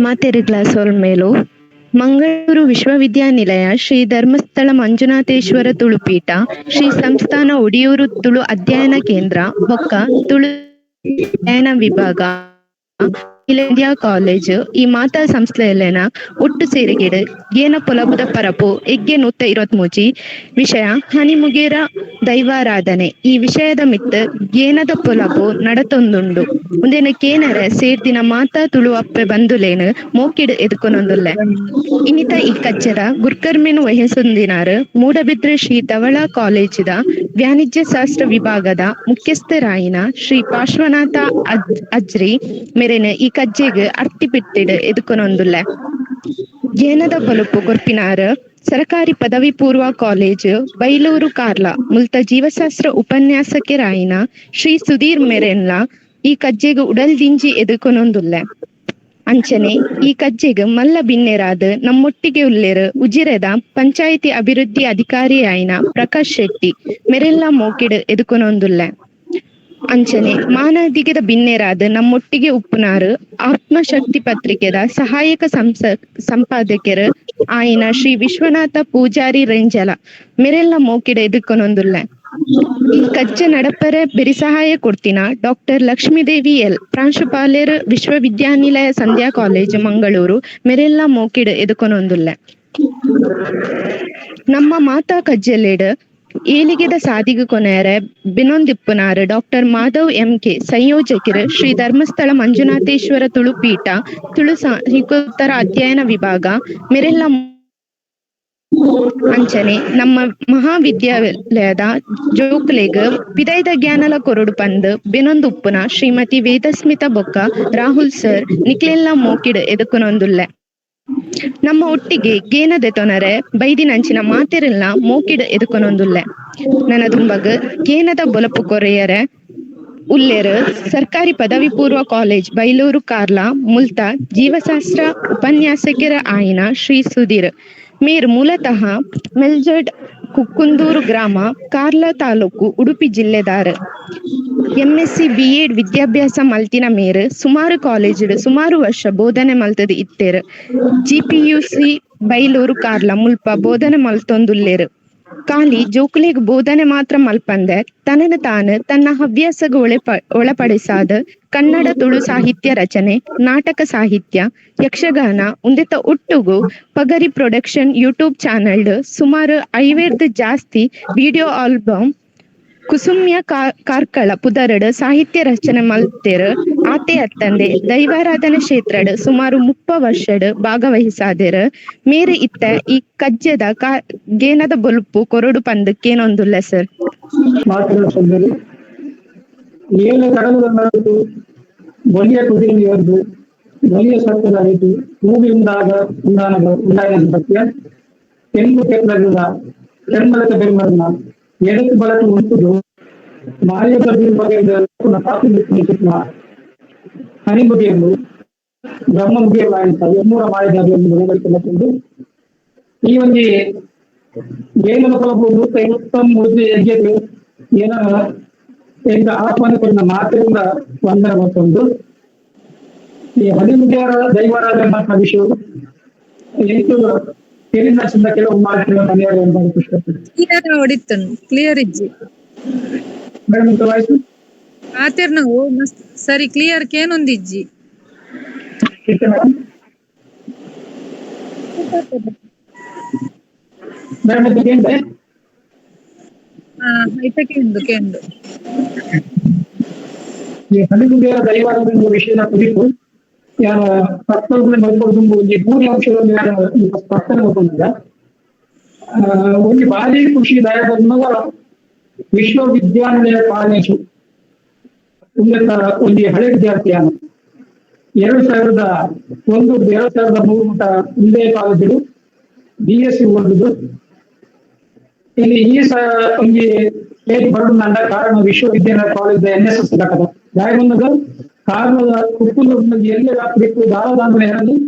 ಮಾತೆರೆಗ್ಲಾ ಸೊಲ್ಮೆಲು. ಮಂಗಳೂರು ವಿಶ್ವವಿದ್ಯಾನಿಲಯ ಶ್ರೀ ಧರ್ಮಸ್ಥಳ ಮಂಜುನಾಥೇಶ್ವರ ತುಳುಪೀಠ ಶ್ರೀ ಸಂಸ್ಥಾನ ಒಡಿಯೂರು ತುಳು ಅಧ್ಯಯನ ಕೇಂದ್ರ ಬೊಕ್ಕ ತುಳು ಅಧ್ಯಯನ ವಿಭಾಗ ಇಂಡಿಯಾ ಕಾಲೇಜ್ ಈ ಮಾತಾ ಸಂಸ್ಥೆಲೆನ ಒಟ್ಟು ಸೇರಿಗೆಡ್ ಗೇನ ಪೊಲಬುದ ಪರಪು ಎಗ್ಗೆ 123 ವಿಷಯ ಹನಿಮುಗೇರ ದೈವಾರಾಧನೆ ಈ ವಿಷಯದ ಮಿತ್ತ್ ಗೇನದ ಪೊಲಬು ನಡತೊಂದುಂಡು. ಉಂದೆನ್ ಕೇನರೆ ಸೇರ್ದಿನ ಮಾತಾ ತುಳುವಪ್ಪೆ ಬಂಧುಲೇನ್ ಮೋಕೆಡ್ ಎದುಕೊನೊಂದುಲ್ಲೆ. ಇನ್ನಿತ ಈ ಕಜ್ಜೆದ ಗುರ್ಕರ್ಮೆನ್ ವಹಿಸೊಂದಿನಾರ್ ಮೂಡಬಿದ್ರೆ ಶ್ರೀ ಧವಳ ಕಾಲೇಜಿದ ವಾಣಿಜ್ಯ ಶಾಸ್ತ್ರ ವಿಭಾಗದ ಮುಖ್ಯಸ್ಥರಾಯಿನ ಶ್ರೀ ಪಾರ್ಶ್ವನಾಥ ಅಜ್ರಿ ಮೆರೆನ್ ಈ ಕಜ್ಜೆಗ್ ಅರ್ತಿ ಪಿತ್ತಿಡ್ ಎದುಕೊನೊಂದುಲ್ಲೆ. ಗೇನದ ಬೊಲಪು ಕೊರ್ಪಿನಾರ್ ಸರಕಾರಿ ಪದವಿ ಪೂರ್ವ ಕಾಲೇಜ್ ಬೈಲೂರು ಕಾರ್ಲ ಮುಲ್ತ ಜೀವಶಾಸ್ತ್ರ ಉಪನ್ಯಾಸಕರಾಯಿನ ಶ್ರೀ ಸುಧೀರ್ ಮೆರೆನ್ಲ ಈ ಕಜ್ಜೆಗ್ ಉಡಲ್ದಿಂಜಿ ಎದುಕೊನೊಂದುಲ್ಲೆ. ಅಂಚನೆ ಈ ಕಜ್ಜೆಗ್ ಮಲ್ಲ ಬಿನ್ನೆರಾದ್ ನಮ್ಮೊಟ್ಟಿಗೆ ಉಲ್ಲೆರ್ ಉಜಿರೆದ ಪಂಚಾಯಿತಿ ಅಭಿವೃದ್ಧಿ ಅಧಿಕಾರಿಯಾಯಿನ ಪ್ರಕಾಶ್ ಶೆಟ್ಟಿ ಮೆರೆಲ್ಲ ಮೋಕೆಡ್ ಎದುಕೊನೊಂದುಲ್ಲೆ. ಅಂಚನೆ ಮಾನಾದಿಗೆದ ಬಿನ್ನೆರಾದ್ ನಮ್ಮೊಟ್ಟಿಗೆ ಉಪ್ಪುನಾರು ಆತ್ಮಶಕ್ತಿ ಪತ್ರಿಕೆದ ಸಹಾಯಕ ಸಂಪಾದಕರು ಆಯಿನ ಶ್ರೀ ವಿಶ್ವನಾಥ ಪೂಜಾರಿ ರೆಂಜಲ ಮೆರೆಲ್ಲ ಮೋಕೆಡ್ ಎದುಕೊನೊಂದುಲ್ಲೆ. ಈ ಕಜ್ಜೆ ನಡಪರೆ ಬೆರಿಸಹಾಯ ಕೊಡ್ತಿನ ಡಾಕ್ಟರ್ ಲಕ್ಷ್ಮೀದೇವಿ ಎಲ್ ಪ್ರಾಂಶುಪಾಲೆರ್ ವಿಶ್ವವಿದ್ಯಾನಿಲಯ ಸಂಧ್ಯಾ ಕಾಲೇಜ್ ಮಂಗಳೂರು ಮೆರೆಲ್ಲ ಮೋಕೆಡ್ ಎದುಕೊನೊಂದುಲ್ಲೆ. ನಮ್ಮ ಮಾತಾ ಕಜ್ಜೆಲೆಡ್ ಏಲಿಗೆದ ಸಾದಿಗು ಕೊನೆಯರೆ ಬಿನೊಂದಿಪ್ಪುನಾರ್ doctor Madhav M K ಸಂಯೋಜಕರು Shri Dharmasthala Manjunatheshwara ತುಳುಪೀಠ Tulu ಸಾಹಿತ್ಯೋತ್ತರ ಅಧ್ಯಯನ ವಿಭಾಗ ಮೆರೆಲ್ಲ. ಅಂಚನೆ ನಮ್ಮ ಮಹಾವಿದ್ಯಾಲಯದ ಜೋಕ್ಲೆಗ್ ಪಿದೈದ ಜ್ಞಾನಲ ಕೊರಡು ಪಂದ್ ಬೆನೊಂದು ಉಪ್ಪುನ ಶ್ರೀಮತಿ ವೇದಸ್ಮಿತ ಬೊಕ್ಕ ರಾಹುಲ್ ಸರ್ ನಿಕ್ಲೆಲ್ಲ ಮೋಕಿಡ್ ಎದುಕೊನೊಂದುಲ್ಲೆ. ನಮ್ಮ ಒಟ್ಟಿಗೆ ಗೇನ ದೆತೊನರೆ ಬೈದಿನಂಚಿನ ಮಾತೆರೆಲ್ಲ ಮೋಕಿಡ್ ಎದುಕೊನೊಂದುಲ್ಲೆ. ನನ ದುಂಬಗ್ ಗೇನದ ಬೊಲಪು ಕೊರೆಯರೆ ಉಲ್ಲೆರ್ ಸರ್ಕಾರಿ ಪದವಿ ಪೂರ್ವ ಕಾಲೇಜ್ ಬೈಲೂರು ಕಾರ್ಲ ಮುಲ್ತ ಜೀವಶಾಸ್ತ್ರ ಉಪನ್ಯಾಸಕರ ಆಯಿನ ಶ್ರೀ ಸುಧೀರ್ ಮೇರ್ ಮೂಲತಃ ಮೆಲ್ಜಡ್ ಕುಕ್ಕುಂದೂರು ಗ್ರಾಮ ಕಾರ್ಲ ತಾಲೂಕು ಉಡುಪಿ ಜಿಲ್ಲೆದಾರ್. MSc B Ed ವಿದ್ಯಾಭ್ಯಾಸ ಮಲ್ತಿನ ಮೇರ್ ಸುಮಾರು ಕಾಲೇಜಿಡ್ ಸುಮಾರು ವರ್ಷ ಬೋಧನೆ ಮಲ್ತದ್ ಇತ್ತೆರ್. ಜಿಪಿಯುಸಿ ಬೈಲೂರು ಕಾರ್ಲ ಮುಲ್ಪ ಬೋಧನೆ ಮಲ್ತೊಂದುಲ್ಲೆರ್. ಖಾಲಿ ಜೋಕುಲೆಗ್ ಬೋಧನೆ ಮಾತ್ರ ಮಲ್ಪಂದೆ ತನನ ತಾನು ತನ್ನ ಹವ್ಯಾಸಗ್ ಒಳಪಡಿಸಾದ ಕನ್ನಡ ತುಳು ಸಾಹಿತ್ಯ ರಚನೆ, ನಾಟಕ ಸಾಹಿತ್ಯ, ಯಕ್ಷಗಾನ ಉಂದೆತ ಒಟ್ಟುಗು ಪಗರಿ production YouTube channel ಸುಮಾರು 50 ಜಾಸ್ತಿ ವಿಡಿಯೋ ಆಲ್ಬಮ್ ಕುಸುಮ್ಯ ಕಾರ್ಕಳ ಪುದರಡ್ ಸಾಹಿತ್ಯ ರಚನೆ ಮಲ್ತೆರ್. ಆತೆ ಅತ್ತಂದೆ ದೈವಾರಾಧನೆ ಕ್ಷೇತ್ರಡ್ ಸುಮಾರು 30 ವರ್ಷಡ್ ಭಾಗವಹಿಸಾದೆರ್. ಮೇರು ಇತ್ತ ಈ ಕಜ್ಜೆದ ಗೇನದ ಬೊಲುಪು ಕೊರಡು ಪಂದ್ ಕೇನೊಂದುಲ್ಲೆ ಸರ್. ಏಳು ಕಡಲುಗಳ ನಡುವು ಬಲಿಯ ಕುದಿರಿಯದ್ದು ಬಲಿಯ ಸತ್ತದಾಯಿತು ಭೂಮಿಯಿಂದಾದ ಉಂಡಾದ ಸತ್ಯ ತೆಂಗು ಕೆತ್ತಲಿಲ್ಲ ಕೆಮ್ಮಲಕ ಬೆಮ್ಮರನ್ನ ಎಡಕ್ಕೆ ಬಳಕೆ ಉಂಟುದು ಮಾಯ ಬಗೆಯಿಂದ ಹನಿಮುಗಿಯನ್ನು ಬ್ರಹ್ಮ ಮುಗಿಯಲಾಯಿತ ಎಮ್ಮೂರ ಮಾಯದ ಎಂದು ಈ ಒಂದು ಏನ 153 ಯಜ್ಞಕ್ಕೆ ಏನ ಎಂದ ಆಹ್ವಾನ ಕೊಡಿನ ಮಾತಿನಿಂದ ವಂದನೆ ಮತ್ತೊಂದು ಈ ಹನಿಮುಗಿಯರ ದೈವರಾಜ ಮಾತ್ರ ವಿಷಯ ಎಂಟು ತೆರಿನ ಕೆಲವು ಮಾತಿನ ಮನೆಯವರು ಅಂತ ಕ್ಲಿಯರ್ ಹೊಡಿತನು ಕ್ಲಿಯರ್ ಇಜ್ಜಿ ಮೇಡಮ್ ವಾಯ್ಸ್ ಆತಿರ್ನ ಮಸ್ತ್ ಸರಿ ಕ್ಲಿಯರ್ ಕೇನೊಂದಿಜ್ಜಿ ಮೇಡಮ್ ಮೇಡಮ್ ಕೇಂದ್ರ ಐತ ಕೇಂದು ಕೇಂದು ಈ ಹನಿಮುಗಿಯರ ದೈವಾರಾಧನೆ ವಿಷಯದ ಕುರಿತು ಯಾರ ಪತ್ತೊಂದು ಒಂಜಿ ಮೂರು ಅಂಶಗಳನ್ನು ಯಾರ ಸ್ಪಷ್ಟನೆ ಮಲ್ಪೊಂದಿಲ್ಲ. ಒಂಜಿ ಬಾರಿ ಖುಷಿ ದಾಯಕನ್ನವ ವಿಶ್ವವಿದ್ಯಾನಿಲಯ ಕಾಲೇಜು ಉನ್ನತ ಒಂಜಿ ಹಳೆ ವಿದ್ಯಾರ್ಥಿಯಾನ 2001 2003 ಮಟ್ಟ ಒಂದೇ ಕಾಲೇಜು BSc ಓದಿದ್ದು. ಇಲ್ಲಿ ಈ ಒಂಜಿ ಸ್ಟೇಟ್ ಬರಡು ಕಾರಣ ವಿಶ್ವವಿದ್ಯಾನಿಲಯ college N S S ಘಟಕ ದಾಯಗೊಂದದ ಕಾರಣದ ಕುಕ್ಕುಂದೂರಿನಲ್ಲಿ ಎಲ್ಲೇ ಬೇಕು ದಾರದಾಂದ್ರೆ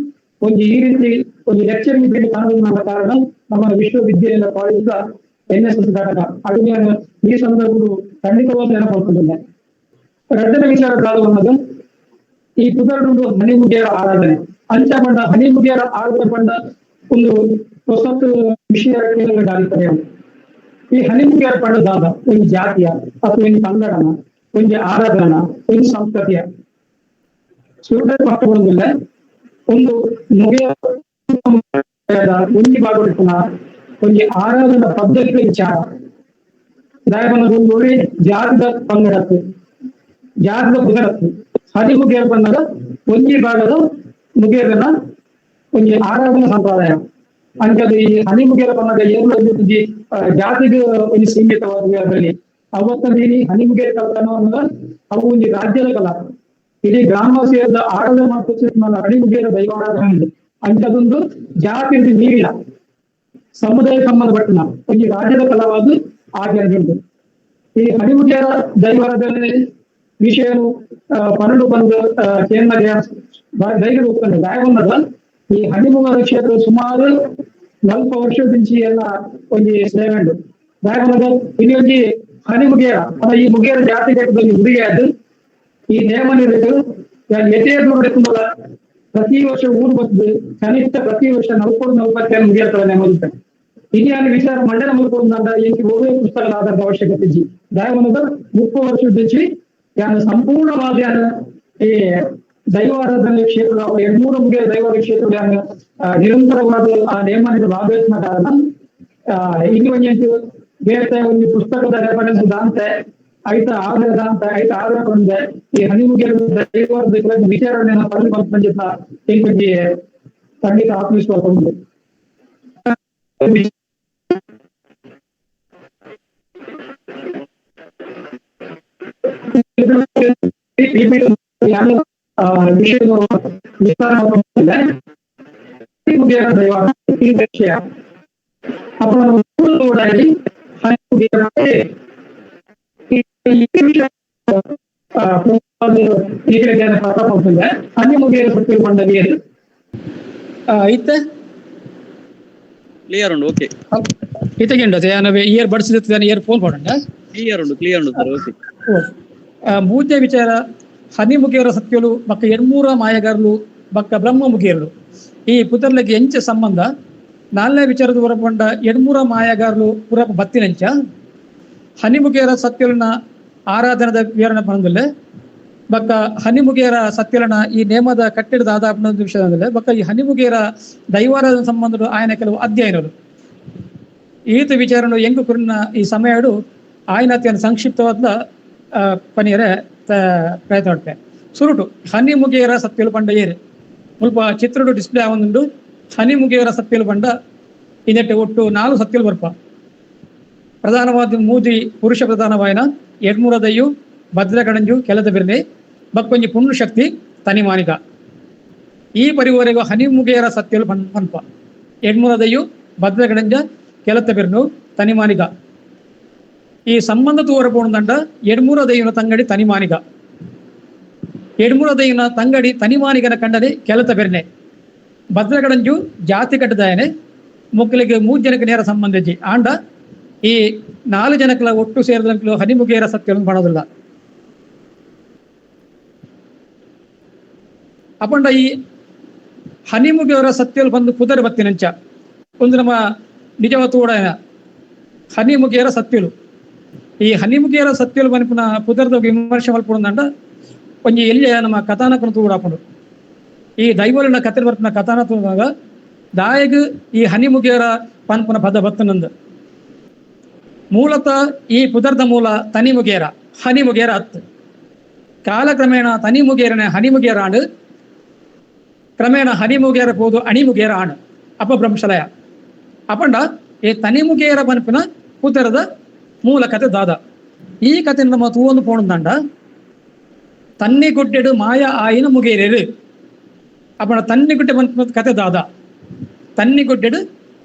ಒಂದು ಈ ರೀತಿ ಒಂದು ಲೆಕ್ಚರ್ ಭೇಟಿ ಕಾಣೋದು ಕಾರಣ ನಮ್ಮ ವಿಶ್ವವಿದ್ಯಾನಿಲಯ college N S S ಘಟಕ ಅದನ್ನ ಈ ಸಂದರ್ಭ ಖಂಡಿತವಾಗಿ ನೆನಪಾಗ್ತದಿಲ್ಲ. ಎರಡನೇ ವಿಚಾರ ಕಾದು ಅನ್ನೋದು ಈ ಪುದರುಂಡು ಹನಿಮುಗಿಯರ ಆರಾಧನೆ. ಅಂಚ ಪಂಡ ಹನಿಮುಗಿಯರ ಆರಾಧನೆ ಪಂಡ ಒಂದು ಹೊಸತು ವಿಷಯ ಕೇಳಲಾಗುತ್ತದೆ. ಈ ಹನಿಮುಗಿಯರ ಪಂಡ ದಾದ ಒಂದು ಜಾತಿಯ ಅಥವಾ ಒಂದು ಪಂಗಡನ, ಒಂದು ಆರಾಧನಾ, ಒಂದು ಸಂಸ್ಕೃತಿಯ ಸೂರ್ಯ ಪಟ್ಟಬಂದಿಲ್ಲ. ಒಂದು ಮುಗಿಯ ಒಂದು ಭಾಗವಿಟ್ಟನ ಒಂದು ಆರಾಧನಾ ಪದ್ಧತಿ ವಿಚಾರ. ದಾಯಬಂದ ಜಾತಿದ ಪಂಗಡತ್ತು, ಜಾತಿದ ಪುದರತ್ತು. ಹನಿಮುಗಿಯರ ಬಂದಾಗ ಒಂಜಿ ಭಾಗದ ಮುಗಿಯದನ್ನ ಒಂಜಿ ಆರಾಧನಾ ಸಂಪ್ರದಾಯ. ಅಂಕದ ಈ ಹನಿಮುಗಿಯರ ಬಂದಾಗ ಏನು ಒಂಜಿ ಜಾತಿಗೆ ಒಂಜಿ ಸೀಮಿತವಾದ ಅದರಲ್ಲಿ ಅವತ್ತಲ್ಲಿ ಹನಿಮುಗಿಯರ ಕಲತನ ಅವು ಒಂಜಿ ರಾಜ್ಯದ ಕಲಾ. ಇಡೀ ಗ್ರಾಮವಾಸಿಯಾದ ಆರಾಧನೆ ಮಾಡ್ತಾ ಹನಿಮುಗಿಯರ ದೈವಾರಾಧನೆ. ಅಂಥದೊಂದು ಜಾತಿ ಮೀರಿಲ್ಲ ಸಮುದಾಯ ಸಂಬಂಧಪಟ್ಟನ ಒಂಜಿ ರಾಜ್ಯದ ಕಲವಾದ ಆಚರಣೆ ಉಂಟು. ಈ ಹನಿಮುಗಿಯರ ದೈವಾರಾಧನೆ ವಿಷಯ 12 ಬಂದು ಕೇಂದ್ರ ಧೈರ್ಯ ಉತ್ಪನ್ನ ದಾಯಬಂದದ ಈ ಹನಿಮುಗರ ಕ್ಷೇತ್ರ ಸುಮಾರು 40 ವರ್ಷದಿಂಚಿ ಎಲ್ಲ ಒಂಜಿ ಸೇವೆ ಉಂಟು. ದಾಯಬಂದದ ಇಲ್ಲಿ ಒಂಜಿ ಹನಿಮುಗಿಯರ ಈ ಮುಗಿಯರ ಜಾತಿ ಘಟ್ಟದಲ್ಲಿ ಹುಡುಗಿಯಾದ್ದು ಈ ನೇಮ ನೀಡಿದ್ದು ಎತೆ ದೂರ ಪ್ರತಿ ವರ್ಷ ಊರು ಬಂದು ಕನಿಷ್ಠ ಪ್ರತಿ ವರ್ಷ 40-45 ಮುಗಿಯರ್ತವೆ ನೇಮ. ಇಲ್ಲಿ ಅಲ್ಲಿ ವಿಚಾರ ಮಂಡನೆ ಮುಗಿಕೊಂಡಾಗ ಎಂಕಿ ಒವ್ವೇ ಪುಸ್ತಕದ ಆಧಾರದ ಅವಶ್ಯಕತೆ ಇಜ್ಜಿ. ದಾಯಬಂದದ 30 ವರ್ಷದಿಂಚಿ ಯಾನು ಸಂಪೂರ್ಣವಾದ ಯಾನು ಈ ದೈವಾರಾಧನೆ ಕ್ಷೇತ್ರದ 800 ಮುಗಿಯ ದೈವದ ಕ್ಷೇತ್ರದ ಯಾನು ನಿರಂತರವಾದ ಆ ನೇಮದ ಭಾಗವಹಿಸಿದ ಕಾರಣ ಇಲ್ಲಿ ಒಂಜಿ ಬೇರೆ ಒಂದು ಪುಸ್ತಕದ ರೆಫರೆನ್ಸ್ ದಾಂತೆ ಐತ ಆಧಾರ ದಾಂತೆ ಐತ ಆಧಾರ ಕೊಂಡೆ ಈ ಹನಿಮುಗಿಯ ದೈವಾರದ ವಿಚಾರಣೆಯನ್ನು ಪಡೆದು ಬಂದ ಇಂಕೊಂಜಿ ಖಂಡಿತ ಆತ್ಮವಿಶ್ವಾಸ ಉಂಟು. ವಿಷಯ ವಿಸ್ತಾರ ದೈವ ವಿಷಯ ಇತ್ತೆ ಕ್ಲಿಯರ್ ಉಂಡು. ಓಕೆ ಇತ್ತಗೆಂಡ ಇಯರ್ ಬಡ್ಸ್ ಇಯರ್ ಫೋನ್ ಪಡಂಡ ಕ್ಲಿಯರ್ ಉಂಡು, ಕ್ಲಿಯರ್ ಉಂಡು ಸರ್. ಓಕೆ. ಮೂರನೇ ವಿಚಾರ ಹನಿಮುಗಿಯರ ಸತ್ಯಲು ಬಕ್ಕ 800 ಮಾಯಗಾರಲು ಬಕ್ಕ ಬ್ರಹ್ಮ ಮುಗಿಯರಲು ಈ ಪುತರ್ಲಗೆ ಎಂಚ ಸಂಬಂಧ. ನಾಲ್ನೇ ವಿಚಾರದ ಹೊರಪಂಡ 800 ಮಾಯಗಾರಲು ಪುರಪ ಬತ್ತಿನಂಚ ಹನಿಮುಗಿಯರ ಸತ್ಯಲನ ಆರಾಧನದ ವಿವರಣೆ ಪಣಂದಿಲ್ಲ. ಬಕ್ಕ ಹನಿಮುಗಿಯರ ಸತ್ಯಲನ ಈ ನೇಮದ ಕಟ್ಟಡದ ಆಧಾರ ವಿಷಯದಲ್ಲಿ ಬಕ್ಕ ಈ ಹನಿಮುಗಿಯರ ದೈವಾರಾಧನ ಸಂಬಂಧ ಆಯನ ಕೆಲವು ಅಧ್ಯಯನಗಳು ಈತ ವಿಚಾರನು ಎಂಗು ಕುರಿನ ಈ ಸಮಯಡು ಆಯನತೆಯನ್ನು ಸಂಕ್ಷಿಪ್ತವಾದ ಪನಿಯರೆ ಪ್ರಯತ್ನ ಮಾಡ್ತೇವೆ. ಸುರುಟು ಹನಿಮುಗಿಯರ ಸತ್ಯಲು ಪಂಡ ಏರು ಮುಲ್ಪ ಚಿತ್ರಡು ಡಿಸ್ಪ್ಲೇ ಆವೊಂದುಂಡು. ಹನಿಮುಗಿಯರ ಸತ್ಯಲು ಪಂಡ ಇದಕ್ಕೆ ಒಟ್ಟು 4 ಸತ್ಯಲು ಬರ್ಪ. ಪ್ರಧಾನವಾದ ಮೂಜಿ ಪುರುಷ ಪ್ರಧಾನವಾಯನ 800ದಯ್ಯು ಭದ್ರಗಣಂಜು ಕೆಲದ ಬಿರ್ನೆ ಬಕ್ಕೊಂಜಿ ಪುಣ್ಣು ಶಕ್ತಿ ತನಿಮಾನಿಕ ಈ ಪರಿವರೆಗೂ ಹನಿಮುಗಿಯರ ಸತ್ಯಲು ಪನ್ಪ. 800ದಯ್ಯು ಭದ್ರಗಣಂಜ ಕೆಲತ ಬಿರ್ನು ತನಿಮಾನಿಕ ಈ ಸಂಬಂಧ ತೂವರ ಪೋಣದಂಡ 800ದಯ್ಯನ ತಂಗಡಿ ತನಿಮಾನಿಗ. 800ದಯ್ಯನ ತಂಗಡಿ ತನಿಮಾನಿಗನ ಕಂಡನೆ ಕೆಲತ ಬೆರ್ನೆ. ಭದ್ರಗಡಂಜು ಜಾತಿ ಕಟ್ಟದಾಯನೆ ಮೊಕ್ಕಲಿಗೆ 3 ಜನಕ್ಕೆ ನೇರ ಸಂಬಂಧಿಸಿ ಆಂಡ ಈ 4 ಜನಕ್ಲ ಒಟ್ಟು ಸೇರಿದ ಹನಿಮುಗಿಯರ ಸತ್ಯವನ್ನು ಮಾಡೋದಿಲ್ಲ. ಅಪಂಡ ಈ ಹನಿಮುಗಿಯವರ ಸತ್ಯಲು ಬಂದು ಕುದುರೆ ಬತ್ತಿನಂಚ ಒಂದು ನಮ್ಮ ನಿಜವ ತೋಡ ಹನಿಮುಗಿಯರ ಸತ್ಯಲು. ಈ ಹನಿಮುಗಿಯರ ಸತ್ಯಲು ಮನಪುನ ಪುದರ್ದ ವಿಮರ್ಶೆ ಮಲ್ಪುಂಡ ಒಂಜಿ ಎಲ್ಲಿಯ ನಮ್ಮ ಕಥಾನಕನ ತೂಡಾಪುಂಡು. ಈ ದೈವಲಿನ ಕತೆ ಬರ್ಪುನ ಕಥಾನ ತೂದಾಗ ದಾಯಗ್ ಈ ಹನಿಮುಗಿಯರ ಪನ್ಪುನ ಪದ ಬತ್ತನಂದು. ಮೂಲತಃ ಈ ಪುದರ್ದ ಮೂಲ ತನಿಮುಗಿಯರ ಹನಿಮುಗಿಯರ ಅತ್ತು. ಕಾಲಕ್ರಮೇಣ ತನಿಮುಗಿಯರನೆ ಹನಿಮುಗಿಯರ ಆಣು, ಕ್ರಮೇಣ ಹನಿಮುಗಿಯರ ಪೋದು ಅಣಿಮುಗಿಯರ ಆಣು ಅಪಭ್ರಂಶಲಯ. ಅಪಂಡ ಈ ತನಿಮುಗಿಯರ ಪನ್ಪಿನ ಪುದರದ ಮೂಲ ಕತೆ ದಾದ. ಈ ಕತೆ ನಮ್ಮ ತೂವೊಂದು ಪೋಣದಂಡ ತನ್ನಿಗುಡ್ಡೆಡು ಮಾಯ ಆಯಿನ ಮುಗೇರೇರು. ಅಪಣ ತನ್ನಿಗುಡ್ಡೆ ಬಂತ ಕತೆ ದಾದ ತನ್ನಿಗುಡ್ಡೆಡು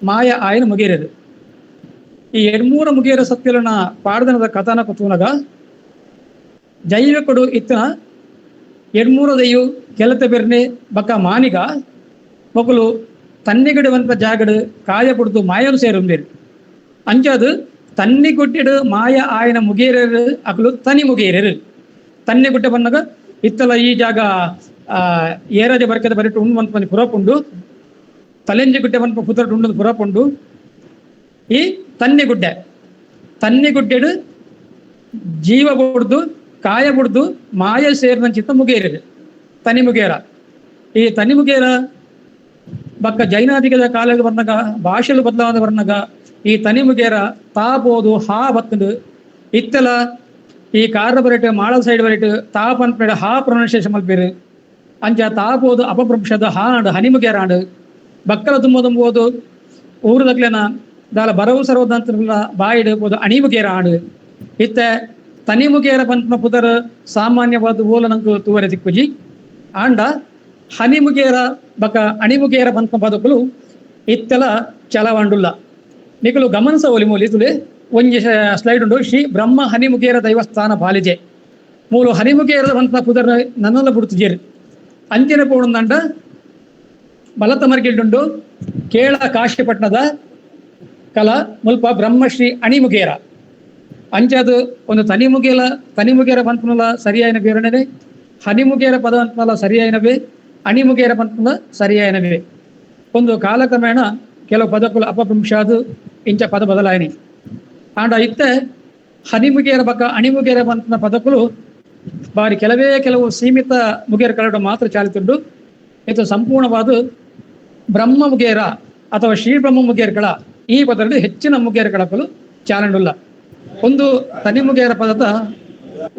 ಮಾಯ ಆಯಿನ ಮುಗೇರೇರು. ಈ 800 ಮುಗೇರ ಸತ್ಯಲನ ಪಾಡ್ದನದ ಕಥಾನ ತೂನಗ ಜೈವಕೊಡು ಇತ್ತನ 800ದಯ್ಯು ಕೆಲತ ಬೆರ್ನೆ ಬಕ್ಕ ಮಾನಿಗ ಮೊಕಲು ತನ್ನಿಗಡೆ ಬಂತ ಜಾಗಡು ಕಾಯ ಪುಡ್ದು ಮಾಯನು ಸೇರುಂದೇರು. ಅಂಚಾದು ತನ್ನಿಗುಡ್ಡೆಡು ಮಾಯ ಆಯನ ಮುಗೇರರು ಅಕಲು ತನಿ ಮುಗೇರರು. ತನ್ನಿಗುಡ್ಡೆ ಬಂದಾಗ ಇತ್ತಲ ಈ ಜಾಗ ಏರಾಜ ಬರ್ಕದ ಬರಿಟ್ಟು ಉಂಡು ಮನ್ಪನಿ ಪುರಪುಂಡು, ತಲೆಂಜಿ ಗುಡ್ಡೆ ಮನ್ಪ ಪುದರ್ ಉಂಡು ಪುರಪುಂಡು. ಈ ತನ್ನಿಗುಡ್ಡೆ, ತನ್ನಿಗುಡ್ಡೆಡು ಜೀವ ಬುಡ್ದು ಕಾಯ ಬುಡ್ದು ಮಾಯ ಸೇರಿದಂಚಿತ್ತ ಮುಗೇರಿದೆ ತನಿ ಮುಗೇರ. ಈ ತನಿ ಮುಗೇರ ಬಕ್ಕ ಜೈನಾಧಿಕದ ಕಾಲಕ್ಕೆ ಬಂದಾಗ ಭಾಷೆಲು ಬದಲಾವಣೆ ಬಂದಾಗ ಈ ತನಿ ಮುಗೇರ ತಾ ಬೋದು ಹಾ ಬತ್ತಂಡು ಇತ್ತೆಲ ಈ ಕಾರ ಬರೇಟ್ ಮಾಳ ಸೈಡ್ ಬರೇಟ್ ತಾ ಪನ್ಪೇಡ ಹಾ ಪ್ರೊನೌನ್ಸಿಯೇಷನ್ ಮಲ್ಪೇರು ಅಂಚ ತಾ ಬೋದು ಅಪಭ್ರಂಶದ ಹಾ ಅಂಡ್ ಹನಿ ಮುಗೇರ ಅಂಡ್ ಬಕ್ಕಲ ತುಂಬ ತುಂಬೋದು ಊರುದಕ್ಲೆನ ದಾಲ ಬರವು ಸರ್ವದಂತ ಬಾಯಿಡು ಬೋದು ಅಣಿ ಮುಗೇರ ಆಂಡ್ ಇತ್ತೆ ತನಿ ಮುಗೇರ ಪನ್ಪನ ಪುದರ್ ಸಾಮಾನ್ಯವಾದ ಓಲ ನಂಕು ತೂವರೆ ತಿಕ್ಕುಜಿ. ಆಂಡ ಹನಿ ಮುಗೇರ ಬಕ ಅಣಿ ಮುಗೇರ ಪನ್ಪನ ಪದಕುಲು ಇತ್ತೆಲ ಚಲವಂಡುಲ್ಲ. ನಿಕಲು ಗಮನಿಸ ಒಲಿ ಮೂಲಿ ತುಲೆ ಒಂಜಿ ಸ್ಲೈಡ್ ಉಂಡು. ಶ್ರೀ ಬ್ರಹ್ಮ ಹನಿಮುಗೇರ ದೈವಸ್ಥಾನ ಬಾಲಿಜೆ ಮೂಲು ಹನಿಮುಗೇರದ ಪನ್ಪನ ಪುದರ್ ನನ್ನಲ್ಲ ಬುಡ್ತುಜೇರು. ಅಂಚಿನ ಪೋಣಂದಂಡ ಬಲತ ಮರ್ಗಿಲ್ಡುಂಡು ಕೇಳ ಕಾಶಿಪಟ್ಟಣದ ಕಲ ಮುಲ್ಪ ಬ್ರಹ್ಮಶ್ರೀ ಅಣಿಮುಗೇರ ಅಂಚಾದ ಒಂದು ತನಿಮುಗೇಲ ತನಿಮುಗೇರ ಪನ್ಪನಲ ಸರಿಯಾಯಿನ ವಿವರಣೆ, ಹನಿಮುಗೇರ ಪದ ಪನ್ಪನಲ ಸರಿಯಾಯಿನವೇ, ಅಣಿಮುಗೇರ ಪನ್ಪನ ಸರಿಯಾಯಿನವೇ. ಒಂದು ಕಾಲಕ್ರಮೇಣ ಕೆಲವು ಪದಕ್ಕಲು ಅಪಭ್ರಂಶಾದು ಇಂಚ ಪದ ಬದಲಾಯನಿ. ಆಂಡ ಇತ್ತೆ ಹನಿಮುಗೇರ ಬಕ್ಕ ಅಣಿಮುಗೇರ ಪನ್ಪನ ಪದಕ್ಕಲು ಬಾರಿ ಕೆಲವೇ ಕೆಲವು ಸೀಮಿತ ಮುಗೇರ ಕರಡು ಮಾತ್ರ ಚಾಲಿತುಂಡು. ಇದು ಸಂಪೂರ್ಣವಾದ ಬ್ರಹ್ಮ ಮುಗೇರ ಅಥವಾ ಶ್ರೀ ಬ್ರಹ್ಮ ಮುಗೇರ್ಗಳ ಈ ಪದದಲ್ಲಿ ಹೆಚ್ಚಿನ ಮುಗೇರ ಕಳಪಲು ಚಾಲನುಲ್ಲ. ಒಂದು ತನಿಮುಗೇರ ಪದದ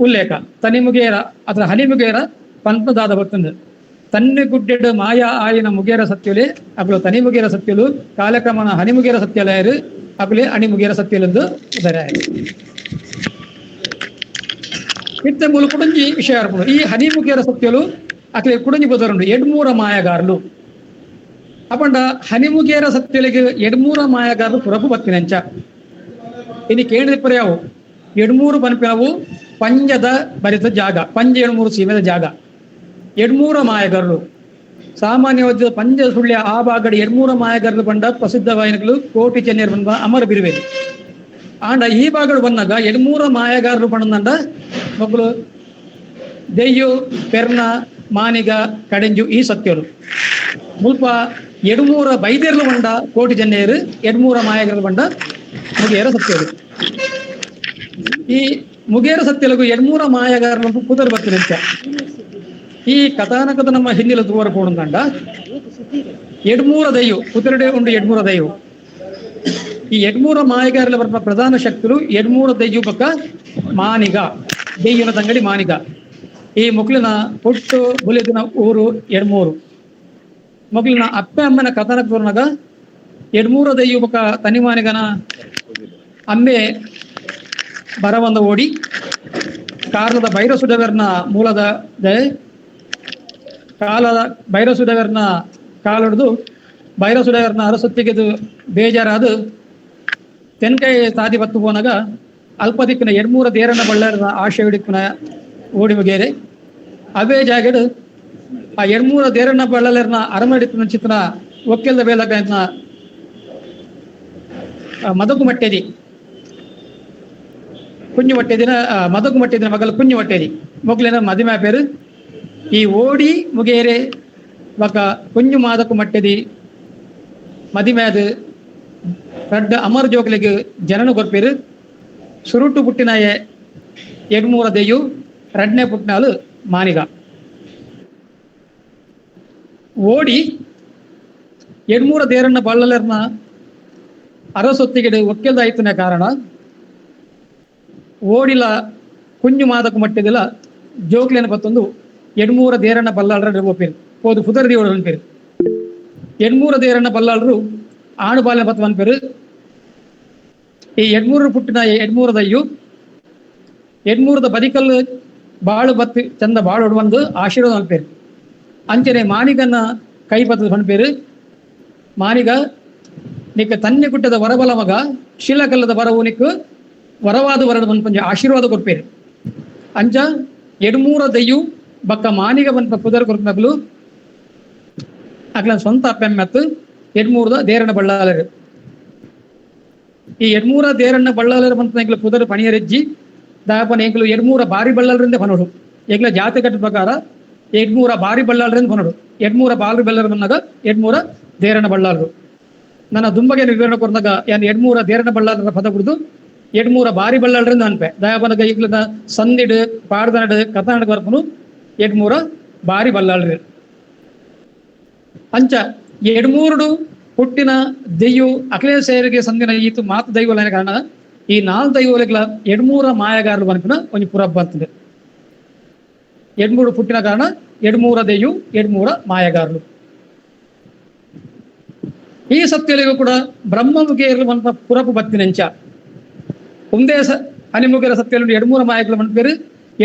ಉಲ್ಲೇಖ ತನಿಮುಗೇರ ಅಥವಾ ಹನಿಮುಗೇರ ಪನ್ಪದಾದ ಬರ್ತಂದು. ತನ್ನಿಗುಡ್ಡೆಡು ಮಾಯಾ ಆಯಿನ ಮುಗೇರ ಸತ್ಯುಲೆ ಅಕಲು ತನಿಮುಗೇರ ಸತ್ಯಲು ಕಾಲಕ್ರಮಣ ಹನಿಮುಗೇರ ಸತ್ಯಲಾಯರು ಅಕಲೆ ಅಣಿಮುಗೇರ ಸತ್ಯಲೆಂದು ಉದರಾಯರು. ಇತ್ತೆ ಮೂಲ ಕುಡಂಜಿ ವಿಷಯ ಅರ್ಪಣು. ಈ ಹನಿಮುಗೇರ ಸತ್ಯಲು ಅಕಲೆ ಕುಡಂಜಿ ಬದರುಂಡು ಎಡ್ಮೂರ ಮಾಯಗಾರಲು. ಅಪಂಡ ಹನಿಮುಗೇರ ಸತ್ಯಲಿಗೆ ಎಡ್ಮೂರ ಮಾಯಗಾರರು ಪುರಪು ಬತ್ತಿನಂಚ ಇನ್ನು ಕೇಳಿದ ಯಾವು ಎಡ್ಮೂರು ಪನ್ಪಿನವು ಪಂಜದ ಬರಿತ ಜಾಗ, ಪಂಜ ಎಡ್ಮೂರು ಸೀಮೆದ ಜಾಗ. ಎಡ್ಮೂರ ಮಾಯಗಾರರು ಸಾಮಾನ್ಯವಾದ ಪಂಜ ಸುಳ್ಯ ಆ ಭಾಗಡಿ ಎಡ್ಮೂರ ಮಾಯಗಾರರು ಬಂಡ ಪ್ರಸಿದ್ಧ ವಾಹಿನಿಗಳು ಕೋಟಿ ಚೆನ್ನಿಯರು ಬಂದ ಅಮರ ಬಿರುವೇಲಿ. ಆಂಡ ಈ ಭಾಗಗಳು ಬಂದಾಗ ಎಡ್ಮೂರ ಮಾಯಗಾರರು ಬಂದಂಡ ಮಕ್ಕಳು ದೆಯ್ಯು ಪೆರ್ನ ಮಾನಿಗ ಕಡೆಂಜು ಈ ಸತ್ಯರು ಮುಲ್ಪ ಎಡ್ಮೂರ ಬೈದೇರ್ಲು ಬಂಡ ಕೋಟಿ ಚೆನ್ನಿಯರು ಎಡ್ಮೂರ ಮಾಯಗಾರರು ಬಂಡ ಮುಗೇರ ಸತ್ಯರು. ಈ ಮುಗೇರ ಸತ್ಯಲಗು ಎಡ್ಮೂರ ಮಾಯಗಾರರು ಪುದರ್ ಬತ್ತಿನ ಈ ಕಥಾನಕದ ನಮ್ಮ ಹಿನ್ನೆಲೆ ತೂವರ ಪೋಣಂದಂಡ ಎಡ್ಮೂರ ದೈವು ಪುದರುಡೆ ಉಂಡು ಎಡ್ಮೂರ ದೈವು. ಈ ಎಡ್ಮೂರ ಮಾಯಗಾರಲ ಬರ್ಪ ಪ್ರಧಾನ ಶಕ್ತಿಲು ಎಡ್ಮೂರ ದೈಯು ಪಕ್ಕ ಮಾನಿಗ ದೆಯ್ಯುನ ತಂಗಡಿ ಮಾನಿಗ. ಈ ಮೊಕ್ಲಿನ ಪುಟ್ಟು ಬುಲೆದಿನ ಊರು ಎಡ್ಮೂರು. ಮೊಕ್ಲಿನ ಅಪ್ಪೆ ಅಮ್ಮನ ಕಥಾನಕ ತೋರ್ನಾಗ ಎಡ್ಮೂರ ದೈಯು ಪಕ್ಕ ತನಿ ಮಾನಿಗನ ಅಮ್ಮೆ ಬರವಂದ ಓಡಿ ಕಾರ್ಲದ ಭೈರಸುಡವರ್ನ ಮೂಲದ ಕಾಲದ ಭೈರಸುಡವರ್ನ ಕಾಲೊಡೆದು ಭೈರಸುಡವರ್ನ ಅರಸೊತ್ತಿಗೆದು ಬೇಜಾರಾದ ತೆನ್ಕೈ ತಾದಿ ಬತ್ತು ಪೋನಾಗ ಅಲ್ಪ ದಿಕ್ಕಿನ ಎಡ್ಮೂರ ದೇರನ ಬಳ್ಳಾರದ ಆಶೆ ಹಿಡಿಕ್ಕಿನ ಓಡಿ ಮುಗೇರೆ ಅವೇ ಜಾಗಡು ಆ ಎಡ್ಮೂರ ದೇರನ ಬಳ್ಳಾರನ ಅರಮಡಿಕ್ಕಿನ ಚಿತ್ರ ಒಕ್ಕೆಲ್ದ ಬೇಲಕ ಮದಕು ಮಟ್ಟೆದಿ ಕುಂಜು ಮಟ್ಟೆದಿನ ಮದಕು ಮಟ್ಟೆದಿನ ಮಗಲು ಕುಂಜು ಮಟ್ಟೆದಿ ಮೊಗ್ಲಿನ ಮದಿಮೆ ಪೇರು. ಈ ಓಡಿ ಮುಗೇರೆ ಬಕ ಕುಂಜು ಮಾದಕು ಮಟ್ಟೆದಿ ಮದಿಮ್ಯಾದ ರಡ್ಡ ಅಮರ ಜೋಕ್ಲಿಗೆ ಜನನು ಕೊರ್ಪೇರು. ಸುರುಟು ಪುಟ್ಟಿನಾಯೆ ಎಡ್ಮೂರ ದೆಯ್ಯು ರಡ್ನೆ ಪುಟ್ಟಿನಾಲು ಮಾನಿಗ. ಓಡಿ ಎಡ್ಮೂರ ದೇರನ್ನ ಬಳ್ಳಲರ್ನ ಅರಸೊತ್ತಿಗೆ ಒಕ್ಕೆಲ್ದಾಯ್ತನ ಕಾರಣ ಓಡಿಲ ಕುಂಜು ಮಾದಕು ಮಟ್ಟೆದಿಲ್ಲ ಜೋಕ್ಲೇನ ಬತ್ತೊಂದು ಎಡ್ಮೂರ ದೇರಣ್ಣ ಬಲ್ಲಾಳರ ಪೇರು ಪೋದು ಪುದರ್ ದೇವರು ಅನ್ಪೇರು. ಎಡ್ಮೂರ ದೇರಣ್ಣ ಬಲ್ಲಾಳರು ಆಣು ಬಾಲಿನ ಬತ್ತು ಅನ್ಪೇರು. ಈ ಎಡ್ಮೂರು ಪುಟ್ಟಿನ ಎಡ್ಮೂರ ದಯ್ಯು ಎಡ್ಮೂರದ ಬದಿಕಲ್ಲು ಬಾಳು ಬತ್ತಿ ಚಂದ ಬಾಳು ಒಂದು ಆಶೀರ್ವಾದ ಅನ್ಪೇರು. ಅಂಚನೆ ಮಾನಿಗನ ಕೈ ಬತ್ತದ ಪನ್ಪೇರು. ಮಾನಿಗ ನಿಕ್ಕ ತನ್ನಿ ಗುಟ್ಟದ ವರಬಲ ಮಗ ಶಿಲಕಲ್ಲದ ವರವು ನಿಕ್ಕು ವರವಾದ ವರದ ಪಂಚ ಆಶೀರ್ವಾದ ಕೊರ್ಪೇರು. ಅಂಚ ಎಡ್ಮೂರ ದಯ್ಯು ಬಕ್ಕ ಮಾನಿಗ ಬಂತ ಪುದರ್ ಕೊರ್ಪನಗ್ಲು ಅಗ್ಲ ಸ್ವಂತ ಅಪ್ಪೆಮ್ಮತ್ತು ಎಡ್ಮೂರದ ದೇರಣ್ಣ ಬಳ್ಳಾಲರು. ಈ ಎಡ್ಮೂರ ದೇರಣ್ಣ ಬಳ್ಳಾಲರು ಬಂತ ಎಂಕ್ಲು ಪುದರ್ ಪಣಿಯರೆಜ್ಜಿ ದಾಪನ ಎಂಕ್ಲು ಎಡ್ಮೂರ ಬಾರಿ ಬಳ್ಳಾಲರಿಂದ ಪನೋಡು. ಎಂಕ್ಲ ಜಾತಿ ಕಟ್ಟ ಪ್ರಕಾರ ಎಡ್ಮೂರ ಬಾರಿ ಬಳ್ಳಾಳ್ರಿಂದ ಬನ್ನಡು ಎಡ್ಮೂರ ಬಾಲ್ರು ಬೆಲ್ಲರು ಬಂದಾಗ ಎಡ್ಮೂರ ದೇರಣ ಬಳ್ಳಾಳರು. ನನ್ನ ದುಂಬಗೆ ವಿವರಣೆ ಕೊರ್ನಾಗ ಯಾನ್ ಎಡ್ಮೂರ ದೇರಣ ಬಳ್ಳಾಳರ ಪದ ಕುಡಿದು ಎಡ್ಮೂರ ಬಾರಿ ಬಳ್ಳಾಳ್ರಿಂದ ಅನ್ಪೆ ದಯಾಬನಗ ಈಗ್ಲದ ಸಂದಿಡು ಪಾಡ್ದನಡು ಕಥಾನಡು ಬರ್ಪನು ಎಡ್ಮೂರ ಬಾರಿ ಬಲ್ಲಾಳ್ರಿ. ಅಂಚ ಎಡ್ಮೂರುಡು ಹುಟ್ಟಿನ ದೆಯ್ಯು ಅಖಿಲ ಸೇರಿಗೆ ಸಂದಿನ ಈತು ಮಾತು ದೈವಲನ ಕಾರಣ ಈ ನಾಲ್ ದೈವಲೆಗ್ಲ ಎಡ್ಮೂರ ಮಾಯಗಾರರು ಬನ್ಪಿನ ಒಂಜಿ ಪುರಬ್ ಬರ್ತದೆ. ಎಡ್ಮೂರು ಪುಟ್ಟಿನ ಕಾರಣ ಎಡ್ಮೂರ ದೆಯ್ಯು ಎಡ್ಮೂರ ಮಾಯಗಾರರು. ಈ ಸತ್ಯಲಿಗೂ ಕೂಡ ಬ್ರಹ್ಮಮುಖಿಯರು ಮನ್ಪ ಪುರಪು ಬತ್ತಿನಂಚ ಒಂದೇ ಅನಿಮುಖರ ಸತ್ಯಲು ಎಡ್ಮೂರ ಮಾಯಗಳು ಮನ್ಪೇರು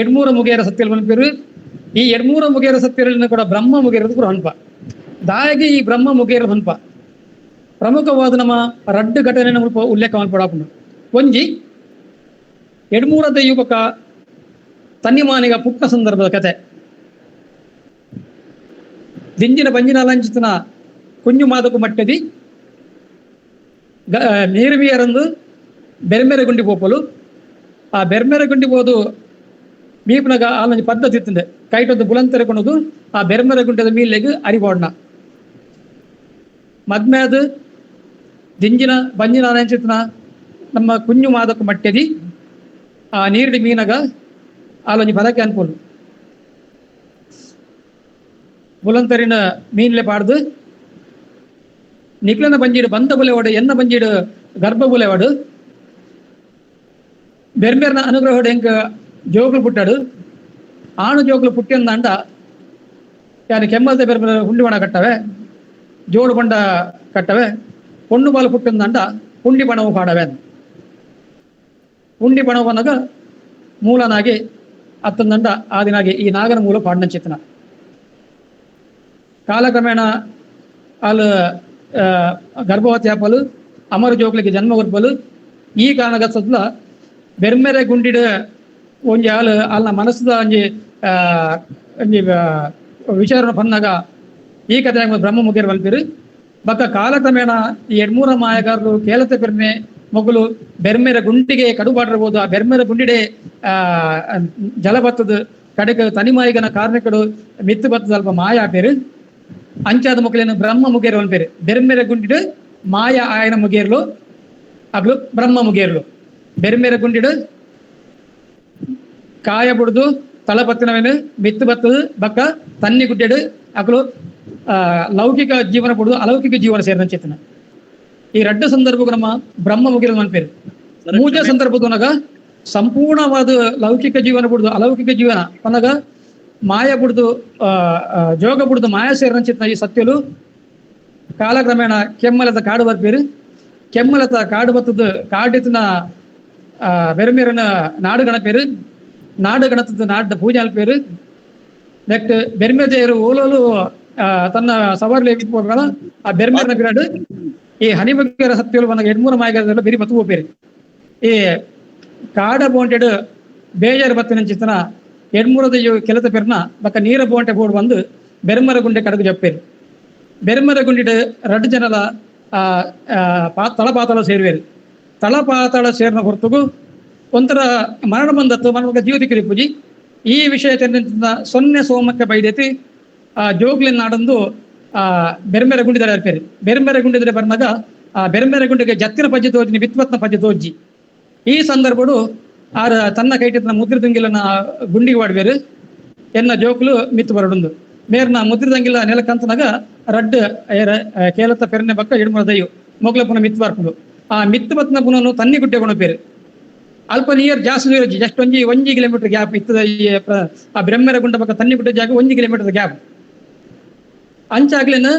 ಎಡ್ಮೂರ ಮುಗಿಯರ ಸತ್ಯಲು ಮನ್ಪೇರು. ಈ ಎಡ್ಮೂರ ಮುಗಿಯರ ಸತ್ಯಲಿನ ಕೂಡ ಬ್ರಹ್ಮ ಮುಗಿಯರದು ಕೂಡ ಹನ್ಪ ದಾಯಾಗಿ ಈ ಬ್ರಹ್ಮ ಮುಗಿಯರ ಹನ್ಪ ಪ್ರಮುಖವಾದ ನಮ್ಮ ರಡ್ಡು ಘಟನೆ ಮುಲ್ಪ ಉಲ್ಲೇಖ ಮನ್ಪಡಾಪುಂಡು. ಒಂಜಿ ಎಡ್ಮೂರ ದೈವಕ ತನ್ನಿಮಾನಿಗ ಪುಟ್ಟ ಸಂದರ್ಭದ ಕತೆ. ದಿಂಜಿನ ಬಂಜಿನ ಅಲಂಚಿತನ ಕುಂಜು ಮಾದಕು ಮಟ್ಟದಿ ನೀರುಮಿಯರಂದು ಬೆರ್ಮೆರೆ ಗುಂಡಿ ಪೋಪಲು. ಆ ಬೆರ್ಮೆರೆ ಗುಂಡಿ ಹೋದು ಮೀಪನಗ ಆಲಂಜಿ ಪದ್ಧತಿ ಇತ್ತಂದೆ ಕೈಟೊಂದು ಬುಲಂತೆರೆ ಕೊಣದು ಆ ಬೆರ್ಮೆರೆ ಗುಂಡದ ಮೀಲೆಗ್ ಅರಿಬೋಡ್ನ ಮದ್ಮೇದ ದಿಂಜಿನ ಬಂಜಿನ ಅಲಂಚಿತನ ನಮ್ಮ ಕುಂಜು ಮಾದಕು ಮಟ್ಟದಿ ಆ ನೀರಿಡಿ ಮೀನಗ ಆಲೊಂಜಿ ಪದಕ್ಕೆ ಅನ್ಪೋಲು ಬುಲಂತರಿನ ಮೀನ್ಲೆ ಪಾಡ್ದು ನಿಕ್ಲನ ಬಂಜಿಡು ಬಂದ ಬುಲೆವಾಡು ಎನ್ನ ಬಂಜಿಡು ಗರ್ಭ ಬುಲೆವಾಡು ಬೆರ್ಮೆರ್ನ ಅನುಗ್ರಹಡು ಎಂಕ ಜೋಗುಲು ಪುಟ್ಟಾಡು ಆಣು ಜೋಗುಲು ಪುಟ್ಟಿಂದಾಂಡ ಯಾರು ಕೆಮ್ಮಲ್ದೆ ಬೆರ್ಮೆರ ಹುಂಡಿ ಬಣ ಕಟ್ಟವೆ ಜೋಡು ಬಂಡ ಕಟ್ಟವೆ ಪೊಣ್ಣು ಬಾಲು ಪುಟ್ಟಿಂದಾಂಡ ಹುಂಡಿ ಬಣವು ಪಾಡವೆ ಹುಂಡಿ ಬಣವು ಬಂದಾಗ ಮೂಲನಾಗಿ ಅತ್ತಂದಂಡ ಆದಿನಾಗಿ ಈ ನಾಗನ ಮೂಲ ಪಾಡಿನ ಚೇತನ. ಕಾಲಕ್ರಮೇಣ ಅಲ್ಲಿ ಗರ್ಭವತಿ ಆಪಲು ಅಮರ ಜೋಗ್ಲಿಗೆ ಜನ್ಮ ಕೊರ್ಪಲು. ಈ ಕಾರಣದ ಸದ್ಲ ಬೆರ್ಮೆರೆ ಗುಂಡಿಡ ಒಂಜಿ ಆಳು ಅಲ್ಲ ಮನಸ್ಸದ ಒಂಜಿ ಒಂಜಿ ವಿಚಾರ ಬಂದಾಗ ಈ ಕಥೆ ಬ್ರಹ್ಮ ಮುಗಿಯರ್ ಬಲ್ಪಿರು. ಬಕ್ಕ ಕಾಲಕ್ರಮೇಣ ಈ ಎಡ್ಮೂರ ಮಾಯಗಾರರು ಕೇಲತೆ ಪೆರ್ಮೆ ಮೊಗಲು ಬೆರ್ಮೆರ ಗುಂಡಿಗೆ ಕಡುಬಾಡಿರ್ಬೋದು. ಆ ಬೆರ್ಮೆರ ಗುಂಡಿಡೆ ಜಲ ಬತ್ತದ ಕಡೆಗೆ ತನಿಮಾಯಿಗನ ಕಾರಣಕಡು ಮಿತ್ತು ಬತ್ತದ ಅಲ್ಪ ಮಾಯ ಆಪೇರು. ಅಂಚಾದ ಮುಖಲೇನು ಬ್ರಹ್ಮ ಮುಗೇರು ಅನ್ಪೇರು. ಬೆರ್ಮೆರ ಗುಂಡಿಡು ಮಾಯ ಆಯನ ಮುಗೇರ್ಲು ಅಗ್ಲು ಬ್ರಹ್ಮ ಮುಗೇರ್ಲು. ಬೆರ್ಮೆರ ಗುಂಡಿಡು ಕಾಯ ಬುಡ್ದು ತಲಪತ್ತಿನವೇನು ಮಿತ್ತು ಬತ್ತದ ಬಕ್ಕ ತನ್ನಿ ಗುಡ್ಡೆಡು ಅಗ್ಲು ಲೌಕಿಕ ಜೀವನ ಬುಡುದು ಅಲೌಕಿಕ ಜೀವನ ಸೇರಿದ ಚೇತನ. ಈ ರಡ್ಡು ಸಂದರ್ಭಕ್ಕೂ ನಮ್ಮ ಬ್ರಹ್ಮ ಮುಗಿರ ಅನ್ಪೇರು. ಮೂಜ ಸಂದರ್ಭದೊನಗ ಸಂಪೂರ್ಣವಾದ ಲೌಕಿಕ ಜೀವನ ಬುಡ್ದು ಅಲೌಕಿಕ ಜೀವನ ಪನಗ ಮಾಯ ಬುಡ್ದು ಜೋಗ ಬುಡ್ದು ಮಾಯ ಸೇರಿನ ಚೇತನ ಈ ಸತ್ಯಲು ಕಾಲಕ್ರಮೇಣ ಕೆಮ್ಮಲದ ಕಾಡು ಬರ್ಪೇರು. ಕೆಮ್ಮಲದ ಕಾಡು ಬತ್ತದ ಕಾಡಿತನ ಬೆರ್ಮೇರನ ನಾಡು ಗಣಪೇರು ನಾಡು ಗಣತದ ನಾಡ ಪೂಜೆ ಅಲ್ಪೇರು. ನೆಕ್ಸ್ಟ್ ಬೆರ್ಮೆದೇರು ಓಲೋಲು ತನ್ನ ಸವಾರ್ಲೆ ಆ ಬೆರ್ಮೇರನ ಬಿರಾಡು ಈ ಹನಿಮುಗಿಯರ ಸತ್ಯಲು ಬಂದಾಗ ಎಡ್ಮೂರ ಮಾಯಗಾರದೆಲ್ಲ ಬಿರಿ ಬತ್ತು ಹೋಪೇರು. ಈ ಕಾಡ ಬೋಂಟೆಡ್ ಬೇಜಾರು ಬತ್ತಿನ ಚಿತ್ತನ ಎಡ್ಮೂರದ ಕೆಲಸ ಪೆರ್ನ ಬಕ್ಕ ನೀರ ಬೋಂಟೆ ಬೋರ್ಡ್ ಬಂದು ಬೆರ್ಮರ ಗುಂಡೆ ಕಡಗು ಜಪ್ಪೇರು. ಬೆರ್ಮರ ಗುಂಡಿಡು ರಡ್ಡು ಜನಲ ತಳಪಾತಳ ಸೇರುವೇರು. ತಳಪಾತಳ ಸೇರಿನ ಹೊರತುಗು ಒಂಥರ ಮರಣ ಬಂದತ್ತು ಮರಣ ಜೀವತಿ ಕಿರಿಪೂಜಿ ಈ ವಿಷಯ ತೆರೆದ ಸೊನ್ನೆ ಸೋಮಕ್ಕೆ ಬೈದೈತಿ ಆ ಜೋಗ್ಲಿನ ನಾಡೊಂದು ಆ ಬೆರ್ಮೆರೆ ಗುಂಡಿದರೆ ಅರ್ಪೇರು. ಬೆರ್ಮೆರೆ ಗುಂಡಿದರೆ ಬರ್ನಾಗ ಆ ಬೆರ್ಮೆರೆ ಗುಂಡಿಗೆ ಜತ್ತಿನ ಪಜ್ಜೆ ತೋಜಿನಿ ಬಿತ್ವತ್ನ ಪಜ್ಜೆ ತೋಜಿ. ಈ ಸಂದರ್ಭಡು ಆರ ತನ್ನ ಕೈಟಿನ ಮುದ್ರದಂಗಿಲನ ಗುಂಡಿಗೆ ವಾಡ್ಬೇರು ಎನ್ನ ಜೋಕ್ಲು ಮಿತ್ತು ಬರಡುಂದು ಮೇರ್ನ ಮುದ್ರದಂಗಿಲ ನೆಲಕಂತನಾಗ ರಡ್ಡು ಕೇಲತ್ತ ಪೆರನೆ ಬಕ್ಕ ಎಡ್ಮುರ ದಯ್ಯು ಮೊಗ್ಲ ಪುನಃ ಮಿತ್ತು ಬರ್ಪುಂಡು. ಆ ಮಿತ್ತು ಬತ್ನ ಪುನಃ ತನ್ನಿ ಗುಡ್ಡೆ ಕೊಣಪೇರು. ಅಲ್ಪ ನೀರು ಜಾಸ್ತಿ ನೀರು ಜಸ್ಟ್ ಒಂಜಿ ಒಂಜಿ ಕಿಲೋಮೀಟರ್ ಗ್ಯಾಪ್ ಇತ್ತದ. ಆ ಬ್ರಹ್ಮರ ಗುಂಡ ಪಕ್ಕ ತನ್ನಿ ಗುಡ್ಡೆ ಜಾಗ 1 ಕಿಲೋಮೀಟರ್ ಗ್ಯಾಪ್ ಅಂಚಾಗ್ಲೇನು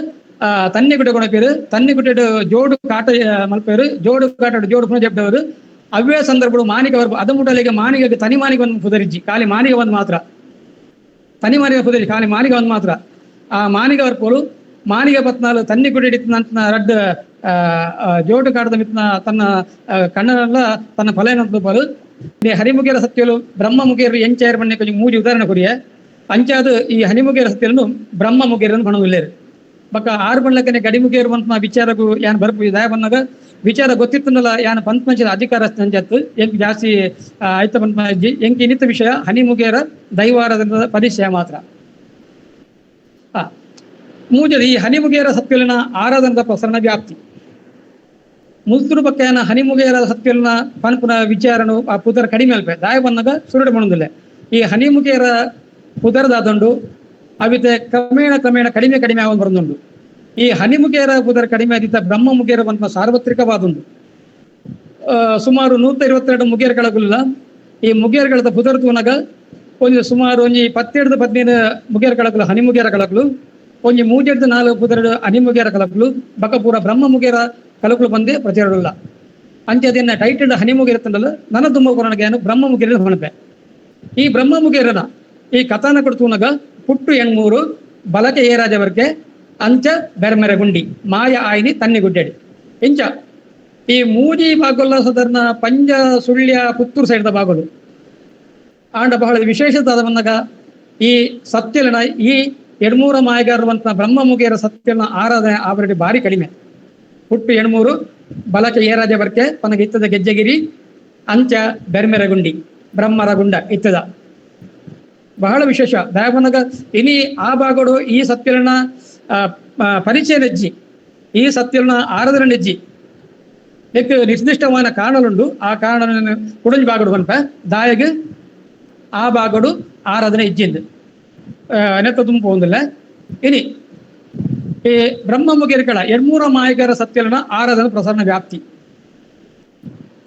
ಆ ತನ್ನಿ ಗುಡ್ಡೆ ಕೊಣಪೇರು. ತನ್ನಿ ಗುಡ್ಡೆ ಜೋಡು ಕಾಟ ಮಲ್ಪೇರು. ಜೋಡು ಕಾಟ ಜೋಡು ಪುನಃ ಜಪ್ಡವರು. ಅವ್ಯ ಸಂದರ್ಭಗಳು ಮಾನಿಕ ಅದಮುಟಲಿಗೆ ಮಾನಿಗೆ ತನಿ ಮಾನಿಗೆ ಒಂದು ಪುದರಿಜ್ಜಿ ಖಾಲಿ ಮಾನಿಗೆ ಒಂದು ಮಾತ್ರ ತನಿ ಮಾನಿಗೆ ಪುದರಿ ಖಾಲಿ ಮಾನಿಗೆ ಒಂದು ಮಾತ್ರ ಆ ಮಾನಿಗೆ ವರ್ಪೋಲು ಮಾನಿಗೆ ಪತ್ನಾಲು ತನ್ನಿ ಗುಡಿ ರಡ್ಡು ಜೋಡು ಕಾಡದ ಮಿತ್ನ ತನ್ನ ಕಣ್ಣನೆಲ್ಲ ತನ್ನ ಫಲ ಪಾಲು ಹರಿಮುಖಿಯರ ಸತ್ಯಲು ಬ್ರಹ್ಮ ಮುಖಿಯರು ಎಂಚಾಯರ್ ಬಣ್ಣೆ ಕೊಂಚ ಮೂಜಿ ಉದಾಹರಣೆ ಕೊರಿಯ ಅಂಚಾದ ಈ ಹನಿಮುಖಿಯರ ಸತ್ಯలను ಬ್ರಹ್ಮ ಮುಖಿಯರನ್ನು ಬಣವಿಲ್ಲೇರು ಬಕ್ಕ ಆರು ಬಣ್ಣಕ್ಕನೆ ಗಡಿಮುಖಿಯರು ಬಂತ ವಿಚಾರಕ್ಕೂ ಯಾನ್ ಬರ್ಪು ದಯ ಬಂದಾಗ ವಿಚಾರ ಗೊತ್ತಿತ್ತನಲ್ಲ ಯಾನ್ ಪಂತ್ ಮಂಚದ ಅಧಿಕಾರ ಅಂಜತ್ತು ಎಂಕ್ ಜಾಸ್ತಿ ಆಯ್ತ ಪಂತ್ ಎಂಕ್ ಇನ್ನಿತ ವಿಷಯ ಹನಿಮುಖಿಯರ ದೈವಾರದ ಪರಿಚಯ ಮಾತ್ರ. ಮೂಜದ ಈ ಹನಿಮುಗೇರ ಸತ್ಯಲಿನ ಆರಾಧನದ ಪ್ರಸರಣ ವ್ಯಾಪ್ತಿ. ಮುಲ್ತುರು ಪಕ್ಕನ ಹನಿಮುಗೇರ ಸತ್ಯಲಿನ ಪನ್ಪುನ ವಿಚಾರನು ಆ ಪುದರ್ ಕಡಿಮೆ ಅಲ್ಪೆ ದಾಯ ಬಂದಾಗ ಸುರುಡು ಬಣದಿಲ್ಲ. ಈ ಹನಿಮುಗೇರ ಪುದರ್ದಾದಂಡು ಅವಿತೆ ಕ್ರಮೇಣ ಕ್ರಮೇಣ ಕಡಿಮೆ ಕಡಿಮೆ ಆಗ ಬರಂದುಂಡು. ಈ ಹನಿಮುಗೇರ ಪುದರ್ ಕಡಿಮೆ ಆದಿತ್ತ ಬ್ರಹ್ಮ ಮುಗೇರ ಬಂತ ಸಾರ್ವತ್ರಿಕವಾದುಂಡು. ಸುಮಾರು 122 ಮುಗೇರ್ಗಳಗುಲ್ಲ. ಈ ಮುಗೇರ್ಗಳದ ಪುದರ್ ತೂನಗ ಒಂಜಿ ಸುಮಾರು ಒಂಜಿ 17-15 ಮುಗೇರ್ ಕಳಕಲು ಹನಿಮುಗೇರ ಕಳಕಲು, ಒಂಜಿ 3-4 ಪುದರ್ ಹನಿಮುಗೇರ ಕಳಕಲು, ಬಕಪೂರ ಬ್ರಹ್ಮ ಮುಗೇರ ಕಲಕಲು ಬಂದೇ ಪ್ರಚಾರವಿಲ್ಲ. ಅಂಚೆ ಅದನ್ನ ಟೈಟಲ್ ಹನಿಮುಗೇರ ತಂಡಲ್ಲ ನನ್ನ ತುಂಬ ಕೊರಣಿಗೆ ಬ್ರಹ್ಮ ಮುಗೇರ ಹೊಣಪೆ. ಈ ಬ್ರಹ್ಮ ಮುಗೇರನ ಈ ಕಥಾನ ಕೊಡ್ತೂನಗ ಪುಟ್ಟು 8 ಬಲಕೆ ಏರಾಜವರ್ಗೆ ಅಂಚ ಬೆರ್ಮೆರೆ ಗುಂಡಿ ಮಾಯ ಆಯ್ನಿ ತನ್ನಿಗುಡ್ಡೆಡಿ ಇಂಚ ಈ ಮೂಜಿ ಬಾಗೊಲ್ಲ ಸದರ್ನ ಪಂಜ ಸುಳ್ಯ ಪುತ್ತೂರು ಸೈಡ್ದ ಬಾಗೊಲು ಆಂಡ ಬಹಳ ವಿಶೇಷತಾದ ಬಂದಾಗ ಈ ಸತ್ಯಲನ ಈ 8 ಮಾಯಗಾರರುವಂತ ಬ್ರಹ್ಮ ಮುಗೇರ ಸತ್ಯಲನ ಆರಾಧನೆ ಆವರಡಿ ಭಾರಿ ಕಡಿಮೆ. ಹುಟ್ಟು 8 ಬಲಕೆ ಏರಾಜ ಬರ್ಕೆ ಪನಗ ಇತ್ತದ ಗೆಜ್ಜೆಗಿರಿ ಅಂಚ ಬೆರ್ಮೆರಗುಂಡಿ ಬ್ರಹ್ಮರ ಗುಂಡ ಇತ್ತದ ಬಹಳ ವಿಶೇಷ. ದಯಾಬನಗ ಇನಿ ಆ ಭಾಗಡು ಈ ಸತ್ಯಲನ ಪರಿಚಯ ನೆಜ್ಜಿ, ಈ ಸತ್ಯಲನ ಆರಾಧನೆ ನೆಜ್ಜಿ ನಿರ್ದಿಷ್ಟವಾದ ಕಾರಣಲುಂಡು. ಆ ಕಾರಣ ಕುಡಂಜಿ ಬಾಗಡು ಪನ್ಪ ದಾಯಗ್ ಆ ಬಾಗಡು ಆರಾಧನೆ ಇಜ್ಜಿಂದು ನೆತ್ತ ತುಂಬ ಒಂದಿಲ್ಲ. ಇನಿ ಈ ಬ್ರಹ್ಮ ಮುಗೇರ್ಕಳ 8 ಮಾಯಕರ ಸತ್ಯಲನ ಆರಾಧನೆ ಪ್ರಸರಣ ವ್ಯಾಪ್ತಿ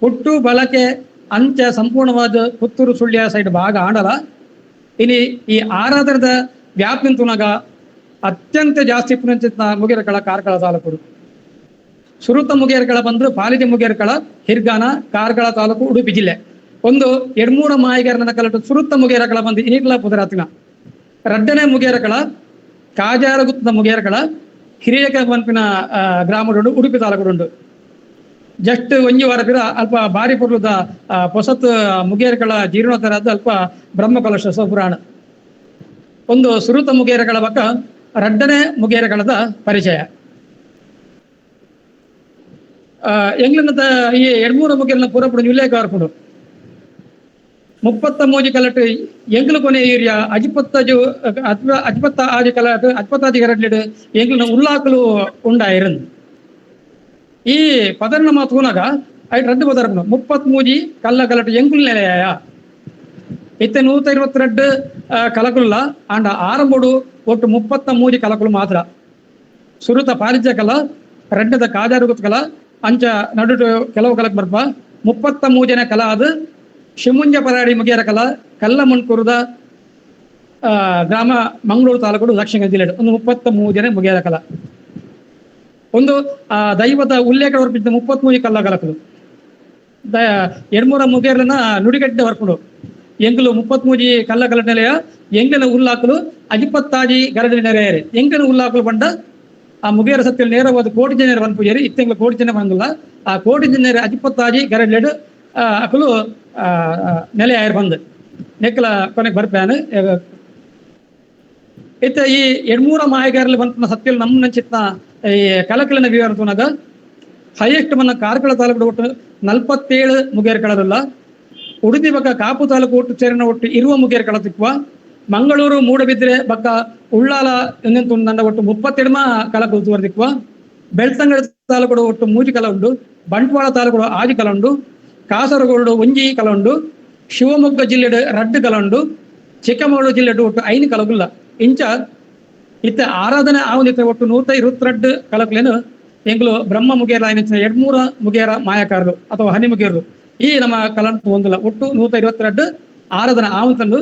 ಹುಟ್ಟು ಬಳಕೆ ಅಂಚ ಸಂಪೂರ್ಣವಾದ ಪುತ್ತೂರು ಸುಳ್ಯ ಸೈಡ್ ಭಾಗ ಆಡಲ. ಇನಿ ಈ ಆರಾಧನದ ವ್ಯಾಪ್ತಿ ತುನಗ ಅತ್ಯಂತ ಜಾಸ್ತಿ ಪುನಂಚಿತ ಮುಗೇರ್ಕಳ ಕಾರ್ಕಳ ತಾಲೂಕು. ಸುರುತ ಮುಗೇರ್ಕಳ ಬಂದು ಪಾಲಿಜ ಮುಗೇರ್ಕಳ ಹಿರ್ಗಾನ ಕಾರ್ಕಳ ತಾಲೂಕು ಉಡುಪಿ ಜಿಲ್ಲೆ. ಒಂದು 8 ಮಾಯಿಗಾರನ ಕಲಟು ಸುರುತ್ತ ಮುಗೇರಕಳ ಬಂದು ಇನಿಕ್ಲ ಪುದರಾತಿನ. ರಡ್ಡನೆ ಮುಗೇರಕಳ ಕಾಜಾರಗುತ್ತದ ಮುಗೇರಕಳ ಹಿರಿಯಕ ಪನ್ಪಿನ ಗ್ರಾಮಡುಂಡು ಉಡುಪಿ ತಾಲೂಕುಡುಂಡು. ಜಸ್ಟ್ ಒಂಜಿ ವಾರ ಪಿರ ಅಲ್ಪ ಬಾರಿ ಪೊರ್ಲುದ ಪೊಸತ್ ಮುಗೇರಕಳ ಜೀರ್ಣೋತ್ತರಾದ ಅಲ್ಪ ಬ್ರಹ್ಮ ಕಲಶ ಪುರಾಣ. ಒಂದು ಸುರುತ ಮುಗೇರಕಳ ಬಕ್ಕ ರಡ್ಡನೆ ಮುಗೇರಕಳದ ಪರಿಚಯ. ಎಂಗ್ಲನ್ನದ ಈ 8 ಮುಗೇರನ ಪೂರಪುಡು ಉಲ್ಲೇಖ ಬರ್ಪುಂಡು. 33 ಕಲಟ್ ಎಂಗ್ಲು ಕೊನೆ ಏರಿಯಾ ಅಜಿಪತ್ತಜು ಅಜ್ಪತ್ತ ಆಜಿ ಕಲಟ್ ಅಜ್ಪತ್ತಾಜಿ ಕರಟ್ಲಿಡ್ ಎಂಗ್ಲನ ಉಲ್ಲಾಕಲು ಉಂಡಾಯಿರಂದು. ಈ ಪದರ್ನ ಮಾತೂನಾಗ ಐಟ್ ರದ್ದು ಪದರ್ಪುಂಡು. 33 ಕಲ್ಲ ಕಲಟ್ ಎಂಗುಲ್ ನೆಲೆಯ ಇತ್ತೆ 122 ಕಲಕುಲ್ಲ ಆಂಡ ಆರಂಭಡು ಒಟ್ಟು 33 ಕಲಕುಲು ಮಾತ್ರ. ಸುರುತ ಪಾರಿಜ ಕಲ ರಡ್ಡದ ಕಾಜಾರುಗುತ್ತ ಕಲ ಅಂಚ ನಡುಟು ಕೆಲವು ಕಲಕ್ ಬರ್ಪ 33 ಜನ ಕಲ ಅದು ಶಿಮುಂಜ ಪರಾಡಿ ಮುಗಿಯರ ಕಲ ಕಲ್ಲ ಮುನ್ಕುರುದ ಗ್ರಾಮ ಮಂಗಳೂರು ತಾಲೂಕು ದಕ್ಷಿಣ ಜಿಲ್ಲೆ ಒಂದು 33 ಜನ ಮುಗಿಯರ ಕಲ. ಒಂದು ಆ ದೈವದ ಉಲ್ಲೇಖ ವರ್ಪಿದ್ದ 33 ಕಲ್ಲ ಕಲಕಲು 8 ಮುಗೇರ್ಲನ ನುಡಿಗಡ್ಡೆ ವರ್ಪುಡು ಎಂಗ್ಲು 33 ಕಲ್ಲ ಕಲ ನೆಲೆಯ ಎಂಗ್ಲಿನ ಉಲ್ಲಾಕಲು ಅಜಿಪತ್ತಾಜಿ ಗರಡಿ ನೆರೆಯರೆ ಎಂಗ್ಲಿನ ಉಲ್ಲಾಕಲು ಬಂಡ ಆ ಮುಗೇರ ಸತ್ಯ ನೇರವಾದ ಕೋಟಿ ಜನರ ಬಂದ್ ಪೂಜಾರಿ ಇತ್ತೆಂಗ್ಲ ಕೋಟಿ ಜನ ಬಂದಿಲ್ಲ. ಆ ಕೋಟಿ ಜನರ ಅಜಿಪತ್ತಾಜಿ ಗರಡ್ಲೆಡು ಅಕಲು ನೆಲೆ ಆಯರ್ ಬಂದು ನೆಕ್ಕಲ ಕೊನೆಗೆ ಬರ್ಪ್ಯಾನು. ಇತ್ತ ಈ 8 ಮಾಯಗಾರಲ್ಲಿ ಬಂತ ಸತ್ಯಲ್ ನಮ್ಮ ನಂಚಿತ್ನ ಈ ಕಲಕಲಿನ ವಿವರ ತುನಗ ಹೈಯೆಸ್ಟ್ ಮನ್ನ ಕಾರ್ಕಳ ತಾಲೂಕು ಒಟ್ಟು 47 ಮುಗೇರ್ ಕಳರಲ್ಲ. ಉಡುಪಿ ಬಕ್ಕ ಕಾಪು ತಾಲೂಕು ಒಟ್ಟು ಸೇರಿನ ಒಟ್ಟು 20 ಮುಗೇರ್ ಕಳ ತಿಕ್ವ. ಮಂಗಳೂರು ಮೂಡಬಿದ್ರೆ ಬಕ್ಕ ಉಳ್ಳಾಲ ತುಂಡ ಒಟ್ಟು 32 ಕಲಕು ತಿಕ್ವ. ಬೆಳ್ತಂಗಡಿ ತಾಲೂಕು ಒಟ್ಟು 3 ಕಲ ಉಂಡು. ಬಂಟ್ವಾಳ ತಾಲೂಕು 6 ಕಲ ಉಂಡು. ಕಾಸರಗೋಡು 1 ಕಲ ಉಂಡು. ಶಿವಮೊಗ್ಗ ಜಿಲ್ಲೆಡು 2 ಕಲ ಉಂಡು. ಚಿಕ್ಕಮಗಳೂರು ಜಿಲ್ಲೆಡು ಒಟ್ಟು 5 ಕಲಗುಲ್ಲ. ಇಂಚ ಇತ್ತ ಆರಾಧನೆ ಆವನಿತ್ತ ಒಟ್ಟು 122 ಕಲಕುಲೇನು ಎಂಗ್ಲು ಬ್ರಹ್ಮ ಮುಗೇರ 8 ಮುಗೇರ ಮಾಯಕಾರರು ಅಥವಾ ಹನಿ ಮುಗೇರರು ಈ ನಮ್ಮ ಕಲಂಟು ಒಂದಿಲ್ಲ. ಒಟ್ಟು 122 ಆರಾಧನೆ ಆವಂತಂದು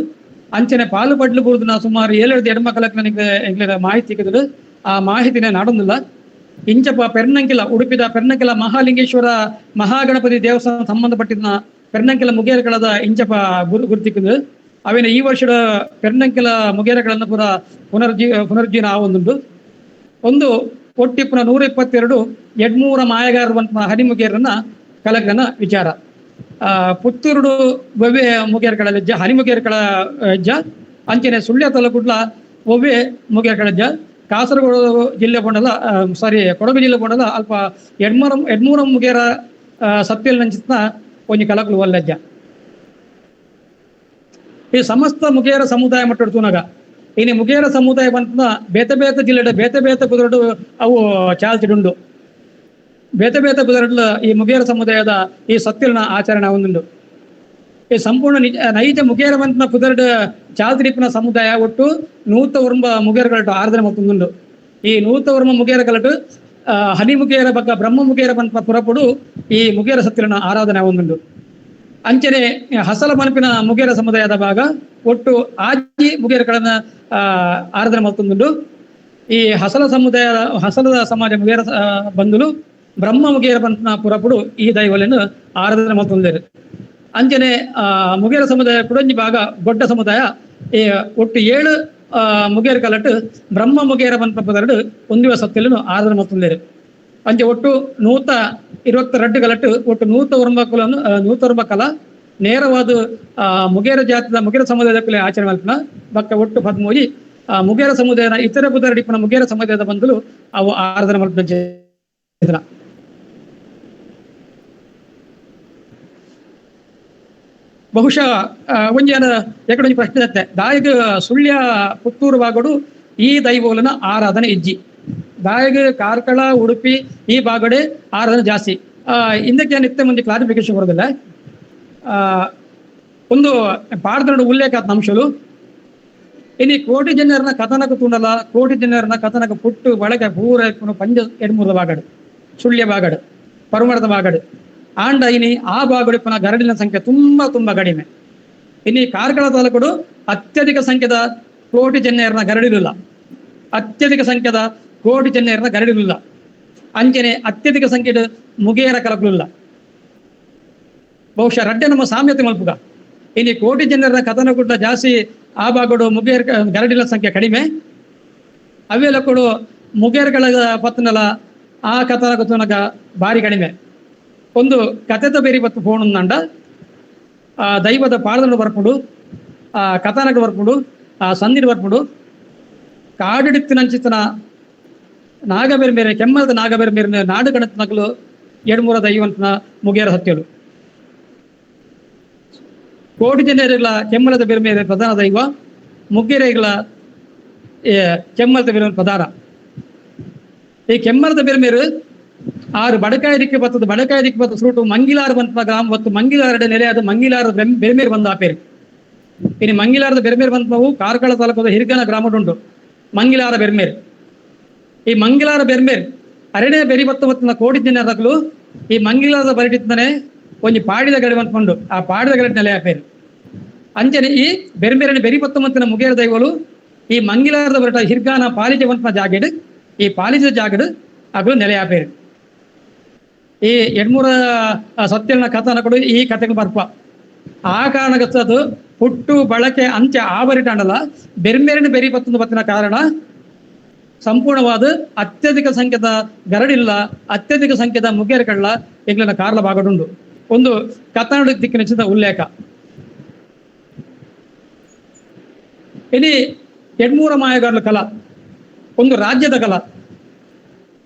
ಅಂಚನೆ ಪಾಲು ಪಡ್ಲು ಬರುದು ಸುಮಾರು 7 ಎಡಮ ಕಲಕ್ ನನಗೆ ಎಂಗ್ಲ ಮಾಹಿತಿ ಸಿಕ್ಕಿದ್ರು. ಆ ಮಾಹಿತಿನೇ ನಾಡೊಂದಿಲ್ಲ. ಇಂಚಪ್ಪ ಪೆರ್ನಂಕಿಲ ಉಡುಪಿದ ಪೆರ್ನಂಕಿಲ ಮಹಾಲಿಂಗೇಶ್ವರ ಮಹಾಗಣಪತಿ ದೇವಸ್ಥಾನ ಸಂಬಂಧಪಟ್ಟಿದ್ದ ಪೆರ್ನಂಕಿಲ ಮುಗೇರಗಳದ ಇಂಚಪ್ಪ ಗುರುತಿಕ್ಕಿದ್ದು. ಅವೇನ ಈ ವರ್ಷದ ಪೆರ್ನಂಕಿಲ ಮುಗೇರಗಳನ್ನು ಪೂರ ಪುನರ್ಜೀವನ ಆವೊಂದುಂಡು. ಒಂದು ಒಟ್ಟಿಪ್ಪುನ 122 8 ಮಾಯಗಾರರು ಹನಿಮುಗೇರನ್ನ ಕಲಕನ ವಿಚಾರ. ಪುತ್ತೂರುಡು ಒವ್ವೆ ಮುಗೇರ್ಕಳ ಹೆಜ್ಜ ಹನಿಮುಗೇರ್ಕಳ ಹೆಜ್ಜ ಅಂಚನೆ ಸುಳ್ಯ ತಾಲೂಕುಡ್ಲ ಒವ್ವೆ ಮುಗೇರ್ಕಳ ಹೆಜ್ಜ ಕಾಸರಗೋಡು ಜಿಲ್ಲೆ ಕೊಂಡಲ್ಲ ಸಾರಿ ಕೊಡಗು ಜಿಲ್ಲೆ ಕೊಂಡಲ್ಲ ಅಲ್ಪ 8 ಮುಗೇರ ಸತ್ಯಲ್ ನಂಚಿತ್ನ ಒಂಜಿ ಕಲಕಲು ಒಲ್ಲಜ್ಜ. ಈ ಸಮಸ್ತ ಮುಗೇರ ಸಮುದಾಯ ಮಟ್ಟಡ್ತುನಾಗ ಇನಿ ಮುಗೇರ ಸಮುದಾಯ ಬಂತ ಬೇತೆ ಬೇತೆ ಜಿಲ್ಲೆಡ್ ಬೇತೆ ಬೇತೆ ಪುದರ್ಡ್ ಅವು ಚಾಲ್ತಿಡುಂಡು. ಬೇತೆ ಬೇತೆ ಪುದರ್ಡ್ ಈ ಮುಗೇರ ಸಮುದಾಯದ ಈ ಸತ್ತಿಲ್ನ ಆಚರಣೆ ಒಂದುಂಡು. ಈ ಸಂಪೂರ್ಣ ನೈಜ ಮುಗೇರ ಬಂತನ ಪುದರ್ಡ್ ಚಾಲ್ತಿಡಿಪ್ಪುನ ಸಮುದಾಯ ಒಟ್ಟು 109 ಮುಗೇರಗಳಟ್ಟು ಆರಾಧನೆ ಮಲ್ತೊಂದುಂಡು. ಈ 109 ಮುಗೇರಗಳಟ್ಟು ಹನಿ ಮುಗೇರ ಬಕ್ಕ ಬ್ರಹ್ಮ ಮುಗೇರ ಬಂತ ಪುರಪುಡು ಈ ಮುಗೇರ ಸತ್ತಿಲನ ಆರಾಧನೆ ಒಂದುಂಡು. ಅಂಚನೆ ಹಸಲ ಮನಪಿನ ಮುಗೇರ ಸಮುದಾಯದ ಭಾಗ ಒಟ್ಟು ಆಜಿ ಮುಗೇರಗಳನ್ನ ಆರಾಧನೆ ಮಲ್ತೊಂದುಂಡು. ಈ ಹಸಲ ಸಮುದಾಯ ಹಸಲದ ಸಮಾಜ ಮುಗೇರ ಬಂಧುಲು ಬ್ರಹ್ಮ ಮುಗೇರ ಬಂತನ ಪುರಪುಡು ಈ ದೈವలను ಆರಾಧನೆ ಮಲ್ತೊಂದೇರು. ಅಂಚನೆ ಮುಗೇರ ಸಮುದಾಯ ಕುಡಂಜಿ ಭಾಗ ಗೊಡ್ಡ ಸಮುದಾಯ ಈ ಒಟ್ಟು 7 ಮುಗೇರ ಕಲಟ್ಟು ಬ್ರಹ್ಮ ಮುಗೇರ ಬಂತ ಪುದರ್ಡು ಒಂದಿವ ಸತ್ತಿಲನು ಆರಾಧನೆ ಮಲ್ತೊಂದೇರು. ಅಂಚೆ ಒಟ್ಟು 122 ಗಲಟ್ಟು ಒಟ್ಟು 109 ಕುಲನು 109 ಕಲ ನೇರವಾದ ಮುಗೇರ ಜಾತಿದ ಮುಗೇರ ಸಮುದಾಯದ ಕುಲ ಆಚರಣೆ ಮಲ್ಪುನ ಬಕ್ಕ ಒಟ್ಟು 13 ಮುಗೇರ ಸಮುದಾಯದ ಇತರ ಪುದರ್ಡಿಪ್ಪುನ ಮುಗೇರ ಸಮುದಾಯದ ಬಂಧುಲು ಅವು ಆರಾಧನೆ ಮಲ್ಪುನ. ಬಹುಶಃ ಒಂಜಿ ಎಕಡೊಂಜಿ ಪ್ರಶ್ನೆ ಇತ್ತೆ, ದಾಯಗ ಸುಳ್ಯ ಪುತ್ತೂರು ಭಾಗಡು ಈ ದೈವೋಲನ ಆರಾಧನೆ ಇಜ್ಜಿ, ದಾಯಗ ಕಾರ್ಕಳ ಉಡುಪಿ ಈ ಭಾಗಡೆ ಆರಾಧನೆ ಜಾಸ್ತಿ. ಹಿಂದಕ್ಕೆ ನಿತ್ಯ ಮುಂದೆ ಕ್ಲಾರಿಫಿಕೇಶನ್ ಬರೋದಿಲ್ಲ. ಒಂದು ಪಾಠದ ಉಲ್ಲೇಖ ಆದ ಅಂಶಗಳು ಇನ್ನು ಕೋಟಿ ಜನರನ್ನ ಕಥನಕ ತೂಂಡಲ, ಕೋಟಿ ಜನರನ್ನ ಕಥನಕ ಪುಟ್ಟು ಬಳಕೆ ಪೂರ ಪಂಜ ಎಡ್ಮೂರದ ಭಾಗಡು, ಸುಳ್ಯ ಭಾಗಡು, ಪರುಮರದ ಭಾಗಡು ಆಂಡ ಇನಿ ಆ ಭಾಗಡು ಪುನಃ ಗರಡಿನ ಸಂಖ್ಯೆ ತುಂಬಾ ತುಂಬಾ ಕಡಿಮೆ. ಇನ್ನು ಕಾರ್ಕಳ ತಾಲೂಕುಡು ಅತ್ಯಧಿಕ ಸಂಖ್ಯೆದ ಕೋಟಿ ಜನರನ್ನ ಗರಡಿಲಿಲ್ಲ, ಅತ್ಯಧಿಕ ಸಂಖ್ಯೆದ ಕೋಟಿ ಜನರನ್ನ ಗರಡಿಲಿಲ್ಲ. ಅಂಚನೆ ಅತ್ಯಧಿಕ ಸಂಖ್ಯೆದ ಮುಗೇರ ಕಲಕಲಿಲ್ಲ. ಬಹುಶಃ ರಡ್ಡೆ ನಮ್ಮ ಸಾಮ್ಯತೆ ಮಲ್ಪುಗ. ಇನ್ನು ಕೋಟಿ ಜನರ ಕಥನ ಕೂಡ ಜಾಸ್ತಿ ಆ ಭಾಗಡು ಮುಗೇರ ಗರಡಿಲ ಸಂಖ್ಯೆ ಕಡಿಮೆ. ಅವೆಲ್ಲ ಕೂಡ ಮುಗೇರ್ಗಳ ಪತ್ತನಲ ಆ ಕಥನ ಕಥನಕ ಭಾರಿ ಕಡಿಮೆ. ಒಂದು ಕಥೆತ ಬೇರಿ ಬತ್ತು ಫೋನ್ ಅಂಡ ಆ ದೈವದ ಪಾಡದನ್ನು ಬರ್ಪುಂಡು, ಆ ಕಥಾನಕ ಬರ್ಪುಂಡು, ಆ ಸಂದಿನ ಬರ್ಪುಂಡು. ಕಾಡಿಡಿತ್ತಿನಂಚಿತನ ನಾಗಬೇರೆ ಮೇರೆ ಕೆಮ್ಮಲದ ನಾಗಬೇರೆ ಮೇರೆ ನಾಡು ಗಣತನಕಲು ಎಡ್ಮೂರ ದೈವಂತನ ಮುಗೇರ ಸತ್ಯಲು. ಕೋಟಿ ಜನರಿಗಳ ಕೆಮ್ಮಲದ ಬೇರೆ ಮೇರೆ ಪ್ರಧಾನ ದೈವ, ಮುಗ್ಗೇರೆಗಳ ಕೆಮ್ಮಲದ ಬೇರೆ ಪ್ರಧಾನ. ಈ ಕೆಮ್ಮಲದ ಬೇರೆ ಮೇರೆ ಆರು ಬಡಕಾಯಿ ದಿಕ್ಕಿ ಬತ್ತದ, ಬಡಕಾಯಿ ದಿಕ್ಕಿ ಬತ್ತ ಸುರುಟು ಮಂಗಿಲಾರ ಬಂತ ಗ್ರಾಮ ಬತ್ತು ಮಂಗಿಲಾರಡೆ ನೆಲೆಯಾದ ಮಂಗಿಲಾರ ಬೆರ್ಮೇರು ಬಂದ ಆಪೇರು. ಇನ್ನು ಮಂಗಿಲಾರದ ಬೆರ್ಮೇರು ಬಂತವು ಕಾರ್ಕಳ ತಾಲೂಕದ ಹಿರ್ಗನ ಗ್ರಾಮಡುಂಟು ಮಂಗಿಲಾರ ಬೆರ್ಮೇರು. ಈ ಮಂಗಿಲಾರ ಬೆರ್ಮೇರ್ ಅರಣ್ಯ ಬೆರಿ ಬತ್ತ ಬತ್ತಿನ ಕೋಟಿ ಜನರಕಲು ಈ ಮಂಗಿಲಾರದ ಬರಿಟಿತ್ತಾನೆ ಒಂಜಿ ಪಾಡಿದ ಗಡಿ ಬಂದ್ಕೊಂಡು ಆ ಪಾಡಿದ ಗಡಿ ನೆಲೆ ಆಪೇರು. ಅಂಚನೆ ಈ ಬೆರ್ಮೇರನೆ ಬೆರಿ ಬತ್ತ ಮಂತಿನ ಮುಗೇರ ದೈವಲು ಈ ಮಂಗಿಲಾರದ ಬರಟ ಹಿರ್ಗಾನ ಪಾಲಿಜ ಬಂತನ ಜಾಗೆಡು ಈ ಪಾಲಿಜ ಜಾಗಡು ಅಗಲು ನೆಲೆ ಆಪೇರು. ಈ ಎಡ್ಮೂರ ಸತ್ಯನ ಕಥನ ಕೊಡು ಈ ಕಥೆಗಳು ಬರ್ಪ. ಆ ಕಾರಣಕ್ಕೆ ಪುಟ್ಟು ಬಳಕೆ ಅಂಚೆ ಆವರಿಟಾಂಡಲ ಬೆರ್ಮೇರನೆ ಬೆರಿ ಬತ್ತೊಂದು ಬತ್ತಿನ ಕಾರಣ ಸಂಪೂರ್ಣವಾದ ಅತ್ಯಧಿಕ ಸಂಖ್ಯೆದ ಗರಡಿಲ್ಲ, ಅತ್ಯಧಿಕ ಸಂಖ್ಯೆದ ಮುಗೇರಕಳ್ಳ ಎಂಗ್ಲಿನ ಕಾರ್ಲ ಭಾಗಡುಂಡು. ಒಂದು ಕಥಾನಡು ದಿಕ್ಕಿನ ಉಲ್ಲೇಖ. ಇನಿ ಎಡ್ಮೂರ ಮಾಯಗಾರಲ ಕಲಾ ಒಂದು ರಾಜ್ಯದ ಕಲಾ.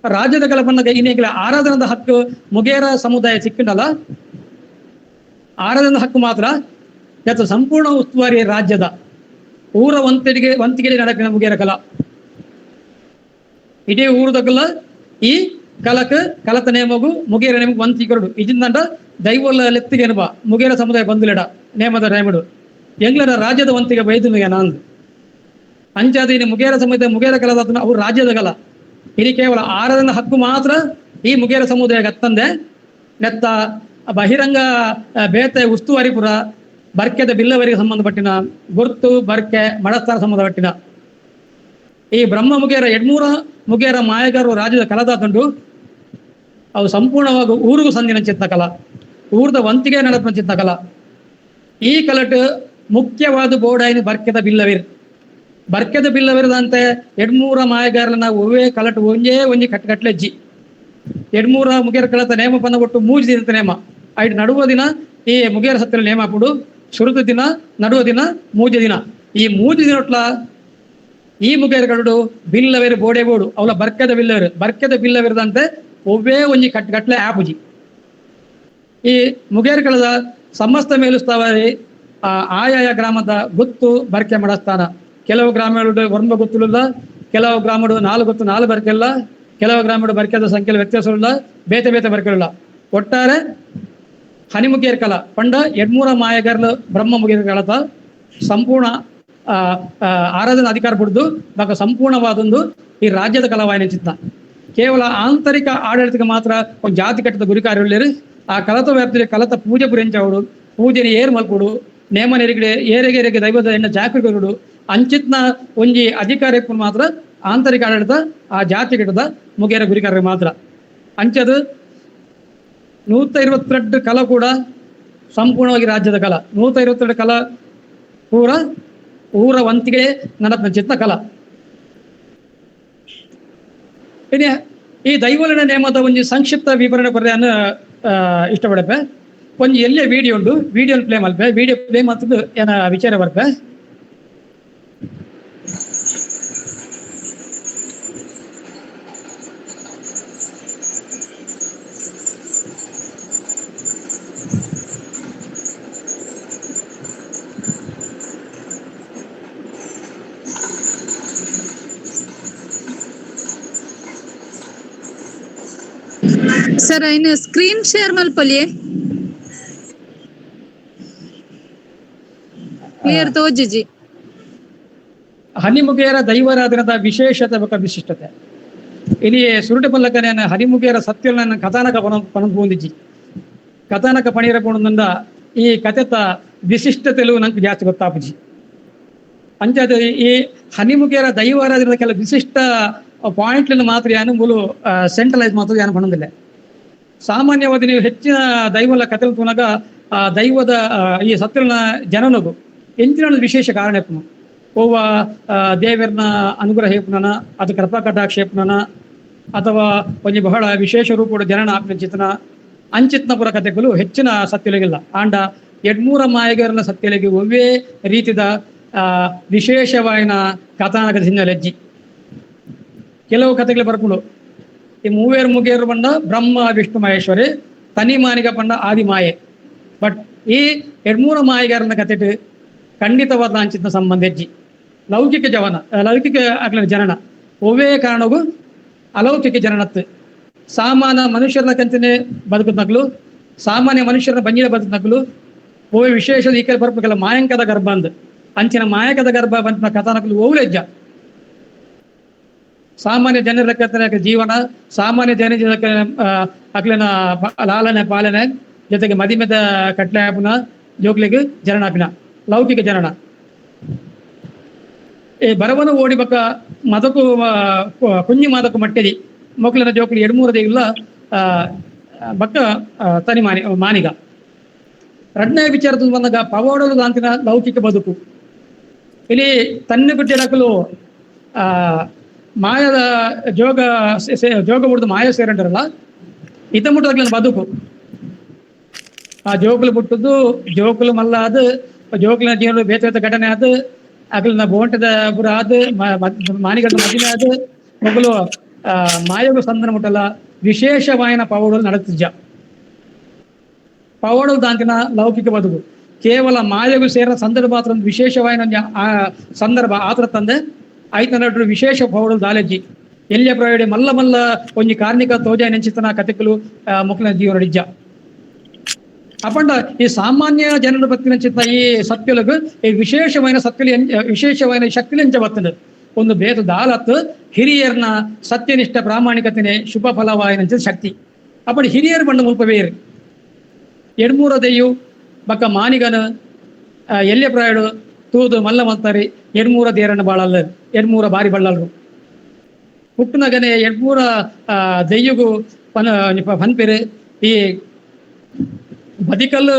ರಾಜ್ಯದ ಕಲಾ ಬಂದಾಗ ಇನ್ನೇಗಿಲ್ಲ ಆರಾಧನದ ಹಕ್ಕು ಮುಗೇರ ಸಮುದಾಯ ಸಿಕ್ಕಿಂಡಲ್ಲ, ಆರಾಧನದ ಹಕ್ಕು ಮಾತ್ರ ಯತ್ ಸಂಪೂರ್ಣ ಉಸ್ತುವಾರಿ ರಾಜ್ಯದ ಊರ ವಂತಿಗೆ ವಂತಿಗೆ ನಡಕಿನ ಮುಗೇರ ಕಲಾ. ಇಡೀ ಊರದಕ್ಕಲ್ಲ ಈ ಕಲಕ ಕಲತ ನೇಮಗು ಮುಗೇರ ನೇಮಗು ವಂತಿ ಕೊರಡು ಇಜಿಂದಂಡ ದೈವಲ್ಲ ಲೆತ್ತಿಗೆ ಎನ್ನುವ ಮುಗೇರ ಸಮುದಾಯ ಬಂದುಲೆಡ ನೇಮದ ನೇಮಡು ಎಂಗ್ಲರ ರಾಜ್ಯದ ವಂತಿಗೆ ಬೈದು ನಾಂದು ಅಂಚಾದ ಇನ್ನು ಮುಗೇರ ಸಮುದಾಯ ಮುಗೇರ ಕಲದ ಅವ್ರು ರಾಜ್ಯದ ಕಲ. ಇಲ್ಲಿ ಕೇವಲ ಆರಾಧನ ಹಕ್ಕು ಮಾತ್ರ ಈ ಮುಗೇರ ಸಮುದಾಯ ಗತ್ತಂದೆ ನೆತ್ತ ಬಹಿರಂಗ ಬೇತೆ ಉಸ್ತುವಾರಿಪುರ ಬರ್ಕೆದ ಬಿಲ್ಲವರಿಗೆ ಸಂಬಂಧಪಟ್ಟಿನ ಗುರ್ತು ಬರ್ಕೆ ಮಡಸ್ಥಾನ ಸಂಬಂಧಪಟ್ಟಿನ ಈ ಬ್ರಹ್ಮ ಮುಗೇರ ಎಡ್ಮೂರ ಮುಗೇರ ಮಾಯಗಾರರು ರಾಜ್ಯದ ಕಲದಾತುಂಡು ಅವು ಸಂಪೂರ್ಣವಾಗಿ ಊರಿಗೂ ಸಂದಿನ ಚಿತ್ತ ಕಲಾ, ಊರ್ದ ವಂತಿಗೆ ನಡಪಿನ ಚಿತ್ತ ಕಲಾ. ಈ ಕಲಟ್ ಮುಖ್ಯವಾದ ಬೋಡಾಯಿನ ಬರ್ಕೆದ ಬಿಲ್ಲವಿರ್ ಬರ್ಕೆದ ಬಿಲ್ಲವಿರದಂತೆ ಎಡ್ಮೂರ ಮಾಯಗಾರನ ಒವ್ವೇ ಕಲಟ್ ಒಂಜೇ ಒಂಜಿ ಕಟ್ಲೆಜ್ಜಿ ಎಡ್ಮೂರ ಮುಗೇರ ಕಲತ ನೇಮ ಪಂದ ಒಟ್ಟು ಮೂಜಿ ದಿನದ ನೇಮ ಐಟ್ ನಡುವ ದಿನ ಈ ಮುಗೇರ ಸತ್ತಿನ ನೇಮ ಪುಡು ಸುರುತ ದಿನ ನಡುವ ದಿನ ಮೂಜಿ ದಿನ ಈ ಮೂಜಿ ದಿನೊಟ್ಲ ಈ ಮುಗೇರಗಳುಡು ಬಿಲ್ಲವೇರು ಬೋಡೆ ಬೋಡು ಅವಲ ಬರ್ಕೆದ ಬಿಲ್ಲವೇರು ಬರ್ಕೆದ ಬಿಲ್ಲವಿರದಂತೆ ಒವ್ವೇ ಒಂಜಿ ಕಟ್ಲೆ ಆಪುಜಿ. ಈ ಮುಗೇರಗಳದ ಸಮಸ್ತ ಮೇಲುಸ್ತವಾರಿ ಆಯಾಯ ಗ್ರಾಮದ ಗುತ್ತು ಬರ್ಕೆ ಮಡಸ್ಥಾನ ಕೆಲವು ಗ್ರಾಮಗಳು 9 ಗೊತ್ತುಲ್ಲ, ಕೆಲವು ಗ್ರಾಮಗಳು 4 ಗೊತ್ತು 4 ಬರ್ಕೆಲ್ಲ, ಕೆಲವು ಗ್ರಾಮಗಳು ಬರ್ಕೆದ ಸಂಖ್ಯೆ ವ್ಯತ್ಯಾಸವಿಲ್ಲ, ಬೇತೆ ಬೇತೆ ಬರ್ಕೆಲ್ಲ. ಒಟ್ಟಾರೆ ಹನಿಮುಖಿಯರ್ ಕಲ ಪಂಡ ಎಡ್ಮೂರ ಮಾಯಗಾರ್ಲು ಬ್ರಹ್ಮ ಮುಗಿಯರ್ ಕಳತ ಸಂಪೂರ್ಣ ಆರಾಧನಾ ಅಧಿಕಾರ ಪಡೆದು ಬಾಕ ಸಂಪೂರ್ಣವಾದೊಂದು ಈ ರಾಜ್ಯದ ಕಲವಾಯಿನ ಚಿತ್ತ. ಕೇವಲ ಆಂತರಿಕ ಆಡಳಿತಕ್ಕೆ ಮಾತ್ರ ಒಂದು ಜಾತಿ ಕಟ್ಟದ ಗುರಿಕಾರ್ಯ. ಆ ಕಲತ ವ್ಯಾಪ್ತಿಯಲ್ಲಿ ಕಲತ ಪೂಜೆ ಪುರೆಂಚವಡು, ಪೂಜೆನ ಏರ್ ಮಲ್ಕೊಡು, ನೇಮ ನೆರಿಗಡೆ ಏರೆಗೆ ಏರೆಗೆ ದೈವದ ಎಣ್ಣ ಜಾಕರಿಗಳು ಅಂಚಿತ್ನ ಒಂಜಿ ಅಧಿಕಾರಕ್ಕೆ ಮಾತ್ರ ಆಂತರಿಕ ಆಡಳಿತ ಆ ಜಾತಿ ಕಟ್ಟದ ಮುಗೇರ ಗುರಿಕಾರ್ಯ ಮಾತ್ರ. ಅಂಚದು 122 ಕಲ ಕೂಡ ಸಂಪೂರ್ಣವಾಗಿ ರಾಜ್ಯದ ಕಲ, 122 ಕಲ ಪೂರ ಊರ ವಂತಿಗೆ ನಡಪನ ಚಿತ್ತ ಕಲ. ಇನ್ನು ಈ ದೈವಲಿನ ನೇಮದ ಒಂದು ಸಂಕ್ಷಿಪ್ತ ವಿವರಣೆ ಕೊರತೆಯನ್ನು ಇಷ್ಟಪಡಪೆ. ಒಂದು ಎಲ್ಲೇ ವಿಡಿಯೋ ಉಂಟು, ವಿಡಿಯೋ ಪ್ಲೇ ಮಲ್ಪೆ, ವಿಡಿಯೋ ಪ್ಲೇ ಮಾಡ್ತದ್ದು ಏನ ವಿಚಾರ ಬರ್ಪೆ. ಸರ್ ಇನ್ನು ಸ್ಕ್ರೀನ್ ಶೇರ್ ಮಲ್ಪೊಲಿಯೆ ಕ್ಲಿಯರ್ ತೋಜಿಜಿ. ಹನಿಮುಖಿಯರ ದೈವಾರಾಧನದ ವಿಶೇಷತೆ ಬೊಕ ವಿಶಿಷ್ಟತೆ. ಇಲ್ಲಿ ಸುರುಟೆ ಪಲ್ಲಕನೇನ ಹನಿಮುಖಿಯರ ಸತ್ಯನ ಕಥಾನಕ ಪಣಂದು ಕಥಾನಕ ಪಣಿರ ಪಣಂದ ಈ ಕಥೆತ ವಿಶಿಷ್ಟತೆಲು ನಂಗೆ ಜಾಸ್ತಿ ಗೊತ್ತಾಪುಜಿ. ಅಂಚಾದ ಈ ಹನಿಮುಖಿಯರ ದೈವಾರಾಧನದ ಕೆಲವು ವಿಶಿಷ್ಟ ಪಾಯಿಂಟ್ ಮಾತ್ರ ಯಾನು ಮೂಲು ಸೆಂಟ್ರಲೈಸ್ ಮಾತ್ರ ಯಾನು ಪಣಂದಿಲ್ಲ. ಸಾಮಾನ್ಯವಾಗಿ ನೀವು ಹೆಚ್ಚಿನ ದೈವಲ ಕಥೆಲು ತೂನಾಗ ಆ ದೈವದ ಈ ಸತ್ಯನ ಜನನಗು ಎಂಚಿನ ವಿಶೇಷ ಕಾರಣ ಓವ ದೇವರನ ಅನುಗ್ರಹ ಹೇಪುನನ, ಅದು ಕೃಪಾ ಕಟಾಕ್ಷೇಪುನನ, ಅಥವಾ ಒಂಜಿ ಬಹಳ ವಿಶೇಷ ರೂಪದ ಜನನ ಆಪ್ನ ಚಿತನ ಅಂಚಿತ್ನ ಪುರ ಕಥೆಗಳು ಹೆಚ್ಚಿನ ಸತ್ಯಲಿಗಿಲ್ಲ. ಆಂಡ ಎಡ್ಮೂರ ಮಾಯಗರನ ಸತ್ಯಲಿಗೆ ಒವ್ವೇ ರೀತಿದ ವಿಶೇಷವಾಯಿನ ಕಥಾನಕದ ಹಿನ್ನೆಲೆ ಅಜ್ಜಿ. ಕೆಲವು ಕಥೆಗಳು ಬರ್ಕೊಂಡು ಈ ಮೂವೇರು ಮುಗೇರು ಬಂಡ ಬ್ರಹ್ಮ ವಿಷ್ಣು ಮಹೇಶ್ವರಿ, ತನಿ ಮಾನಿಗ ಪಂಡ ಆದಿ ಮಾಯೆ. ಬಟ್ ಈ ಎಡ್ಮೂರ ಮಾಯಗಾರನ ಕಥೆಟ್ ಖಂಡಿತವಾದ ಅಂಚಿತ್ನ ಸಂಬಂಧ ಹೆಜ್ಜಿ. ಲೌಕಿಕ ಜವನ ಲೌಕಿಕ ಅಕ್ಲ ಜನನ ಒವ್ವೇ ಕಾರಣಕ್ಕೂ ಅಲೌಕಿಕ ಜನನತ್ತು. ಸಾಮಾನ್ಯ ಮನುಷ್ಯರನ್ನ ಕಂಚನೆ ಬದುಕುತ್ತ ನಕಲು, ಸಾಮಾನ್ಯ ಮನುಷ್ಯರನ್ನ ಬಂಜಿನ ಬದುಕು ನಕಲು, ಒವ್ವೇ ವಿಶೇಷ ಈ ಕಡೆ ಬರ್ಬೇಕಲ್ಲ ಮಾಯಂಕದ ಗರ್ಭ ಅಂದ್ ಅಂಚಿನ ಮಾಯಕದ ಗರ್ಭ ಬಂತ ಕಥಾನಕಲು ಓವ್ಲೆಜ್ಜ. ಸಾಮಾನ್ಯ ಜನರ ಜೀವನ, ಸಾಮಾನ್ಯ ಜನ ಅಕ್ಲಿನ ಲಾಲನೆ ಪಾಲನೆ ಜೊತೆಗೆ ಮದಿಮೆದ ಕಟ್ಲೆ ಹಾಪುನ ಜೋಗ್ಲಿಗೆ ಜನನಾಪಿನ ಲೌಕಿಕ ಜನನ. ಈ ಬರವನು ಓಡಿ ಬಕ್ಕ ಮದಕು ಕುಂಜಿ ಮಾದಕು ಮಟ್ಟೆದಿ ಮೊಕ್ಲಿನ ಜೋಕ್ಲಿ ಎಡ್ಮೂರದೇ ಇಲ್ಲ ಬಕ್ಕ ತನಿ ಮಾನಿ ಮಾನಿಗ. ರಡ್ನೇ ವಿಚಾರದಲ್ಲಿ ಬಂದಾಗ ಪವಾಡಲು ದಾಂತಿನ ಲೌಕಿಕ ಬದುಕು. ಇಲ್ಲಿ ತನ್ನ ಬಿಟ್ಟಿಡಕಲು ಮಾಯದ ಜೋಗ ಜೋಗ ಬಿಡ್ದು ಮಾಯ ಸೇರಂಟಾರಲ್ಲ ಇತ ಮುಟ್ಟದಾಗ್ಲಿನ ಬದುಕು. ಆ ಜೋಕುಲು ಬಿಟ್ಟದ್ದು ಜೋಕುಲು ಮಲ್ಲ ಅದು ಜೋಕುಲಿನ ಜೀವನ ಬೇತ ಬೇತ ಘಟನೆ ಅದು ಅಗಲಿನ ಬೋಂಟದ ಪುರ ಅದು ಮಾನಿಗಡ ಮದಿಮೆ ಅದು ಮೊಗಲು ಮಾಯಗು ಸಂದನ ಮುಟ್ಟಲ್ಲ ವಿಶೇಷವಾಯಿನ ಪವಾಡಲು ನಡೆತಿಜ್ಜ. ಪವಾಡಲು ದಾಂತಿನ ಲೌಕಿಕ ಬದುಕು ಕೇವಲ ಮಾಯಗು ಸೇರಿದ ಸಂದರ್ಭ ಮಾತ್ರ ಒಂದು ವಿಶೇಷವಾಯಿನ ಆ ಸಂದರ್ಭ ಆತರ ತಂದೆ ಆಯ್ತು ವಿಶೇಷ ಪವಾಡಲು ದಾಲೆಜ್ಜಿ. ಎಲ್ಲಿಯ ಪ್ರಯೋಡಿ ಮಲ್ಲ ಮಲ್ಲ ಒಂಜಿ ಕಾರ್ಣಿಕ ತೋಜ ನೆಂಚಿತನ ಕತೆಕಲು ಮೊಕ್ಕಲಿನ ಜೀವನ ನಿಜ. ಅಪಂಡ ಈ ಸಾಮಾನ್ಯ ಜನರ ಬತ್ತಿನ ಚಿತ್ತ ಈ ಸತ್ಯಲಗು ಈ ವಿಶೇಷವಾದ ಸತ್ಯಲಿ ವಿಶೇಷವಾದ ಶಕ್ತಿಲಿ ಎಂಚ ಬರ್ತದೆ ಒಂದು ಬೇತ ದಾಲತ್ ಹಿರಿಯರ್ನ ಸತ್ಯನಿಷ್ಠ ಪ್ರಾಮಾಣಿಕತೆನೆ ಶುಭ ಫಲವಾಯಿನ ಶಕ್ತಿ. ಅಪಂಡ ಹಿರಿಯರ್ ಬಂಡ ಮುಲ್ಪ ಬೇರು ಎಡ್ಮೂರ ದೆಯ್ಯು ಬಕ್ಕ ಮಾನಿಗನ ಎಲ್ಯ ಪ್ರಾಯಡು ತೂದು ಮಲ್ಲ ಮಲ್ತಾರೆ ಎಡ್ಮೂರ ದೇರನ್ನ ಬಾಳಲ್ಲ ಎಡ್ಮೂರ ಬಾರಿ ಬಳ್ಳಲ್ರು ಹುಟ್ಟುನಗನೆ ಎಡ್ಮೂರ ದೆಯ್ಯುಗು ಪನ ಪನ್ಪೆರೆ ಈ ಬದಿಕಲ್ಲು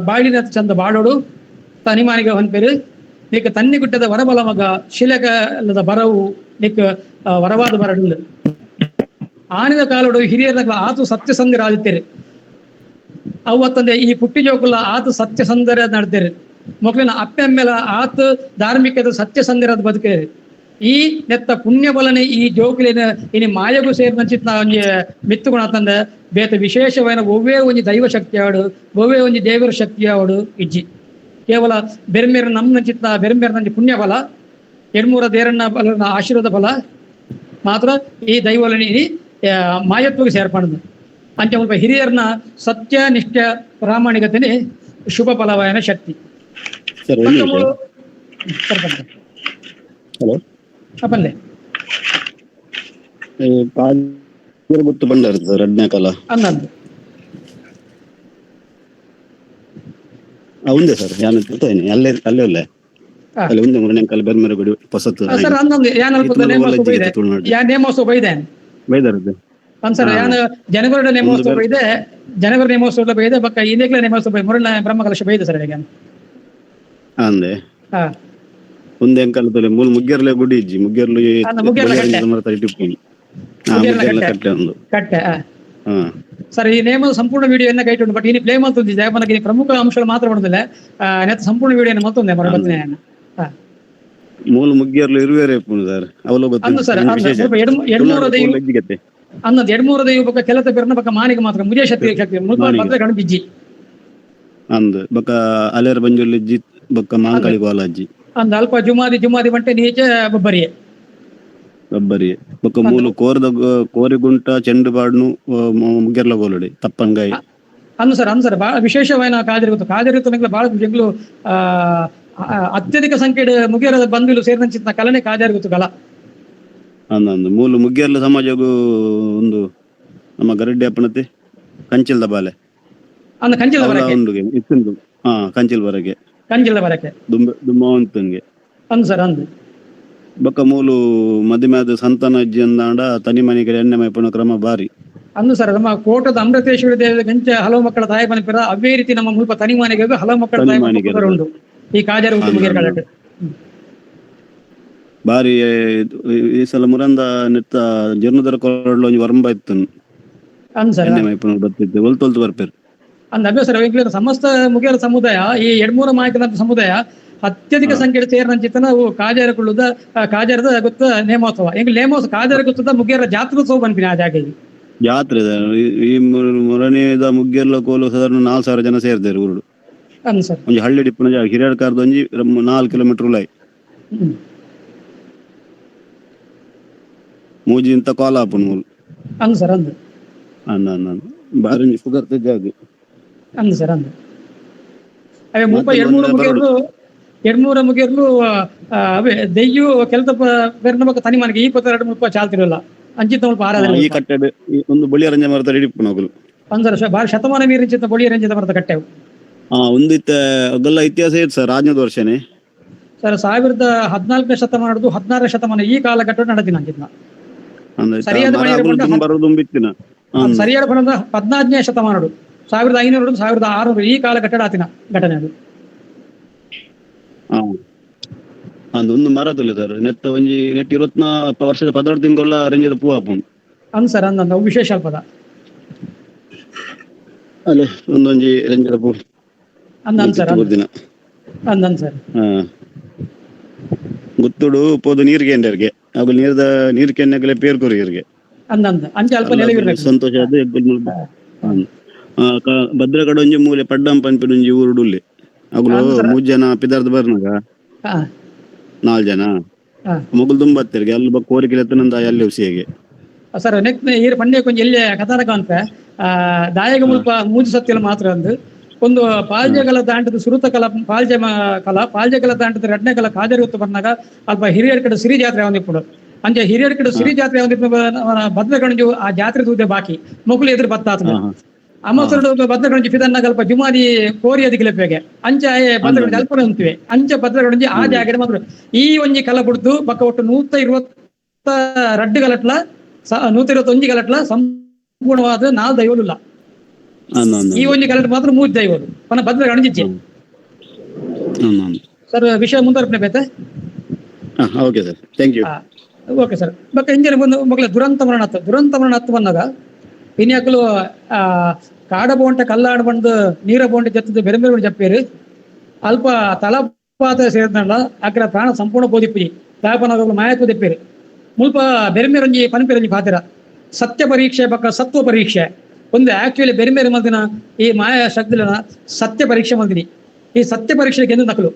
ಬಾಳಿನ ಚಂದ ಬಾಡೋಡು ತನಿಮಾನಿಗೆ ಹೊನ್ಪೆರು ನಿಕ್ ತನ್ನಿ ಗುಟ್ಟದ ವರಬಲ ಮಗ ಶಿಲಕಲ್ಲದ ಬರವು ನಿಕ್ ವರವಾದ ಬರಡು ಆನಿದ ಕಾಲೋಡು ಹಿರಿಯರ ಆತು ಸತ್ಯಸಂಧರಾದಿತ್ತೇರಿ ಅವತ್ತಂದೆ ಈ ಪುಟ್ಟಿ ಜೋಕುಲ ಆತು ಸತ್ಯಸಂಧರ ನಡ್ತೇರಿ ಮೊಕ್ಕಲಿನ ಅಪ್ಪೆಮ್ಮೆಲ ಆತು ಧಾರ್ಮಿಕದ ಸತ್ಯಸಂಧರದ ಬದುಕೇರಿ ಈ ನೆತ್ತ ಪುಣ್ಯ ಬಲನೆ ಈ ಜೋಕುಲಿನ ಇನಿ ಮಾಯಗೂ ಸೇರಿದಂಚಿತ್ ಒಂಜಿ ಮಿತ್ತುಗುಣ ತಂದೆ ಬೇತ ವಿಶೇಷವಾದ ಒವ್ವೇ ಒಂಜಿ ದೈವ ಶಕ್ತಿ ಆಡು ಒವ್ವೇ ಒಂಜಿ ದೇವರ ಶಕ್ತಿ ಆಡು ಇಜ್ಜಿ ಕೇವಲ ಬೆರ್ಮೇರ ನಮ್ಮ ಚಿತ್ತ ಬೆರ್ಮೇರ ನಂಜಿ ಪುಣ್ಯ ಬಲ ಎಡ್ಮೂರ ದೇರಣ್ಣ ಬಲನ ಆಶೀರ್ವಾದ ಫಲ ಮಾತ್ರ ಈ ದೈವలని ಮಾಯತ್ವಕ್ಕೆ ಸೇರ್ಪಣದು. ಅಂಚ ಮುಲ್ಪ ಹಿರಿಯರ್ನ ಸತ್ಯ ನಿಷ್ಠ ಪ್ರಾಮಾಣಿಕತೆನೆ ಶುಭ ಫಲವಾಯನ ಶಕ್ತಿ. ಸರ್ ಒಂದು ನಿಮಿಷ. ಹಲೋ. ಪಲ್ಲೆ ಗೊತ್ತು ಬಂಡಾರ ಸರ್ ರಡ್ನೇ ಕಾಲ ಅಂದಂದು ಒಂದೇ ಸರ್ ಯಾನು ತಿಳ್ತಾಯಿನಿ ಅಲ್ಲೇ ಅಲ್ಲೇ ಅಲ್ಲೇ ಅಲ್ಲಿ ಒಂದೇ ಮೂರನೇ ಕಾಲ ಬೆರ್ಮೆರೆ ಗುಡಿ ಹೊಸತು ಸರ್ ಅಂದಂದು ಯಾನಲ್ಪ ನೇಮೋತ್ಸವ ಬೈದೆ ಯಾ ನೇಮೋತ್ಸವ ಬೈದೆ ಬೈದಾರದ್ದು ಅಂದ್ ಸರ್ ಯಾನ ಜನಗರುಡ ನೇಮೋತ್ಸವ ಬೈದೆ, ಜನಗರ ನೇಮೋತ್ಸವ ಬೈದೆ, ಬಕ್ಕ ಇನ್ನೇಕ್ಲ ನೇಮೋತ್ಸವ ಬೈ ಮುರಳ ಬ್ರಹ್ಮಕಲಶ ಬೈದೆ ಸರ್ ಈಗ ಅಂದೆ ಒಂದೇ ಅಂಕಲ್ ಮೂಲ ಮುಗ್ಗೇರ್ಲೆ ಗುಡಿ ಇಜ್ಜಿ ಮುಗ್ಗೇರ್ಲು ಕಟ್ಟೆ ಒಂದು ಕಟ್ಟೆ ಸರ್. ಈ ನೇಮ ಸಂಪೂರ್ಣ ವಿಡಿಯೋ ಎನ್ನ ಗೈಟ್ ಉಂಟು, ಬಟ್ ಇನಿ ಪ್ಲೇ ಮಾಡ್ತುಂದಿದ್ದೆ మనకి ಪ್ರಮುಖ ಅಂಶಗಳು ಮಾತ್ರ ಬರುದಿಲ್ಲ. ಸಂಪೂರ್ಣ ವಿಡಿಯೋ ಮತ್ತೊಂದೇ ಮರಬತ್ತನೆ ಮೂಲ ಮುಗ್ಗೇರ್ಲು ಇರುವೇರೆ ಸರ್ ಅವಲ ಅಂದು ಸರ್ ಅನ್ನದ್ ಎಡ್ಮೂರ ದೈವ ಬೊಕ್ಕ ಕೆಲತ ಬೆರ್ನ ಬೊಕ್ಕ ಮಾನಿಗೆ ಮಾತ್ರ ಮುಜೆ ಶಕ್ತಿ ಶಕ್ತಿ ಮುಲ್ಪ ಗಣ ಬಿಜ್ಜಿ ಅಂದ್ ಬೊಕ್ಕ ಅಲೇರ್ ಬಂಜುರ್ಲಿ ಇಜ್ಜಿ ಬೊಕ್ಕ ಮಾಂಕಾಳಿ ಗೋಲ ಅಜ್ಜಿ ಅಂದ್ ಅಲ್ಪ ಜುಮಾದಿ ಜುಮಾದಿ ಬಂಟೆ ನೀಚೆ ಬೊಬ್ಬರಿಯೆ ಬೊಬ್ಬರಿಯೆ ಬೊಕ್ಕ ಮೂಲು ಕೋರದ ಕೋರಿಗುಂಟ ಚೆಂಡು ಬಾಡ್ನು ಮುಗ್ಗೇರ್ಲ ಗೋಲುಡಿ ತಪ್ಪಂಗಾಯಿ ಅಂದು ಸರ್. ಅಂದು ಸರ್ ಬಹಳ ವಿಶೇಷವಾದ ಕಾಜರಿ ಗೊತ್ತು ಕಾಜರಿ ಬಹಳ ಜಗ್ಲು ಅತ್ಯಧಿಕ ಸಂಖ್ಯೆ ಮುಗೇರ ಬಂಧುಲು ಸೇರಿದಂಚಿನ ಕಲನೆ ಕಾಜಾರಿ ಗೊತ್ತು ಕಲ ಅಂದ ಅಂದು ಮೂಲು ಮುಗ್ಗೇರ್ಲ ಸಮಾಜಗೂ ಒಂದು ನಮ್ಮ ಗರಡ್ಡಿ ಅಪ್ಪನತೆ ಕಂಚಿಲ್ದ ಬಾಲೆ ಅಂದ ಕಂಚಿಲ್ದ ಬರಕೆ ಉಂಡು ಇತ್ತುಂಡು ಹಾ ಕಂಚಿಲ್ ಬರಕೆ ಕಂಚಿಲ್ದ ಬರಕೆ ದುಂಬ ದುಂಬವಂತಂಗೆ ಅಂದು ಸರ್ ಅಂದು ಬೊಕ್ಕ ಮೂಲು ಮದಿಮಾದ ಸಂತಾನ ಅಜ್ಜಿ ಅಂದಾಂಡ ತನಿ ಮನೆಗೆ ಎಣ್ಣೆ ಮೈಪುನ ಕ್ರಮ ಬಾರಿ ಅಂದು ಸರ್. ನಮ್ಮ ಕೋಟದ ಅಮೃತೇಶ್ವರಿ ದೇವದ ಗಂಚ ಹಲವು ಮಕ್ಕಳ ತಾಯಿ ಮನೆ ಅವೇ ರೀತಿ ನಮ್ಮ ಮುಲ್ಪ ತನಿ ಮನೆಗೆ ಹಲವು ಮಕ್ಕಳ ತಾಯಿ ಮನೆ ಉಂಡು ಈ ಕಾಜಾರು ಮುಗಿಯರ್ ಬಾರಿ ಈ ಸಲ ಮುರಂದ ನೆತ್ತ ಜೀರ್ಣೋದ್ಧಾರ ಕೊರಡ್ಲ ಒಂಜಿ ವರಂಬ ಇತ್ತು ಎಣ್ಣೆ ಮೈಪುನ ಬತ್ತಿತ್ತು ಒಲ್ತು ಒಲ್ತು ಬರ್ಪೇರು ಅಂದ ಅಭ್ಯಾಸ ಸರ್. ಸಮಸ್ತ ಮುಗಿಯರ ಸಮುದಾಯ ಈ ಎಡ್ಮೂರ ಮಾಯಕನ ಸಮುದಾಯ ಅತ್ಯಧಿಕ ಸಂಖ್ಯೆ ಸೇರಿನಂಚಿತ ನಾವು ಕಾಜಾರ ಕುಳ್ಳುದ ಕಾಜಾರದ ಗೊತ್ತ ನೇಮೋತ್ಸವ ಎಂಗ್ ನೇಮೋತ್ಸವ ಕಾಜಾರ ಗೊತ್ತದ ಮುಗಿಯರ ಜಾತ್ರೋತ್ಸವ ಬಂದಿನ ಆ ಜಾಗ ಜಾತ್ರೆ ಈ ಮುರನೇದ ಮುಗ್ಗೇರ್ಲ ಕೋಲು ಸಾಧಾರಣ 4000 ಜನ ಸೇರ್ತಾರೆ ಊರುಡು ಸರ್. ಒಂಜಿ ಹಳ್ಳಿ ಡಿಪ್ಪುನ ಜಾಗ ಹಿರಿಯಡ್ಕಾರ್ದ ಒಂಜಿ 4 ಕಿಲೋಮೀಟರ್ ಉಲಾಯಿ ಮೂಜಿ ಇಂತ ಕೋಲ ಆಪುಂಡು ಮೂಲು ಅಂದು ಸರ್ ಅಂದು ಅಂದ ಅಂದ ಬಾರಿ ಪುಗರ್ತೆ ಜಾಗ ಅಂದು ಸರ್ ಅಂದು ಅವೇ ಮುಪ್ಪ ಎಡ್ಮೂರ ಮುಗಿಯರ್ಲು ಅವೇ ದೆಯ್ಯು ಕೆಲತ ಬೆರ್ನ ಬೊಕ್ಕ ತನಿ ಮನೆಗೆ ಈ ಪತ್ತ ಎರಡು ಮುಲ್ಪ ಚಾಲ್ತಿರಲ್ಲ ಅಂಚಿತ ಮುಲ್ಪ ಆರಾಧನೆ ಈ ಕಟ್ಟೆ ಒಂದು ಬೊಳಿಯ ರಂಜ ಮರತ ಹಿಡಿಪುನ ಅಗುಲು ಅಂದ್ ಸರ್ ಬಾರಿ ಶತಮಾನ ಮೀರಿಂಚಿತ ಬೊಳಿಯ ರಂಜಿತ ಮರತ ಕಟ್ಟೆವು ಒಂದಿತ್ತ ಅದೆಲ್ಲ ಇತಿಹಾಸ ಇತ್ತು ಸರ್ ರಾಜನದ ವರ್ಷನೇ ಸರ್ 1014ನೇ ಶತಮಾನ 16ನೇ ಶತಮಾನ ಈ ಕಾಲಘಟ್ಟ ನಡೆದಿನ ಅಂಚಿತ್ನ ಸರಿಯಾದ ಸರಿಯಾದ 14ನೇ ಶತಮಾನಡು 1500 1600 ಈ ಕಾಲಘಟ್ಟ ಆತಿನ ಘಟನೆ ಅದು. ಒಂದು ಮರ ತುಲೆ ಸರ್ ನೆತ್ತ ಒಂಜಿ ನೆಟ್ 24 ವರ್ಷದ 16 ತಿಂಗಳ ರಂಜದ ಪೂ ಆಪುಂಡು ಅಂದ್ ಸರ್ ಅಂದ ವಿಶೇಷ ಅಲ್ಪದ ಅಲ್ಲೇ ಒಂದೊಂಜಿ ರಂಜದ ಪೂ ಅಂದ ಸರ್ ಅಂದ ಸರ್. ಗುತ್ತುಡು ಪೋದು ನೀರ್ ಕೇಂದ್ರಗೆ ಅವು ನೀರ್ದ ನೀರ್ ಕೆನ್ನಗಲೆ ಪೇರ್ ಕೊರಿಯರ್ಗೆ ಅಂದ ಅಂಚೆ ಅಲ್ಪ ನೆಲವಿರ್ಬೇಕು ಸಂತೋಷ ಅದು ಭದ್ರಕಡ ಒಂಜಿ ಮೂಲೆ ಪಡ್ಡಂ ಪನ್ಪಿನ ಒಂಜಿ ಊರುಡುಲ್ಲೆ ಅಗುಲು 3 ಜನ ಪಿದಾರ್ದ ಬರ್ನಾಗ 4 ಜನ ಮೊಗಲ್ ತುಂಬತ್ತರಿಗೆ ಅಲ್ಲಿ ಕೋರಿಕೆ ಎತ್ತನಂದ ಅಲ್ಲಿ ಉಸಿಯಗೆ ಸರ್. ನೆಕ್ಸ್ಟ್ ಈರ್ ಪಂಡ್ಯ ಕೊಂಚ ಎಲ್ಲಿ ಕಥಾನಕ ಅಂತ ದಾಯಗ ಮುಲ್ಪ ಮೂಜಿ ಸತ್ಯಲ ಮಾತ್ರ ಅಂದು ಒಂದು ಪಾಲ್ಜೆಗಳ ದಾಂಟದ ಸುರುತ ಕಲ ಪಾಲ್ಜೆ ಕಲ ಪಾಲ್ಜೆಗಳ ದಾಂಟದ ಎರಡನೇ ಕಲ ಕಾಜರಿ ಹೊತ್ತು ಬಂದಾಗ ಅಲ್ಪ ಹಿರಿಯರ ಕಡೆ ಸಿರಿ ಜಾತ್ರೆ ಒಂದಿಪ್ಪುಡು ಅಂಚೆ ಹಿರಿಯರ ಕಡೆ ಸಿರಿ ಜಾತ್ರೆ ಒಂದಿಪ್ಪು ಭದ್ರಗಣಜು ಆ ಜಾತ್ರೆ ತೂದೆ ಬಾಕಿ ಮೊಗಲು ಎದುರು ಬತ್ತಾತನ ಅಮಸರುಡು ಭದ್ರಗಣಜಿ ಫಿದನ್ನಾಗ ಅಲ್ಪ ಜುಮಾದಿ ಕೋರಿ ಅದಕ್ಕೆ ಅಂಚೆ ಭದ್ರಗಣಜಿ ಅಲ್ಪ ಅಂತೀವಿ ಅಂಚೆ ಭದ್ರಗಣಜಿ ಆ ಜಾಗಡೆ ಮಾತ್ರ ಈ ಒಂಜಿ ಕಲ ಬಿಡ್ದು ಬಕ್ಕ ಒಟ್ಟು 122 ಗಲಟ್ಲ 121 ಗಲಟ್ಲ ಸಂಪೂರ್ಣವಾದ 4 ದೈವಲಿಲ್ಲ ಈ ಒಂಜಿ ಗಲಟ್ ಮಾತ್ರ 3 ದೈವಲು ಪನ ಭದ್ರಗಣಜಿಚ್ಚೆ ಸರ್. ವಿಷಯ ಮುಂದುವರ್ಪಣೆ ಬೇತೆ okay sir thank you okay sir. ಬಕ್ಕ ಇಂಜಿನ ಬಂದು ಮಗಳ ದುರಂತ ಮರಣ ದುರಂತ ಮರಣ ಹತ್ತು ಬಂದಾಗ ಇನ್ಯಾಕಲು ಕಾಡ ಬೋಂಟೆ ಕಲ್ಲಾಡ ಬಂದು ನೀರ ಬೋಂಟೆ ಜತ್ತದ ಬೇರೆ ಬೇರೆ ಜಪ್ಪೇರು ಅಲ್ಪ ತಲಪಾತ ಸೇರಿದ್ನಲ್ಲ ಅಕ್ರ ಪ್ರಾಣ ಸಂಪೂರ್ಣ ಬೋಧಿಪ್ಪಿ ತಾಪನ ಮಾಯತ್ವ ದೆಪ್ಪೇರು ಮುಲ್ಪ ಬೆರ್ಮೆರಂಜಿ ಪನ್ಪೆರಂಜಿ ಪಾತಿರ ಸತ್ಯ ಪರೀಕ್ಷೆ ಬಕ್ಕ ಸತ್ವ ಪರೀಕ್ಷೆ ಒಂದು ಆಕ್ಚುಲಿ ಬೇರೆ ಬೇರೆ ಮಲ್ದಿನ ಈ ಮಾಯಾ ಶಕ್ತಿಲನ ಸತ್ಯ ಪರೀಕ್ಷೆ ಮಲ್ದಿನಿ ಈ ಸತ್ಯ ಪರೀಕ್ಷೆಗೆ ಎಂದು ನಕಲು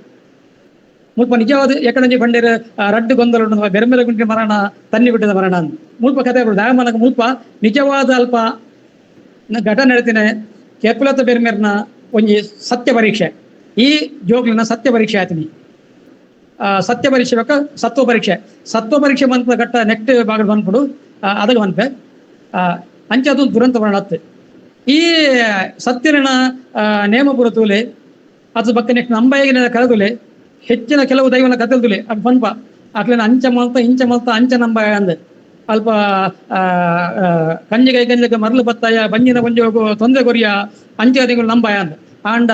ಮುಲ್ಪ ನಿಜವಾದ ಎಕಡಂಜಿ ಬಂಡೇರು ರಡ್ಡು ಗೊಂದಲ ಬೆರಮೆಲೆ ಗುಂಡಿ ಮರಣ ತನ್ನಿ ಗುಡ್ಡದ ಮರಣ ಮುಲ್ಪ ಕತೆ ದಾಯಮನಕ ಮುಲ್ಪ ನಿಜವಾದ ಅಲ್ಪ ಘಟನೆ ನಡೀತೀನಿ ಕೆಪುಲತ ಬೆರ್ಮೆರ್ನ ಒಂಜಿ ಸತ್ಯ ಪರೀಕ್ಷೆ ಈ ಜೋಗ್ಲಿನ ಸತ್ಯ ಪರೀಕ್ಷೆ ಆಯ್ತೀನಿ. ಸತ್ಯ ಪರೀಕ್ಷೆ ಬೇಕ ಸತ್ವ ಪರೀಕ್ಷೆ ಸತ್ವ ಪರೀಕ್ಷೆ ಬಂತ ಘಟ್ಟ ನೆಕ್ಸ್ಟ್ ಭಾಗ ಬಂದ್ಬಿಡು ಅದಕ್ಕೆ ಬಂದ್ಪೆ ಅಂಚೆ ಅದೊಂದು ದುರಂತ ವರ್ಣ ಹತ್ತು. ಈ ಸತ್ಯನ ನೇಮ ಪುರತೂಲೆ ಅದು ಬಕ್ಕ ನೆಕ್ಸ್ಟ್ ನಂಬಾಯಿನ ಕರೆದುಲೆ ಹೆಚ್ಚಿನ ಕೆಲವು ದೈವನ ಕತ್ತಲ್ದುಲೆ ಅದು ಪನ್ಪ ಅಕ್ಲಿನ ಅಂಚ ಮಲ್ತ ಇಂಚ ಮಲ್ತ ಅಂಚ ನಂಬಾಯ ಅಂದ ಅಲ್ಪ ಕಂಜಿಗೈ ಗಂಜಗ ಮರಳು ಬತ್ತಾಯ ಬಂಜಿನ ಒಂಜೋಗು ತೊಂದರೆ ಕೊರಿಯ ಅಂಚೆ ತಿಂಗಳು ನಂಬಾಯ ಅಂದ ಆಂಡ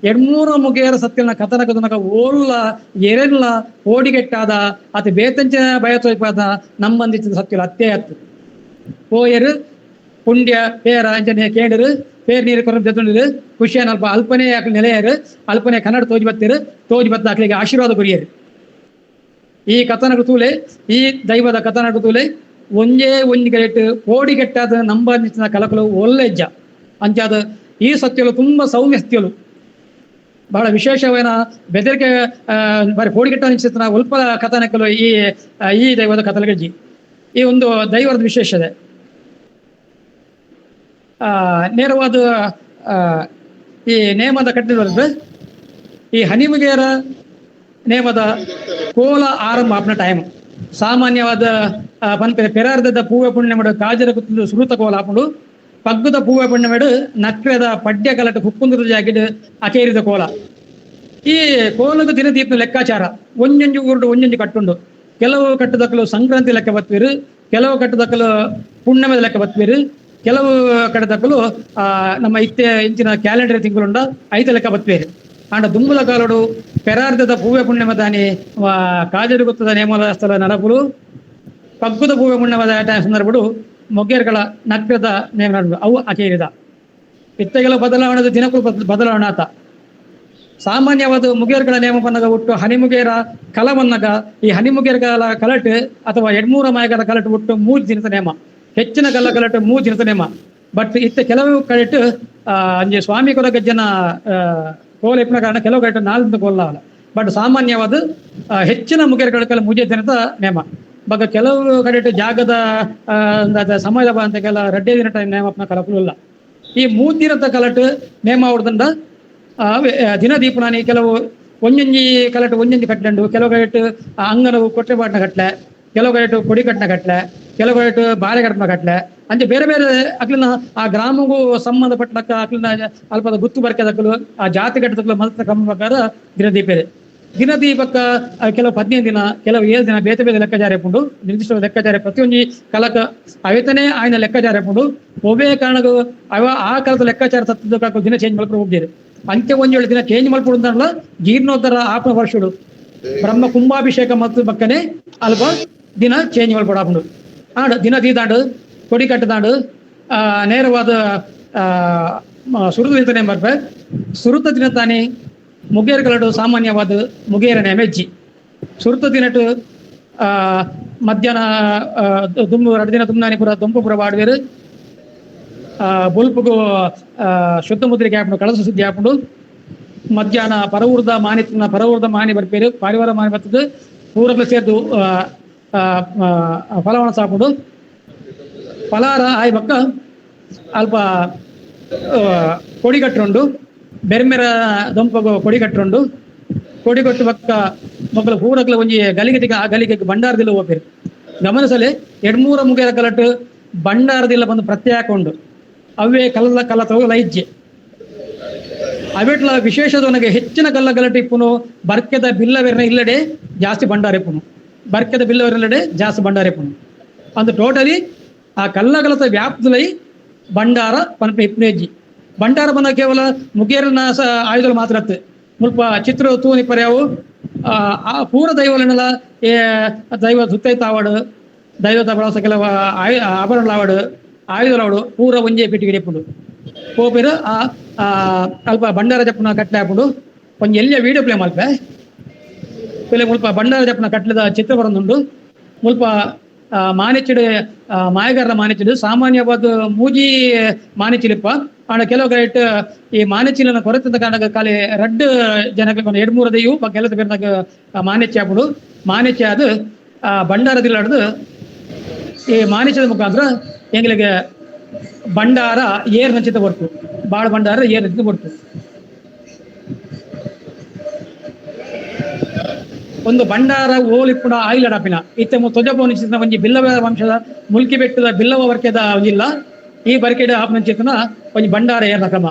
ಎಡ್ಮೂರ ಮುಗೇರ ಸತ್ಯನ ಕಥನ ಕದನಕ ಓಲ್ಲ ಎರೆಲ್ಲ ಓಡಿಗೆಟ್ಟಾದ ಅತಿ ಬೇತಂಚ ಭಯ ತೋಯ್ಪಾದ ನಮ್ಮಂದಿಚ್ಚಿದ ಸತ್ಯಲ ಅತ್ತೇ ಅತ್ತು ಪೋಯರು ಪುಂಡ್ಯ ಪೇರ ಅಂಚನೆ ಕೇಂಡರು ಪೇರ್ ನೀರು ಕೊರ ಜೊತೆ ಖುಷಿಯನ್ ಅಲ್ಪ ಅಲ್ಪನೇ ಆಕಲಿ ನೆಲೆಯರು ಅಲ್ಪನೇ ಕನ್ನಡ ತೋಜಿ ಬತ್ತಿರು ತೋಜಿ ಬತ್ತ ಆಕಲಿಗೆ ಆಶೀರ್ವಾದ ಕೊರಿಯರು. ಈ ಕಥನಕ ತೂಲೆ ಈ ದೈವದ ಕಥನಕ ತೂಲೆ ಒಂಜೇ ಒಂಜಿ ಗೇಟ್ ಓಡಿಗೆಟ್ಟಾದ ನಂಬಂದಿಚ್ಚಿನ ಕಲಕಲು ಒಲ್ಲೆಜ್ಜ ಅಂಚಾದ ಈ ಸತ್ಯಲು ತುಂಬಾ ಸೌಮ್ಯ ಸತ್ಯಲು ಬಹಳ ವಿಶೇಷವೇನ ಬೆದರಿಕೆ ಬಾರಿ ಕೋಡಿಗೆಟ್ಟ ನಿಶ್ಚಿತನ ಉಲ್ಪ ಕಥನಕಲು ಈ ಈ ದೈವದ ಕಥನಗಜ್ಜಿ ಈ ಒಂದು ದೈವದ ವಿಶೇಷತೆ. ನೇರವಾದ ಈ ನೇಮದ ಕಟ್ಟಿದ ಈ ಹನಿಮುಗೇರ ನೇಮದ ಕೋಲ ಆರಂಭ ಆಪ್ನ ಟೈಮ್ ಸಾಮಾನ್ಯವಾದ ಪನ್ಪೆ ಪೆರಾರ್ದದ ಪೂವೆ ಪುಣ್ಯಮಡು ಕಾಜರ ಕುತ್ತಲು ಸುರುತ ಕೋಲ ಆಪುಂಡು ಪಗ್ಗುದ ಪೂವೆ ಪುಣ್ಯಮೆಡು ನಕ್ರದ ಪಡ್ಯ ಕಲಟ ಕುಕ್ಕುಂದ್ರ ಜಾಗಿಡ್ ಅಕೇರಿದ ಕೋಲ. ಈ ಕೋಲದ ದಿನ ದೀಪದ ಲೆಕ್ಕಾಚಾರ ಒಂಜೊಂಜು ಊರುಡು ಒಂಜೊಂಜು ಕಟ್ಟುಂಡು. ಕೆಲವು ಕಟ್ಟದಕ್ಕಲು ಸಂಕ್ರಾಂತಿ ಲೆಕ್ಕ ಬತ್ವಿರು, ಕೆಲವು ಕಟ್ಟದಕ್ಕಲು ಪುಣ್ಯಮದ ಲೆಕ್ಕ ಬತ್ವಿರು, ಕೆಲವು ಕಟ್ಟದಕ್ಕಲು ನಮ್ಮ ಇತ್ತೆ ಇಂಚಿನ ಕ್ಯಾಲೆಂಡರ್ ತಿಂಗಳುಂಡ ಐತ ಲೆಕ್ಕ ಬತ್ವೇರು. ಆಂಡ ದುಂಬುಲ ಕಾಲಡು ಪೆರಾರ್ಧದ ಪೂವೆ ಪುಣ್ಯಮದಾನಿ ಕಾಜರು ಗೊತ್ತದ ನೇಮದ ಸ್ಥಳ ನಡಪುಲು ಪಗ್ಗುದ ಪೂವೆ ಪುಣ್ಯಮದ ಸಂದರ್ಭಡು ಮೊಗ್ಗೇರ್ಗಳ ನಕ್ರದ ನೇಮ ಅವು ಅಕೇರಿದ ಇತ್ತೆಗೆಲ್ಲ ಬದಲಾವಣೆ ದಿನಕ್ಕೂ ಬದಲಾವಣೆ ಆತ. ಸಾಮಾನ್ಯವಾದ ಮುಗೇರ್ಗಳ ನೇಮ ಬಂದಾಗ ಒಟ್ಟು ಹನಿಮುಗೇರ ಕಲವನ್ನಗ ಈ ಹನಿಮುಗೇರ್ಗಳ ಕಲಟು ಅಥವಾ ಎಡ್ಮೂರ ಮಾಯಗರ ಕಲಟು ಒಟ್ಟು 3 ದಿನದ ನೇಮ, ಹೆಚ್ಚಿನ ಕಲ್ಲ ಕಲಟು 3 ದಿನದ ನೇಮ. ಬಟ್ ಇತ್ತ ಕೆಲವು ಕಡೆಟು ಅಂಜೆ ಸ್ವಾಮಿ ಕೊರಗಜ್ಜನ ಕೋಲ ಇಪ್ಪನ ಕಾರಣ ಕೆಲವು ಕಡೆಟು 4 ದಿನದ ಕೋಲ. ಬಟ್ ಸಾಮಾನ್ಯವಾದ ಹೆಚ್ಚಿನ ಮುಗೇರ್ಗಳ ಕಲ 3 ದಿನದ ನೇಮ. ಬಗ ಕೆಲವು ಕಡೆಟು ಜಾಗದ ಸಮಯದ ಅಂತ ಕೆಲ 2 ದಿನ ಟೈಮ್ ನೇಮಪ್ಪನ ಕಲಪಲು ಇಲ್ಲ. ಈ 3 ದಿನದ ಕಲಟು ನೇಮ ಅವ್ರದಿಂದ ದಿನ ದೀಪನಾನಿ ಕೆಲವು ಒಂಜೊಂಜಿ ಕಲಟು ಒಂಜೊಂಜಿ ಕಟ್ಲೆಂಡು, ಕೆಲವು ಕಡೆಟು ಅಂಗನವು ಕೊಟ್ಟೆ ಬಾಟ್ನ ಕಟ್ಲೆ, ಕೆಲವು ಕಡೆಟು ಕೊಡಿ ಕಟ್ನ ಕಟ್ಲೆ, ಕೆಲವು ಕಡೆಟು ಬಾಳೆ ಕಟ್ನ ಕಟ್ಲೆ ಅಂಚೆ ಬೇರೆ ಬೇರೆ ಅಕ್ಲಿನ ಆ ಗ್ರಾಮಗೂ ಸಂಬಂಧಪಟ್ಟಕ್ಕ ಅಕ್ಲಿನ ಅಲ್ಪದ ಗುತ್ತು ಬರ್ಕೆದಕ್ಕಲು ಆ ಜಾತಿ ಕಟ್ಟದಕ್ಕಲು ಮಲ್ತ ಕ್ರಮ ಪ್ರಕಾರ ದಿನದೀಪೇರೆ. ದಿನದೀಪಕ್ಕ ಕೆಲವು 15 ದಿನ, ಕೆಲವು 7 ದಿನ ಬೇತೆ ಬೇತೆ ಲೆಕ್ಕಾಚಾರ ಪುಂಡು, ನಿರ್ದಿಷ್ಟ ಲೆಕ್ಕಾಚಾರ ಪ್ರತಿಯೊಂದು ಕಲಕ ಅವೇತನೇ ಆಯ್ನ ಲೆಕ್ಕಾಚಾರ ಪುಂಡು. ಒಬ್ಬೇ ಕಾರಣಕ್ಕೂ ಅವ ಆ ಕಾಲದ ಲೆಕ್ಕಾಚಾರ ತತ್ತದ ದಿನ ಚೇಂಜ್ ಮಾಡ್ಕೊಂಡು ಹೋಗ್ತೀರಿ. ಅಂತ್ಯ ಒಂಜೇಳು ದಿನ ಚೇಂಜ್ ಮಾಡ್ಕೊಡುದಲ್ಲ ಜೀರ್ಣೋದ್ಧಾರ ಆಪನ ವರ್ಷಡು ಬ್ರಹ್ಮ ಕುಂಭಾಭಿಷೇಕ ಮತ್ತು ಬಕ್ಕನೆ ಅಲ್ಪ ದಿನ ಚೇಂಜ್ ಮಾಡ್ಕೊಡಾಪುಂಡು. ಆಂಡ್ ದಿನ ದೀದಾಂಡು ಕೊಡಿ ಕಟ್ಟದಾಂಡು ನೇರವಾದ ಸುರುತ ದಿನತಾನೆ ಬರ್ಪೆ. ಸುರುತ ದಿನ ತಾನೇ ಮುಗೇರ್ ಕಲಡು ಸಾಮಾನ್ಯವಾದ ಮುಗೇರನೆ ಮೆಜ್ಜಿ ಸುರುತ ದಿನಟು ಮಧ್ಯಾಹ್ನ ದುಂಬು 2 ದಿನ ತುಂಬಾನಿ ಪುರ ದುಂಪು ಪುರ ಬಾಡುವೇರು ಬೊಲ್ಪುಗು ಶುದ್ಧ ಮುದ್ರಿಕೆ ಹಾಪುಂಡು, ಕಳಸ ಸುದ್ದಿ ಹಾಪುಂಡು. ಮಧ್ಯಾಹ್ನ ಪರವೂರ್ದ ಮಾನಿ ಪರವೂರ್ದ ಮಾನಿ ಬರ್ಪೇರು, ಪಾರಿವಾರ ಮಾನಿ ಬರ್ತದೆ ಪೂರಕ್ಲು ಸೇರ್ದು ಫಲವಣ ಸಾಪುಂಡು. ಫಲಾರ ಆಯ್ ಬಕ್ಕ ಅಲ್ಪ ಕೊಡಿ ಕಟ್ಟುಂಡು, ಬೆರ್ಮೆರ ದೊಂಪಗು ಕೊಡಿ ಕಟ್ಟುಂಡು. ಕೊಡಿ ಕೊಟ್ಟು ಬಕ್ಕ ಮಕ್ಕಳು ಪೂರಕ್ಲು ಒಂಜಿ ಗಲಿಗೆ ಆ ಗಲಿಗೆ ಭಂಡಾರದಿಲ್ಲ ಹೋಗ್ಬೇರು. ಗಮನಿಸಲೆ 2-3 ಮುಗಿಯರ ಕಲಟು ಭಂಡಾರದಿಲ್ಲ ಬಂದು ಪ್ರತ್ಯೇಕ ಉಂಡು. ಅವೇ ಕಲ್ಲ ಕಲ್ಲ ತಗೋಲ ಇಜ್ಜೆ ಅವೆಟ್ಲ ವಿಶೇಷದವನಿಗೆ ಹೆಚ್ಚಿನ ಕಲ್ಲ ಗಲಟೆ ಇಪ್ಪುನು ಬರ್ಕೆದ ಬಿಲ್ಲವೆರ್ನ ಇಲ್ಲಡೆ ಜಾಸ್ತಿ ಭಂಡಾರ ಇಪ್ಪುನು, ಬರ್ಕೆದ ಬಿಲ್ಲವೆರ್ನಲ್ಲಡೆ ಜಾಸ್ತಿ ಭಂಡಾರ ಇಪ್ಪುನು. ಅಂದು ಟೋಟಲಿ ಆ ಕಲ್ಲಗಲತ ವ್ಯಾಪ್ತಿಲೈ ಭಂಡಾರ ಪನ್ಪೆ ಇಪ್ಪುನು ಹೆಜ್ಜಿ. ಭಂಡಾರ ಬಂದ ಕೇವಲ ಮುಗೇರನ ಆಯುಧಗಳು ಮಾತ್ರ ಅತ್ತು ಮುಲ್ಪ ಚಿತ್ರ ತೂನಿ ಪರ್ಯಾವು ಆ ಪೂರ ದೈವಗಳನ್ನೆಲ್ಲ ದೈವ ಸುತ್ತೈತಾವಡು ದೈವದ ಬಳಸ ಕೆಲವು ಆಭರಣಗಳಾವಡು ಆಯುಧಗಳಾವಡು ಪೂರ ಒಂಜೇ ಪೆಟ್ಟಿಗೆ ಇಪ್ಪುಂಡು. ಪೋಪೇರು ಆ ಅಲ್ಪ ಭಂಡಾರ ಜಪ್ಪುನ ಕಟ್ಲೆ ಹಾಪುಂಡು. ಒಂಜಿ ಎಲ್ಲಿಯ ವಿಡಿಯೋ ಪ್ಲೇ ಮಲ್ಪೆ ಪ್ಲೇ ಮುಲ್ಪ ಭಂಡಾರ ಜಪ್ಪುನ ಕಟ್ಲೆದ ಚಿತ್ರ ಬರೊಂದುಂಡು. ಮುಲ್ಪ ಮಾನೆಚ್ಚಿಡು ಮಾಯಗಾರನ ಮಾನೆಚ್ಚಿಡು ಸಾಮಾನ್ಯವಾದ ಮೂಜಿ ಮಾನೆಚ್ಚಿಲಿಪ್ಪ ಆಂಡ ಕೆಲವು ಕಡೆಟ್ ಈ ಮಾನೆಚ್ಚಿನ ಕೊರತೆದ ಕಾರಣ ಖಾಲಿ ರಡ್ಡ್ ಜನಕ್ಕೆ ಎರಡ್ ಮೂರು ದೈವ ಕೆಲಸ ಬೇರ್ನಾಗ ಮಾನೆಚ್ಚಿ ಆಪುಂಡು. ಮಾನೆಚ್ಚಿ ಆದ್ ಆ ಭಂಡಾರ ದಿಲ್ಲಾಡ್ದು ಈ ಮಾನೆಚ್ಚದ ಮುಖಾಂತರ ಎಂಗ್ಲಿಗೆ ಭಂಡಾರ ಏರ್ ನಂಚಿತ ಕೊಡ್ತು, ಬಾಳ ಭಂಡಾರ ಏರ್ ನಂಚಿತ ಕೊಡ್ತು. ಒಂದು ಭಂಡಾರ ಓಲಿಪ್ಪುಣ ಆಯಿಲಡಪಿನ ಇತ್ತೆ ತೊಜಪೋನಿಚಿನ ಒಂಜಿ ಬಿಲ್ಲವ ವಂಶದ ಮುಲ್ಕಿ ಬೆಟ್ಟದ ಬಿಲ್ಲವ ವರ್ಕೆದ ಒಂಜಿಲ್ಲ ಈ ಬರ್ಕೆಡ್ ಆಪನಂಚಿತನ ಒಂಜಿ ಭಂಡಾರ ಏರ್ನ ಕ್ರಮ.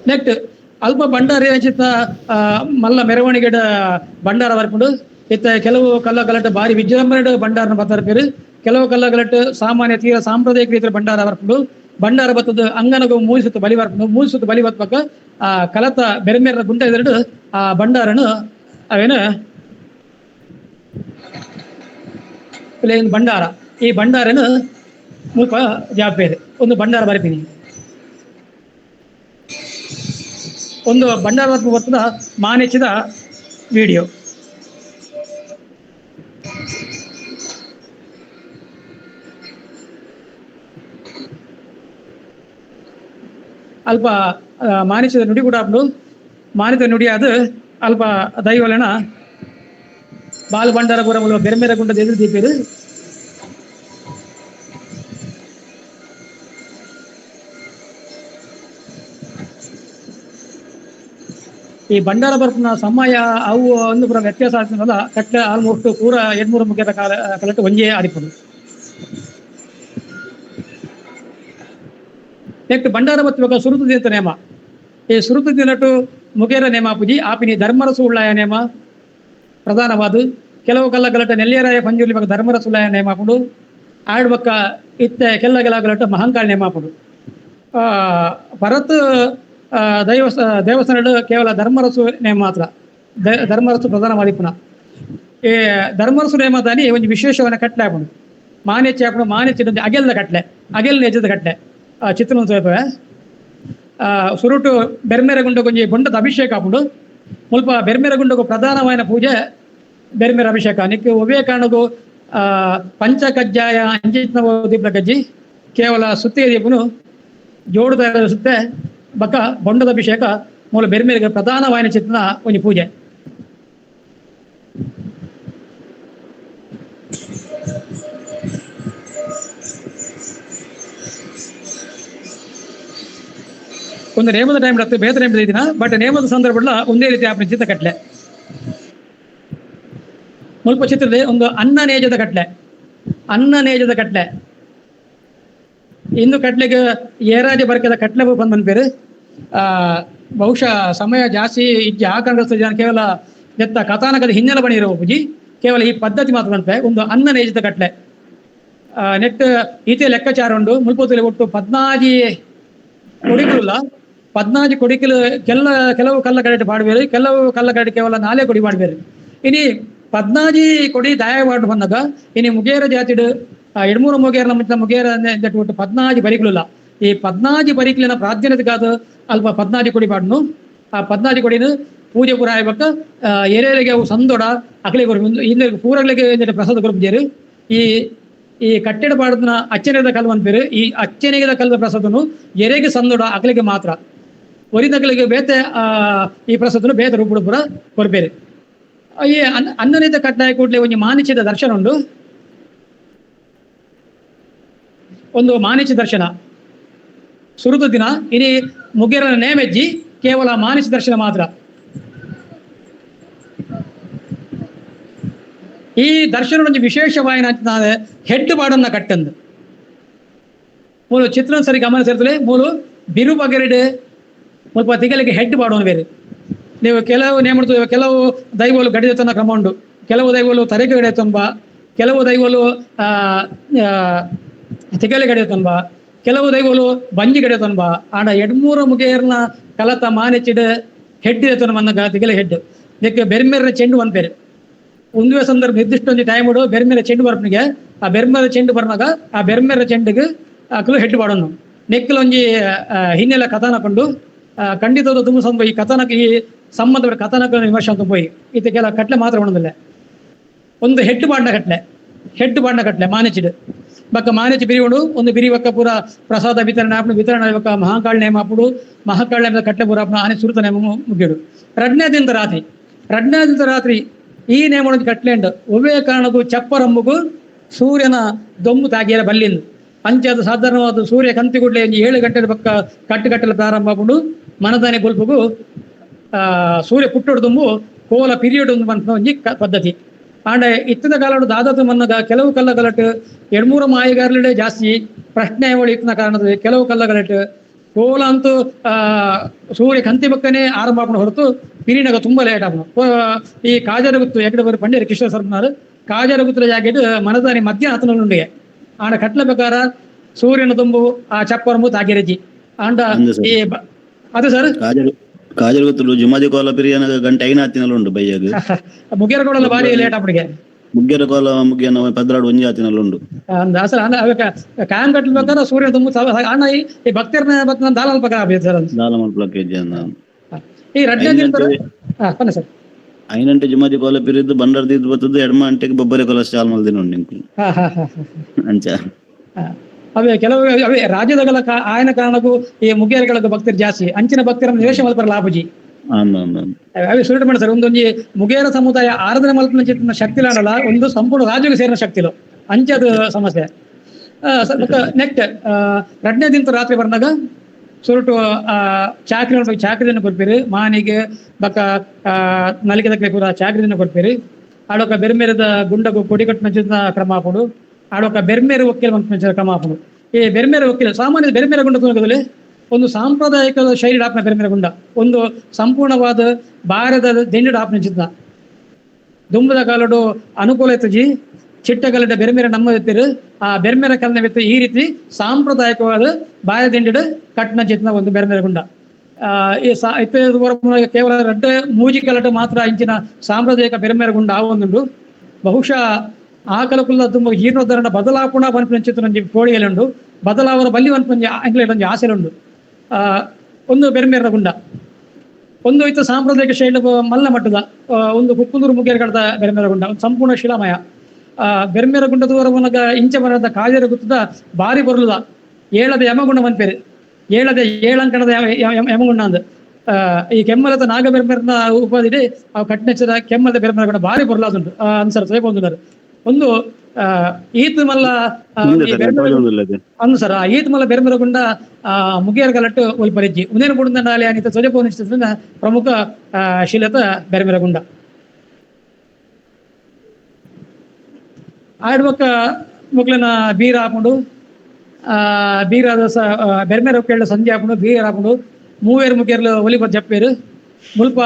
ನೆಕ್ಸ್ಟ್ ಅಲ್ಪ ಭಂಡಾರ ಏಚಿತ ಮಲ್ಲ ಮೆರವಣಿಗೆಡ ಭಂಡಾರ ಬರ್ಪುಂಡು. ಇತ್ತ ಕೆಲವು ಕಲ್ಲ ಗಲಟೆ ಬಾರಿ ವಿಜೃಂಭಣೆ ಭಂಡಾರನ ಬರ್ತಾರೆ, ಕೆಲವು ಕಲ್ಲ ಗಲಟೆ ಸಾಮಾನ್ಯ ತೀರ ಸಾಂಪ್ರದಾಯಿಕ ರೀತಿಯ ಭಂಡಾರ ಬರ್ಪುಂಡು. ಭಂಡಾರ ಬತ್ತದ ಅಂಗನಗು ಮೂಲಿಸುತ್ತ ಬಲಿ ಬರ್ಪುಂಡು. ಮೂಲಿಸುತ್ತ ಬಲಿ ಬತ್ಪಕ್ಕ ಆ ಕಲತ ಬೆರ್ಮೆರ ಗುಂಟ ಎದುರು ಆ ಭಂಡಾರನು ಅವೇನು ಭಂಡಾರ, ಈ ಭಂಡಾರನು ಮುಲ್ಪ ಜಾಪೇರು ಒಂದು ಭಂಡಾರ ಬರಿತೀನಿ. ಒಂದು ಭಂಡಾರ ಬರ್ತದ ಮಾನೆಚ್ಚಿದ ವಿಡಿಯೋ. ಅಲ್ಪ ಮಾನಿಸಿದ ನುಡಿ ಕೂಡ ಮಾನಿತ ನುಡಿ ಅದು ಅಲ್ಪ ದೈವಲನ ಬಾಲ್ ಭಂಡಾರ ಪೂರ ಮೂಲ ಬೆರ್ಮೆರ ಗುಂಡದ ಎದುರು ದೀಪಿರು. ಈ ಭಂಡಾರ ಬರ್ಪುನ ಸಮಯ ಅವು ಒಂದು ಪೂರ ವ್ಯತ್ಯಾಸ ಆಗ್ತದಲ್ಲ, ಕಟ್ಲೆ ಆಲ್ಮೋಸ್ಟ್ ಪೂರ 2-3 ಮುಖ್ಯದ ಕಾಲ ಕಲೆಕ್ಟ್ ಒಂಜೇ ಆದಿಪ್ಪುಂಡು. ನೆಕ್ಸ್ಟ್ ಭಂಡಾರ ಬತ್ತುವಾಗ ಸುರುತು ದಿನದ ನೇಮ. ಈ ಸುರುತು ದಿನಟು ಮುಗೇರ ನೇಮ ಪೂಜಿ ಆಪಿನಿ ಧರ್ಮರಸು ಉಳ್ಳಾಯ ನೇಮ ಪ್ರಧಾನವಾದ. ಕೆಲವು ಕಲ್ಲ ಗಲಟ ನೆಲ್ಲಿಯರಾಯ ಪಂಜುರ್ಲಿ ಬಕ್ಕ ಧರ್ಮರಸು ಉಳ್ಳಾಯ ನೇಮ ಆಪುಂಡು. ಆಡ್ಬಕ್ಕ ಇತ್ತೆ ಕೆಲ್ಲ ಕೆಲ ಗಲಟ ಮಹಂಕಾಳ ನೇಮ ಆಪುಂಡು. ಭರತ್ ದೇವಸ್ಥಾನ ಕೇವಲ ಧರ್ಮರಸು ನೇಮ ಮಾತ್ರ, ಧರ್ಮರಸು ಪ್ರಧಾನವಾದಿಪ್ಪುನ. ಈ ಧರ್ಮರಸು ನೇಮ ದಾನಿ ಒಂದು ವಿಶೇಷವನ್ನ ಕಟ್ಲೆ ಆಪುಂಡು. ಮಾನೆಚ್ಚಿ ಆಪುಂಡು. ಮಾನೆಚ್ಚಿ ಅಗೆಲ್ದ ಕಟ್ಲೆ, ಅಗೆಲ್ ನೆಜದ ಕಟ್ಲೆ ಚಿತ್ರ ಸುರುಟು ಬೆರ್ಮೆರ ಗುಂಡಗೊಂಜಿ ಬೊಂಡದ ಅಭಿಷೇಕ ಆಪುಂಡು. ಮುಲ್ಪ ಬೆರ್ಮೆರ ಗುಂಡಗು ಪ್ರಧಾನವಾದ ಪೂಜೆ ಬೆರ್ಮೆರ ಅಭಿಷೇಕ. ನಿಕ್ ಒವ್ವೇ ಕಾರಣಗೂ ಪಂಚಕಜ್ಜಾಯ ಅಂಜಿತ್ನ ದೀಪದ ಕಜ್ಜಿ ಕೇವಲ ಸುತ್ತಿಗೆ ದೀಪನು ಜೋಡು ತಯಾರ ಸುತ್ತೆ ಬಕ್ಕ ಬೊಂಡದ ಅಭಿಷೇಕ ಮೂಲ ಬೆರ್ಮೆರಿಗೆ ಪ್ರಧಾನವಾದ ಚಿತ್ರನ ಒಂಜಿ ಪೂಜೆ. ಒಂದು ನೇಮದ ಟೈಮ್ ಇರುತ್ತೆ, ಬೇರೆ ಟೈಮ್ ದಿನ, ಬಟ್ ನೇಮದ ಸಂದರ್ಭ ಒಂದೇ ರೀತಿ ಆಪನ ಚಿತ್ರ ಕಟ್ಲೆ. ಮುಲ್ಪ ಚಿತ್ರದ ಒಂದು ಅನ್ನ ನೇಜದ ಕಟ್ಲೆ, ಅನ್ನ ನೇಜದ ಕಟ್ಲೆ. ಇಂದು ಕಟ್ಲೆಗೆ ಏರಾಜ ಬರ್ಕದ ಕಟ್ಲೆ ಬಂದ್ ಬಂದ್ಬೇರು. ಬಹುಶಃ ಸಮಯ ಜಾಸ್ತಿ ಇಜ್ಜಿ ಆ ಕಾಂಗ್ರೆಸ್ ಜನ ಕೇವಲ ಎತ್ತ ಕಥಾನಕದ ಹಿನ್ನೆಲೆ ಬಣಿರುವ ಪೂಜಿ ಕೇವಲ ಈ ಪದ್ಧತಿ ಮಾತ್ರ ಬಂತೆ. ಒಂದು ಅನ್ನ ನೇಜದ ಕಟ್ಲೆ ನೆಟ್ ಈತೆ ಲೆಕ್ಕಾಚಾರ ಉಂಡು. ಮುಲ್ಪೋತಲ್ಲಿ ಒಟ್ಟು 14 ಕೊಡಿಕುಲ್ಲ, 14 ಕೊಡಿಕಲು ಕೆಲವು ಕಲ್ಲ ಕಡೆ ಮಾಡಬೇರು, ಕೆಲವು ಕಲ್ಲ ಕಡೆ ಕೇವಲ 4 ಕೊಡಿ ಮಾಡಬೇರು. ಇನಿ 14 ಕೊಡಿ ದಾಯ ಮಾಡಿ ಬಂದಾಗ ಇನಿ ಮುಗೇರ ಜಾತಿಡು 2-3 ಮುಗೇರ ನಮ್ಮ ಮುಗೇರ ಒಟ್ಟು 14 ಬರಿಕಲಿಲ್ಲ. ಈ 14 ಬರಿಕಲಿನ ಪ್ರಾಧಾನ್ಯತೆಗಾದ ಅಲ್ಪ 14 ಕೊಡಿ ಪಾಡ್ನು. ಆ 14 ಕೊಡಿನ ಪೂಜೆ ಪೂರ ಆಯ್ಬಕ್ಕ ಎರೆಗೆ ಅವು ಸಂದೊಡ ಅಕಲೆ ಕೊರ್ಪು ಇಂದ ಪೂರಗಳಿಗೆ ಪ್ರಸಾದ ಕೊರ್ಪುಜೇರು. ಈ ಈ ಕಟ್ಟಡ ಪಾಡದನ ಅಚ್ಚನೆದ ಕಲ್ಲು ಅನ್ಪೇರು. ಈ ಅಚ್ಚನೆಗದ ಕಲ್ಲದ ಪ್ರಸಾದನು ಎರೆಗೆ ಸಂದೊಡ ಅಕಲಿಗೆ ಮಾತ್ರ, ಒರಿನಕಲಿಗೆ ಬೇತೆ ಈ ಪ್ರಸಾದನು ಬೇತೆ ರೂಪುಡು ಪೂರ ಕೊರ್ಪೇರು. ಈ ಅನ್ನನಿತ ಕಟ್ಟಾಯ ಕೂಡಲೇ ಒಂದು ಮಾನಿಚ್ಯದ ದರ್ಶನ ಉಂಡು. ಒಂದು ಮಾನಿಚ ದರ್ಶನ ಸುರುತ ದಿನ ಇನಿ ಮುಗೇರನ ನೇಮೆಜ್ಜಿ ಕೇವಲ ಮಾನಿಚ ದರ್ಶನ ಮಾತ್ರ. ಈ ದರ್ಶನ ಒಂದು ವಿಶೇಷವಾಯಿನ ಹೆಡ್ ಬಾಡನ್ನ ಕಟ್ಟಂದು ಮೂಲು ಚಿತ್ರ ಸರಿ ಗಮನ ಸೇರ್ತದೆ. ಮೂಲು ಬಿರು ಬಗೆರಡು ಮುಲ್ಪ ತಿಗಲಿಗೆ ಹೆಡ್ ಬಾಡೋನು ಬೇರೆ. ನೀವು ಕೆಲವು ನೇಮ ಕೆಲವು ದೈವಲು ಗಡಿದ ಕ್ರಮ ಉಂಡು, ಕೆಲವು ದೈವಲು ತರೆಗೆ ಗಡಿಯ ತುಂಬ, ಕೆಲವು ದೈವಲು ತಿಗಲಿ ಗಡಿಯ ತುಂಬ, ಕೆಲವು ದೈವಲು ಬಂಜಿ ಗಡಿಯ ತುಂಬ. ಆಡ 2-3 ಮುಗೇರ್ನ ಕಲತ ಮಾನೆಚ್ಚಿಡ ಹೆಡ್ ಮನ್ನ ತಿಗಲಿ ಹೆಡ್ ಇದಕ್ಕೆ ಬೆರ್ಮೆರ್ನ ಚೆಂಡು ಒಂದ್ ಒಂದುವೇ ಸಂದರ್ಭ ನಿರ್ದಿಷ್ಟ ಒಂದು ಟೈಮ್ ಇಡು ಬೆರ್ಮೆರ ಚೆಂಡು ಬರ್ಪನಿಗೆ. ಆ ಬೆರ್ಮೆರ ಚೆಂಡು ಬರ್ನಾಗ ಆ ಬೆರ್ಮೆರ ಚೆಂಡಿಗೆ ಅಕಲು ಹೆಡ್ ಬಾಡೋನು. ನೆಕ್ಕಲು ಒಂಜಿ ಹಿನ್ನೆಲೆ ಕಥಾನ ಕೊಂಡು ಖಂಡಿತದ ತುಂಬ ಸಂಭವ ಈ ಕಥಾನಕ ಈ ಸಂಬಂಧಪಟ್ಟ ಕಥಾನಕ ವಿಮರ್ಶೆ ಅಂತ ಪೋಯಿ ಇತ್ತ ಕೆಲ ಕಟ್ಲೆ ಮಾತ್ರ ಉಣದಿಲ್ಲ. ಒಂದು ಹೆಡ್ ಬಾಡ್ನ ಕಟ್ಲೆ, ಹೆಡ್ ಬಾಡ್ನ ಕಟ್ಲೆ ಮಾನೆಚ್ಚಿಡು. ಬೊಕ್ಕ ಮಾನೇಚಿ ಬಿರಿವುಂಡು ಒಂದು ಬಿರಿ ಬೊಕ್ಕ ಪೂರ ಪ್ರಸಾದ ವಿತರಣೆ ಆಪುಂಡು. ವಿತರಣೆ ಬೊಕ್ಕ ಮಹಾಕಾಳ ನೇಮ ಆಪುಂಡು. ಮಹಾಕಾಳ ನೇಮದ ಕಟ್ಲೆ ಪೂರ ಆಪುಂಡು. ಆನೆ ಸುರುತ ನೇಮ ಮುಗಿಯುಡು. ರಡ್ಡನೇ ದಿನದ ರಾತ್ರಿ, ರಡ್ಡನೇ ದಿನದ ರಾತ್ರಿ ಈ ನೇಮ ಕಟ್ಲೆಂಡು ಒವ್ವೇ ಕಾರಣಕ್ಕೂ ಚಪ್ಪರಮ್ಮಗೂ ಸೂರ್ಯನ ದೊಂಬು ತಾಗಿಯರ ಬಲ್ಲಿಂದು ಅಂಚಾದ ಸಾಧಾರಣವಾದ ಸೂರ್ಯ ಕಂತಿಗುಡ್ಲೆ 7 ಗಂಟೆ ಪಕ್ಕ ಕಟ್ಟುಕಟ್ಟಲು ಪ್ರಾರಂಭ ಆಪುಂಡು. ಮನದಾನೆ ಗೊಲ್ಪುಗು ಸೂರ್ಯ ಪುಟ್ಟೊಡು ದುಂಬು ಕೋಲ ಪಿರಿಯಡ್ ಒಂದು ಒಂಜಿ ಪದ್ಧತಿ. ಆಂಡ ಇತ್ತಿನ ಕಾಲಡು ದಾದಾತು ಮನ್ನಗ ಕೆಲವು ಕಲ್ಲಗಲಟ್ ಎಡ್ಮೂರ ಮಾಯಿಗಾರ್ಲಡೆ ಜಾಸ್ತಿ ಪ್ರಶ್ನೆ ಒಳಿ ಇತ್ತಿನ ಕಾರಣದ ಕೆಲವು ಕಲ್ಲಗಲಟ್ ಕೋಲ ಅಂತೂ ಸೂರ್ಯ ಕಂತಿ ಬಕ್ಕನೆ ಆರಂಭ ಆಪುಂಡು ಹೊರತು ಪಿರಿನಗ ತುಂಬಾ ಲೇಟ್ ಆಪುಂಡು. ಈ ಕಾಜರಗುತ್ತು ಎಕಡೆ ಬರು ಪಂಡ್ಯರು ಕಿಶೋರ್ ಸರ್ನಾರು ಕಾಜರಗುತ್ತಲ ಜಾಗೆಟ್ ಮನದಾನಿ ಮಧ್ಯಾಹ್ನ ಆತನುಂಡಿಗೆ ಆಂಡ ಕಟ್ಲ ಪ್ರಕಾರ ಸೂರ್ಯನ ತುಂಬು ಆ ಚಪ್ಪರಮು ತಾಗಿರಜಿ ಆಂಡ ಈ ಅದು ಸರ್ ಕಾಜರಗುತ್ತಲು ಜುಮಾದಿ ಕೋಲ ಪಿರಿಯನ ಗಂಟೆ 5 ಆತಿನಲ್ಲ ಉಂಡು ಬಯ್ಯಾಗ ಮುಗಿಯರ ಕೋಲ ಬಾರಿ ಲೇಟ್ ಆಪುಡಿಗೆ ಮುಗ್ಯರ ಕೋಲ ಮುಗಿಯನ 12 ಒಂಜಿ ಆತಿನಲ್ಲ ಉಂಡು ಸರ್. ಕಾಯಂ ಕಟ್ಲ ಪ್ರಕಾರ ಸೂರ್ಯನ ತುಂಬು ಅಣ್ಣ ಈ ಭಕ್ತರನ್ನ ಭಕ್ತನ ದಾಲ ಪ್ರಕಾರ ಸರ್ ದಾಲ ಮಲ್ಪಲಕ್ಕೆ ಈ ರಡ್ಡನೇ ದಿನ ಸರ್ ಐನಂಟೆ ಜುಮಾದಿ ಕೋಲ ಪಿರಿದ್ದು ಬಂಡರ್ದಿದ್ದು ಬತ್ತದ್ದು ಎಡಮ ಅಂಟೆಗೆ ಬೊಬ್ಬರೆ ಕೋಲ ಸ್ಟಾಲ್ ಮಲ್ದಿನ ಉಂಡು ಅಂಚ. ಅವೇ ಕೆಲವು ಅವೇ ರಾಜ್ಯದಗಲ ಆಯನ ಕಾರಣಕ್ಕೂ ಈ ಮುಗಿಯರ್ಗಳ ಭಕ್ತರು ಜಾಸ್ತಿ ಅಂಚಿನ ಭಕ್ತರ ನಿವೇಶ ಮಲ್ಪರ ಲಾಭಜಿ ಅವೇ ಸುರುಟು ಮಾಡ ಸರ್. ಒಂದೊಂಜಿ ಮುಗೇರ ಸಮುದಾಯ ಆರಾಧನೆ ಮಲ್ಪನ ಶಕ್ತಿ ಲಾಡಲ್ಲ, ಒಂದು ಸಂಪೂರ್ಣ ರಾಜ್ಯಕ್ಕೆ ಸೇರಿನ ಶಕ್ತಿಲು ಅಂಚದು ಸಮಸ್ಯೆ. ನೆಕ್ಸ್ಟ್ ರಡ್ಡನೇ ದಿನ ರಾತ್ರಿ ಬರ್ನಾಗ ಸುರುಟು ಚಾಕ್ರಿ ಚಾಕ್ರಿಯನ್ನು ಕೊಡ್ತೀರಿ ಮಾನಿಗೆ ಬಕ್ಕ ನಲಿಗೆ ದಕ್ಕೆ ಪೂರ ಚಾಕ್ರಿಯನ್ನು ಕೊಡ್ತೀರಿ. ಆಡೋಕ ಬೆರ್ಮೇರದ ಗುಂಡಗು ಕೊಡಿಕಟ್ಟು ಕ್ರಮ ಹಾಕೊಂಡು ಆಡೋಕ ಬೆರ್ಮೇರು ಒಕ್ಕಿಲ್ ಮಂಚಿನ ಕ್ರಮ ಹಾಕೊಂಡು. ಈ ಬೆರ್ಮೇರ ಒಕ್ಕಿಲ್ ಸಾಮಾನ್ಯ ಬೆರ್ಮೇರ ಗುಂಡ ತುನಗದಲ್ಲಿ ಒಂದು ಸಾಂಪ್ರದಾಯಿಕ ಶೈಲಿ ಡಾಪ್ನ ಬೆರ್ಮೇರ ಗುಂಡ ಒಂದು ಸಂಪೂರ್ಣವಾದ ಭಾರತದ ದಿಂಡು ಡಾಪ್ನ ಚಿತ್ರ ದುಂಬದ ಕಾಲಡು ಅನುಕೂಲ ಇತ್ತಜಿ ಚಿಟ್ಟಗಲಡ ಬೆರ್ಮೇರ ನಮ್ಮ ಇತ್ತಿರು ಆ ಬೆರ್ಮೇರ ಕಲ್ನ ಬಿತ್ತು ಈ ರೀತಿ ಸಾಂಪ್ರದಾಯಿಕವಾದ ಬಾಯ ದಿಂಡಿಡು ಕಟ್ನ ಚಿತ್ನ ಒಂದು ಬೆರ್ಮೇರ ಗುಂಡ. ಈ ಕೇವಲ ರಡ್ಡ ಮೂಜಿ ಕಲಟ ಮಾತ್ರ ಇಂಚಿನ ಸಾಂಪ್ರದಾಯಿಕ ಬೆರ್ಮೇರ ಗುಂಡ ಆ ಒಂದುಂಡು. ಬಹುಶಃ ಆ ಕಲಕುಲ್ಲ ತುಂಬ ಜೀರ್ಣೋದ್ಧಾರಣ ಬದಲಾಪುಣ ಪನ್ಪಿನ ಚಿತ್ರ ಕೋಳಿಯಲ್ಲುಂಡು ಬದಲಾವರ ಬಲ್ಲಿ ಪನ್ಪಂಜಿ ಅಂಗ್ಲೇಟ್ ಆಸೆಲುಂಡು. ಒಂದು ಬೆರ್ಮೇರ ಗುಂಡ ಒಂದು ಇತ್ತು ಸಾಂಪ್ರದಾಯಿಕ ಶೈಲಿ ಮಲ್ಲ ಮಟ್ಟದ ಒಂದು ಕುಕ್ಕುಂದೂರು ಮುಗಿಯರ ಕಡದ ಬೆರ್ಮೇರ ಗುಂಡ ಒಂದು ಸಂಪೂರ್ಣ ಶಿಲಾಮಯ. ಬೆರ್ಮೇರ ಗುಂಡದವರ ಮೂಲಕ ಇಂಚ ಮರದ ಕಾಜರ ಗುತ್ತದ ಬಾರಿ ಬರಲುದ ಏಳದ ಯಮಗುಂಡ ಮನ್ಪೇರು ಏಳದ ಏಳಂಕಣದ ಯಮಗುಂಡ ಅಂದ ಈ ಕೆಮ್ಮಲದ ನಾಗ ಬೆರ್ಮೇರನ ಉಪಾಧಿಡಿ ಆ ಕಟ್ನೆಚ್ಚದ ಕೆಮ್ಮಲದ ಬೆರ್ಮೇರ ಗುಂಡ ಬಾರಿ ಬರಲಾದುಂಟು ಅನ್ಸರ್ ತೇಪೊಂದುన్నారు. ಒಂದು ಈತ್ ಮಲ್ಲ ಅನ್ನು ಸರ್ ಈತ್ ಮಲ್ಲ ಬೆರ್ಮೇರ ಗುಂಡ ಮುಗಿಯರ ಗಲಟ್ಟು ಒಲ್ಪರಿಜ್ಜಿ ಉನೇನು ಗುಂಡಾಲೆ ಅನಿತ ಸೊಜಪೋನಿಷ್ಠ ಪ್ರಮುಖ ಶಿಲತ ಬೆರ್ಮೇರ ಗುಂಡ. ಆಡ್ಬಕ್ಕ ಮೊಗ್ಲನ ಬೀರ ಹಾಕೊಂಡು ಬೀರಾದ ಬೆರ್ಮೇರ ಕೇಳ ಸಂಧಿ ಹಾಕೊಂಡು ಬೀರ ಹಾಕೊಂಡು ಮೂವೇರು ಮುಗಿಯರ್ಲು ಒಲಿಪದ ಜಪ್ಪೇರು ಮುಲ್ಪ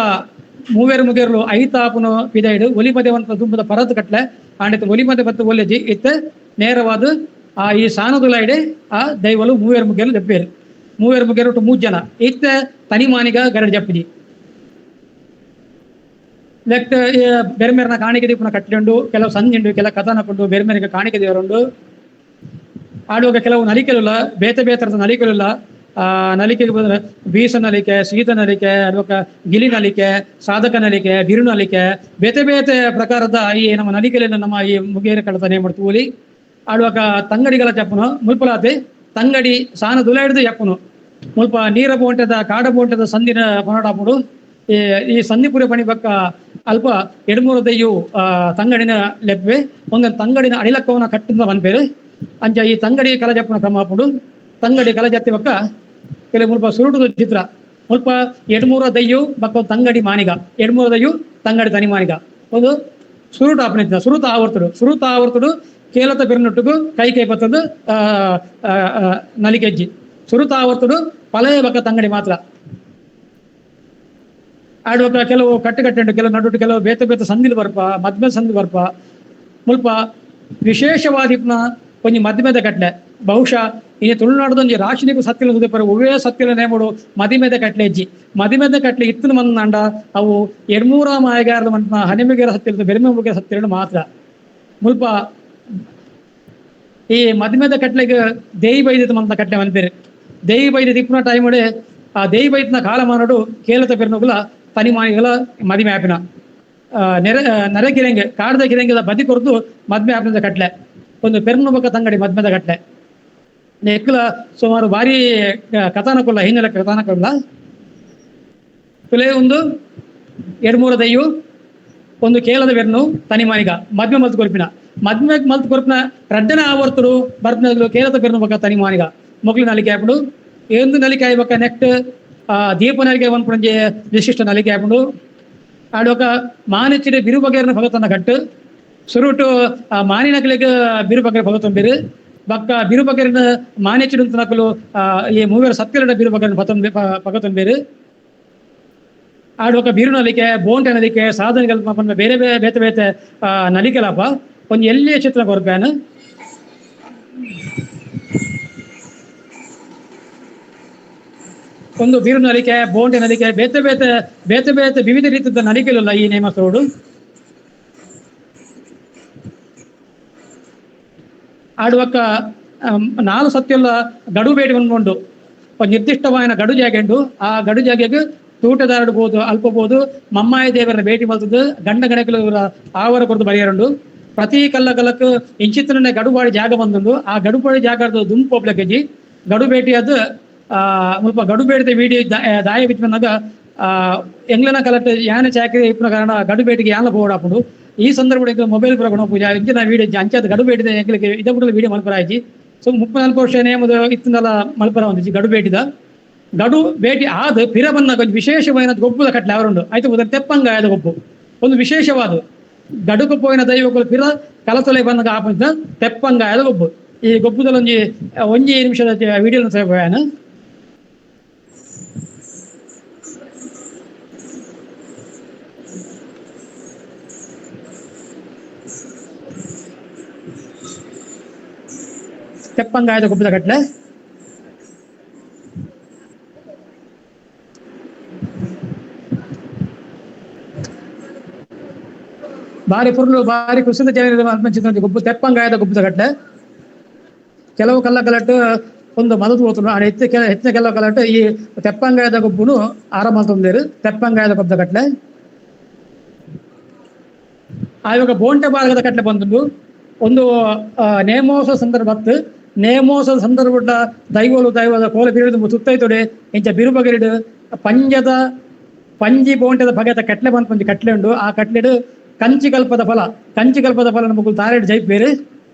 ಮೂವೇರು ಮುಗಿಯರ್ಲು ಐತಾಪುನು ಪಿದೈಡು ಒಲಿಪದೆ ಒಂದು ತುಂಬದ ಪರತ್ ಕಟ್ಲೆ ಆಂಡಿತ್ತು ಒಲಿಮದೆ ಬತ್ತು ಒಲೆಜಿ ಇತ್ತ ನೇರವಾದ ಆ ಈ ಸಾನದುಲೈಡೆ ಆ ದೈವಲು ಮೂವೇರು ಮುಗಿಯರ್ಲು ಜಪ್ಪೇರು ಮೂವೇರು ಮುಗಿಯರು ಒಟ್ಟು 3 ಜನ ಇತ್ತ ತನಿಮಾನಿಗ ಗರಡು ಜಪ್ಪಿಜಿ. ನೆಕ್ಸ್ಟ್ ಬೆರ್ಮೇರನ ಕಾಣಿಕೆ ದೀಪನ ಕಟ್ಲಿಂಡು ಕೆಲವು ಸಂಜೆಂಡು ಕೆಲವು ಕಥನಕೊಂಡು ಬೆರ್ಮೇರಿಗೆ ಕಾಣಿಕೆ ದೇವರುಂಡು. ಆಡುವಾಗ ಕೆಲವು ನಲಿಕೆಲಿಲ್ಲ ಬೇತೆ ಬೇತರದ ನಲಿಕೆಲಿಲ್ಲ. ಆ ನಲಿಕೆಗೆ ಬಂದ್ರೆ ಬೀಸ ನಲಿಕೆ, ಶೀತ ನಲಿಕೆ, ಅಲ್ವಕ ಗಿಲಿ ನಲಿಕೆ, ಸಾಧಕ ನಲಿಕೆ, ಬಿರು ನಲಿಕೆ, ಬೇತೆ ಬೇತೆ ಪ್ರಕಾರದ ಈ ನಮ್ಮ ನಲಿಕೆಲಿನ ನಮ್ಮ ಈ ಮುಗೇರ ಕಡತನೆ ಮಾಡ್ತೀವಿ. ಆಡುವಾಗ ತಂಗಡಿಗಳ ಚಪ್ಪನು ಮುಲ್ಪಲಾತೆ ತಂಗಡಿ ಸಾನ ದುಲ ಹಿಡಿದು ಚಪ್ಪನು ಮುಲ್ಪ ನೀರ ಬೋಂಟದ ಕಾಡ ಬೋಂಟದ ಸಂದಿನ ಪೊನಾಟಾಪುಡು ಈ ಸಂದಿಪುರ ಪಣಿ ಪಕ್ಕ ಅಲ್ಪ ಎಡ್ಮೂರು ದಯ್ಯು ತಂಗಡಿನ ಲೆಪ್ಪೆ ಒಂದೊಂದು ತಂಗಡಿನ ಅಡಿಲಕ್ಕವನ ಕಟ್ಟಿಂದ ಮನ್ಪೇರು ಅಂಚ ಈ ತಂಗಡಿ ಕಲಜಪ್ಪನ ಕ್ರಮ ಹಾಪುಡು ತಂಗಡಿ ಕಲಜತ್ತಿ ಪಕ್ಕ ಕೆಲವು ಮುಲ್ಪ ಸುರುಟುದ ಚಿತ್ರ ಮುಲ್ಪ ಎಡ್ಮೂರ ದಯ್ಯು ಬಕ್ಕ ತಂಗಡಿ ಮಾನಿಗ ಎಡ್ಮೂರ ದಯ್ಯು ತಂಗಡಿ ತನಿ ಮಾನಿಗ ಒಂದು ಸುರುಟ ಆಪನ ಸುರುತ ಆವರ್ತುಡು ಸುರುತ ಆವರ್ತುಡು ಕೇಲತ ಬೆರ್ನೊಟ್ಟುಗು ಕೈ ಕೈ ಬತ್ತದು ನಲಿಗೆಜ್ಜಿ ಸುರುತ ಆವರ್ತುಡು ಪಲಯ ಬಕ್ಕ ತಂಗಡಿ ಮಾತ್ರ ಆಡುವಾಗ ಕೆಲವು ಕಟ್ಟುಕಟ್ಟುಂಟು ಕೆಲವು ನಡುಟು ಕೆಲವು ಬೇತೆ ಬೇತೆ ಸಂದಿಲು ಬರ್ಪ ಮದ್ಮೆ ಸಂಧಿ ಬರ್ಪ ಮುಲ್ಪ ವಿಶೇಷವಾದಿಪ್ನ ಒಂಜಿ ಮದ್ಮೆದ ಕಟ್ಲೆ ಬಹುಶಃ ಇನಿ ತುಳುನಾಡದೊಂಜಿ ರಾಶಿನಿಗೂ ಸತ್ತಿಲ ಸುದೆಪರ ಒವ್ವೇ ಸತ್ತಿಲ ನೇಮಡು ಮದಿಮೆದ ಕಟ್ಲೆ ಇಜ್ಜಿ ಮದಿಮೆದ ಕಟ್ಲೆ ಇತ್ತಿನ ಮಂದಾಂಡ ಅವು ಎಡ್ಮೂರ ಮಾಯಗಾರದ ಮಂತ್ನ ಹನಿಮೆಗೆರ ಸತ್ತಿಲ ಬೆರ್ಮೆ ಮುಗಿರ ಸತ್ತಿಲ ಮಾತ್ರ ಮುಲ್ಪ ಈ ಮದಿಮೆದ ಕಟ್ಲೆಗೆ ದೇಯಿ ಬೈದಿತ್ತು ಮಂತ ಕಟ್ಲೆ ಮನ್ಪೇರು ದೇಯಿ ಬೈದ ತಿಪ್ಪುನ ಟೈಮ್ ಆ ದೇಯಿ ಬೈದಿನ ಕಾಲಮಾನಡು ಕೇಲತ ಪೆರ್ನುಗುಲ ತನಿಮಾನಿಗಳ ಮದಿಮೆ ಆಪಿನ ನೆರೆ ನರೆ ಕಿರಂಗೆ ಕಾಡದ ಕಿರಂಗೆದ ಬದಿ ಕೊರದು ಮದ್ಮೆ ಆಪಿನ ಕಟ್ಲೆ ಒಂದು ಪೆರ್ನು ಬೊಕ್ಕ ತಂಗಡಿ ಮದ್ಮೆದ ಘಟನೆ. ನೆಕ್ಲ ಸುಮಾರು ಭಾರಿ ಕಥಾನಕುಲ್ಲ ಹಿನ್ನೆಲೆ ಕಥಾನಕುಲ್ಲ ತುಲೆ ಒಂದು ಎಡ್ಮೂರ ದಯ್ಯು ಒಂದು ಕೇಳದ ಬೆರ್ನು ತನಿಮಾನಿಗ ಮದ್ಮೆ ಮಲ್ತು ಕೊರ್ಪಿನ ಮದ್ಮೆ ಮಲ್ತು ಕೊರ್ಪಿನ ರಡ್ಡನ ಆವರ್ತರು ಬರ್ದಲು ಕೇಳದ ಬೆರ್ನು ಬೊಕ್ಕ ತನಿಮಾನಿಗ ಮೊಗ್ಲು ನಲಿಕೆ ಆಪುಂಡು. ಎಂದು ನಲಿಕೆ ಆಯ್ಬಕ್ಕ ನೆಕ್ಸ್ಟ್ ದೀಪ ನಲಿಕೆ ಪನ್ಪುನಂಜೆ ವಿಶಿಷ್ಟ ನಲಿಕೆ ಆಪುಂಡು. ಆಡೋಕ ಮಾನಿಚಿಡಿ ಬಿರುಬಗೆರ್ನ ಭಗತನ ಘಟ್ಟು ಸುರುಟು ಮಾನಿನಕಲಿಗೆ ಬಿರುಬಗೆರ ಭಗತಂಬಿರು ಬಕ್ಕ ಬಿರುಬಗೆರ್ನ ಮಾನಿಚಿಡು ನಕಲು ಈ ಮೂವರು ಸತ್ಯಲಡ ಬಿರುಬಗೆರ್ನ ಭಗತಂಬಿರು. ಆಡುವಕ ಬೀರು ನಲಿಕೆ ಬೋಂಟೆ ನಲಿಕೆ ಸಾಧನೆಗಳ ಬೇರೆ ಬೇರೆ ಬೇತೆ ಬೇತೆ ನಲಿಕೆಲಪ್ಪ ಒಂದು ಎಲ್ಲಿಯ ಚಿತ್ರ ಕೊರ್ಪೇನು. ಒಂದು ಬೀರು ನಲಿಕೆ ಬೋಂಟೆ ನಲಿಕೆ ಬೇತೆ ಬೇತೆ ಬೇತೆ ಬೇತೆ ವಿವಿಧ ರೀತಿಯ ನಲಿಕೆಲಿಲ್ಲ ಈ ನೇಮಸೋಡು. ಆಡುವಕ್ಕ ನಾಲು ಸತ್ಯಲ್ಲ ಗಡು ಬೇಟಿ ಬಂದ್ಕೊಂಡು ಒಂದು ನಿರ್ದಿಷ್ಟವಾದ ಗಡು ಜಾಗೆಂಡು ಆ ಗಡು ಜಾಗೆಗೆ ತೂಟದಾರಡ್ಬೋದು ಅಲ್ಪಬೋದು ಮಮ್ಮಾಯ ದೇವರನ್ನ ಭೇಟಿ ಮಲ್ತದ್ದು ಗಂಡ ಗಣಕಲು ಆವರ ಕೊರದು ಬರೆಯರುಂಡು. ಪ್ರತಿ ಕಲ್ಲ ಕಲ್ಲಕ್ಕೆ ಇಂಚಿತ್ತನೇ ಗಡುಬಾಡಿ ಜಾಗ ಬಂದುಂಡು. ಆ ಗಡುಬಾಡಿ ಜಾಗದ ದುಂಪು ಒಬ್ಲಕೆಜಿ ಗಡು ಭೇಟಿ ಅದು ಮುಲ್ಪ ಗಡು ಬೇಡಿದ ವೀಡಿಯೋ ದಾಯ ಬಿತ್ತು ಬಂದಾಗ ಎಂಗ್ಲನ ಕಲಟ್ ಯಾನೆ ಚಾಕರಿ ಇಪ್ಪನ ಕಾರಣ ಗಡು ಬೇಟಿಗೆ ಯಾನ ಬೋಡಾಪುಂಡು. ಈ ಸಂದರ್ಭ ಮೊಬೈಲ್ ಪೂರ ಪೂಜೆ ಇಂಚಿನ ವೀಡಿಯೋ ಅಂಚಾದ ಗಡು ಬೇಟಿದ ಎಂಗ್ಲಿಗೆ ಇದ ಬಿಡಲು ವೀಡಿಯೋ ಮಲ್ಪರ ಆಯ್ತು. ಸೊ 34 ವರ್ಷ ನೇಮದ ಇತ್ತಿನಲ್ಲ ಮಲ್ಪರ ಒಂದಿಜಿ ಗಡು ಬೇಟಿದ ಗಡು ಭೇಟಿ ಆದ ಪಿರ ಬಂದಾಗ ಒಂದು ವಿಶೇಷವಾದ ಗೊಬ್ಬುದ ಕಟ್ಲೆ ಅವರುಂಡು ಆಯ್ತು ಉದರ ತೆಪ್ಪಂಗಾಯದ ಗೊಬ್ಬು ಒಂದು ವಿಶೇಷವಾದ ಗಡುಕು ಪೋಯಿನ ದೈವಗಳು ಪಿರ ಕಲತೊಲೆ ಬಂದಾಗ ಆಪಂಚ ತೆಪ್ಪಂಗಾಯದ ಗೊಬ್ಬು. ಈ ಗೊಬ್ಬುದಲ್ಲಿ ಒಂಜಿ ನಿಮಿಷದ ವಿಡಿಯೋ ಸೇವೆ. ತೆಪ್ಪಂಗಾಯದ ಗೊಬ್ಬದ ಕಟ್ಲೆ ಬಾರಿ ಪುರ್ಲು ಬಾರಿ ಕುಸಿದ ಜನ ಗೊಬ್ಬು ತೆಪ್ಪಂಗಾಯದ ಗೊಬ್ಬದ ಕಟ್ಲೆ. ಕೆಲವು ಕಲ್ಲ ಕಲಟ್ಟು ಒಂದು ಮದದು ಹೋತುಂಡು ಆಡ ಹೆಚ್ಚಿನ ಕೆಲವು ಕಲಟ್ಟು ಈ ತೆಪ್ಪಂಗಾಯದ ಗೊಬ್ಬುನು ಆರಂಭ ತಂದೇರು ತೆಪ್ಪಂಗಾಯದ ಗೊಬ್ಬದ ಕಟ್ಲೆ. ಆವಾಗ ಬೋಂಟೆ ಬಾರ್ಗದ ಕಟ್ಲೆ ಬಂದುಂಡು. ಒಂದು ನೇಮೋತ್ಸವ ಸಂದರ್ಭ ನೇಮೋತ್ಸವ ಸಂದರ್ಭ ದೈವಲು ದೈವದ ಕೋಲ ಬಿರುದು ಸುತ್ತೈತೊಡೆ ಇಂಚ ಬಿರುಬಗೆರಿಡು ಪಂಜದ ಪಂಜಿ ಬೋಂಟೆದ ಬಗೆದ ಕಟ್ಲೆ ಬಂದು ಒಂಜಿ ಕಟ್ಲೆ ಉಂಡು. ಆ ಕಟ್ಲೆಡು ಕಂಚಿಕಲ್ಪದ ಫಲ ಕಂಚಿಕಲ್ಪದ ಫಲ ನಮಗೂ ತಾರೇಡು ಜೈಪೇರು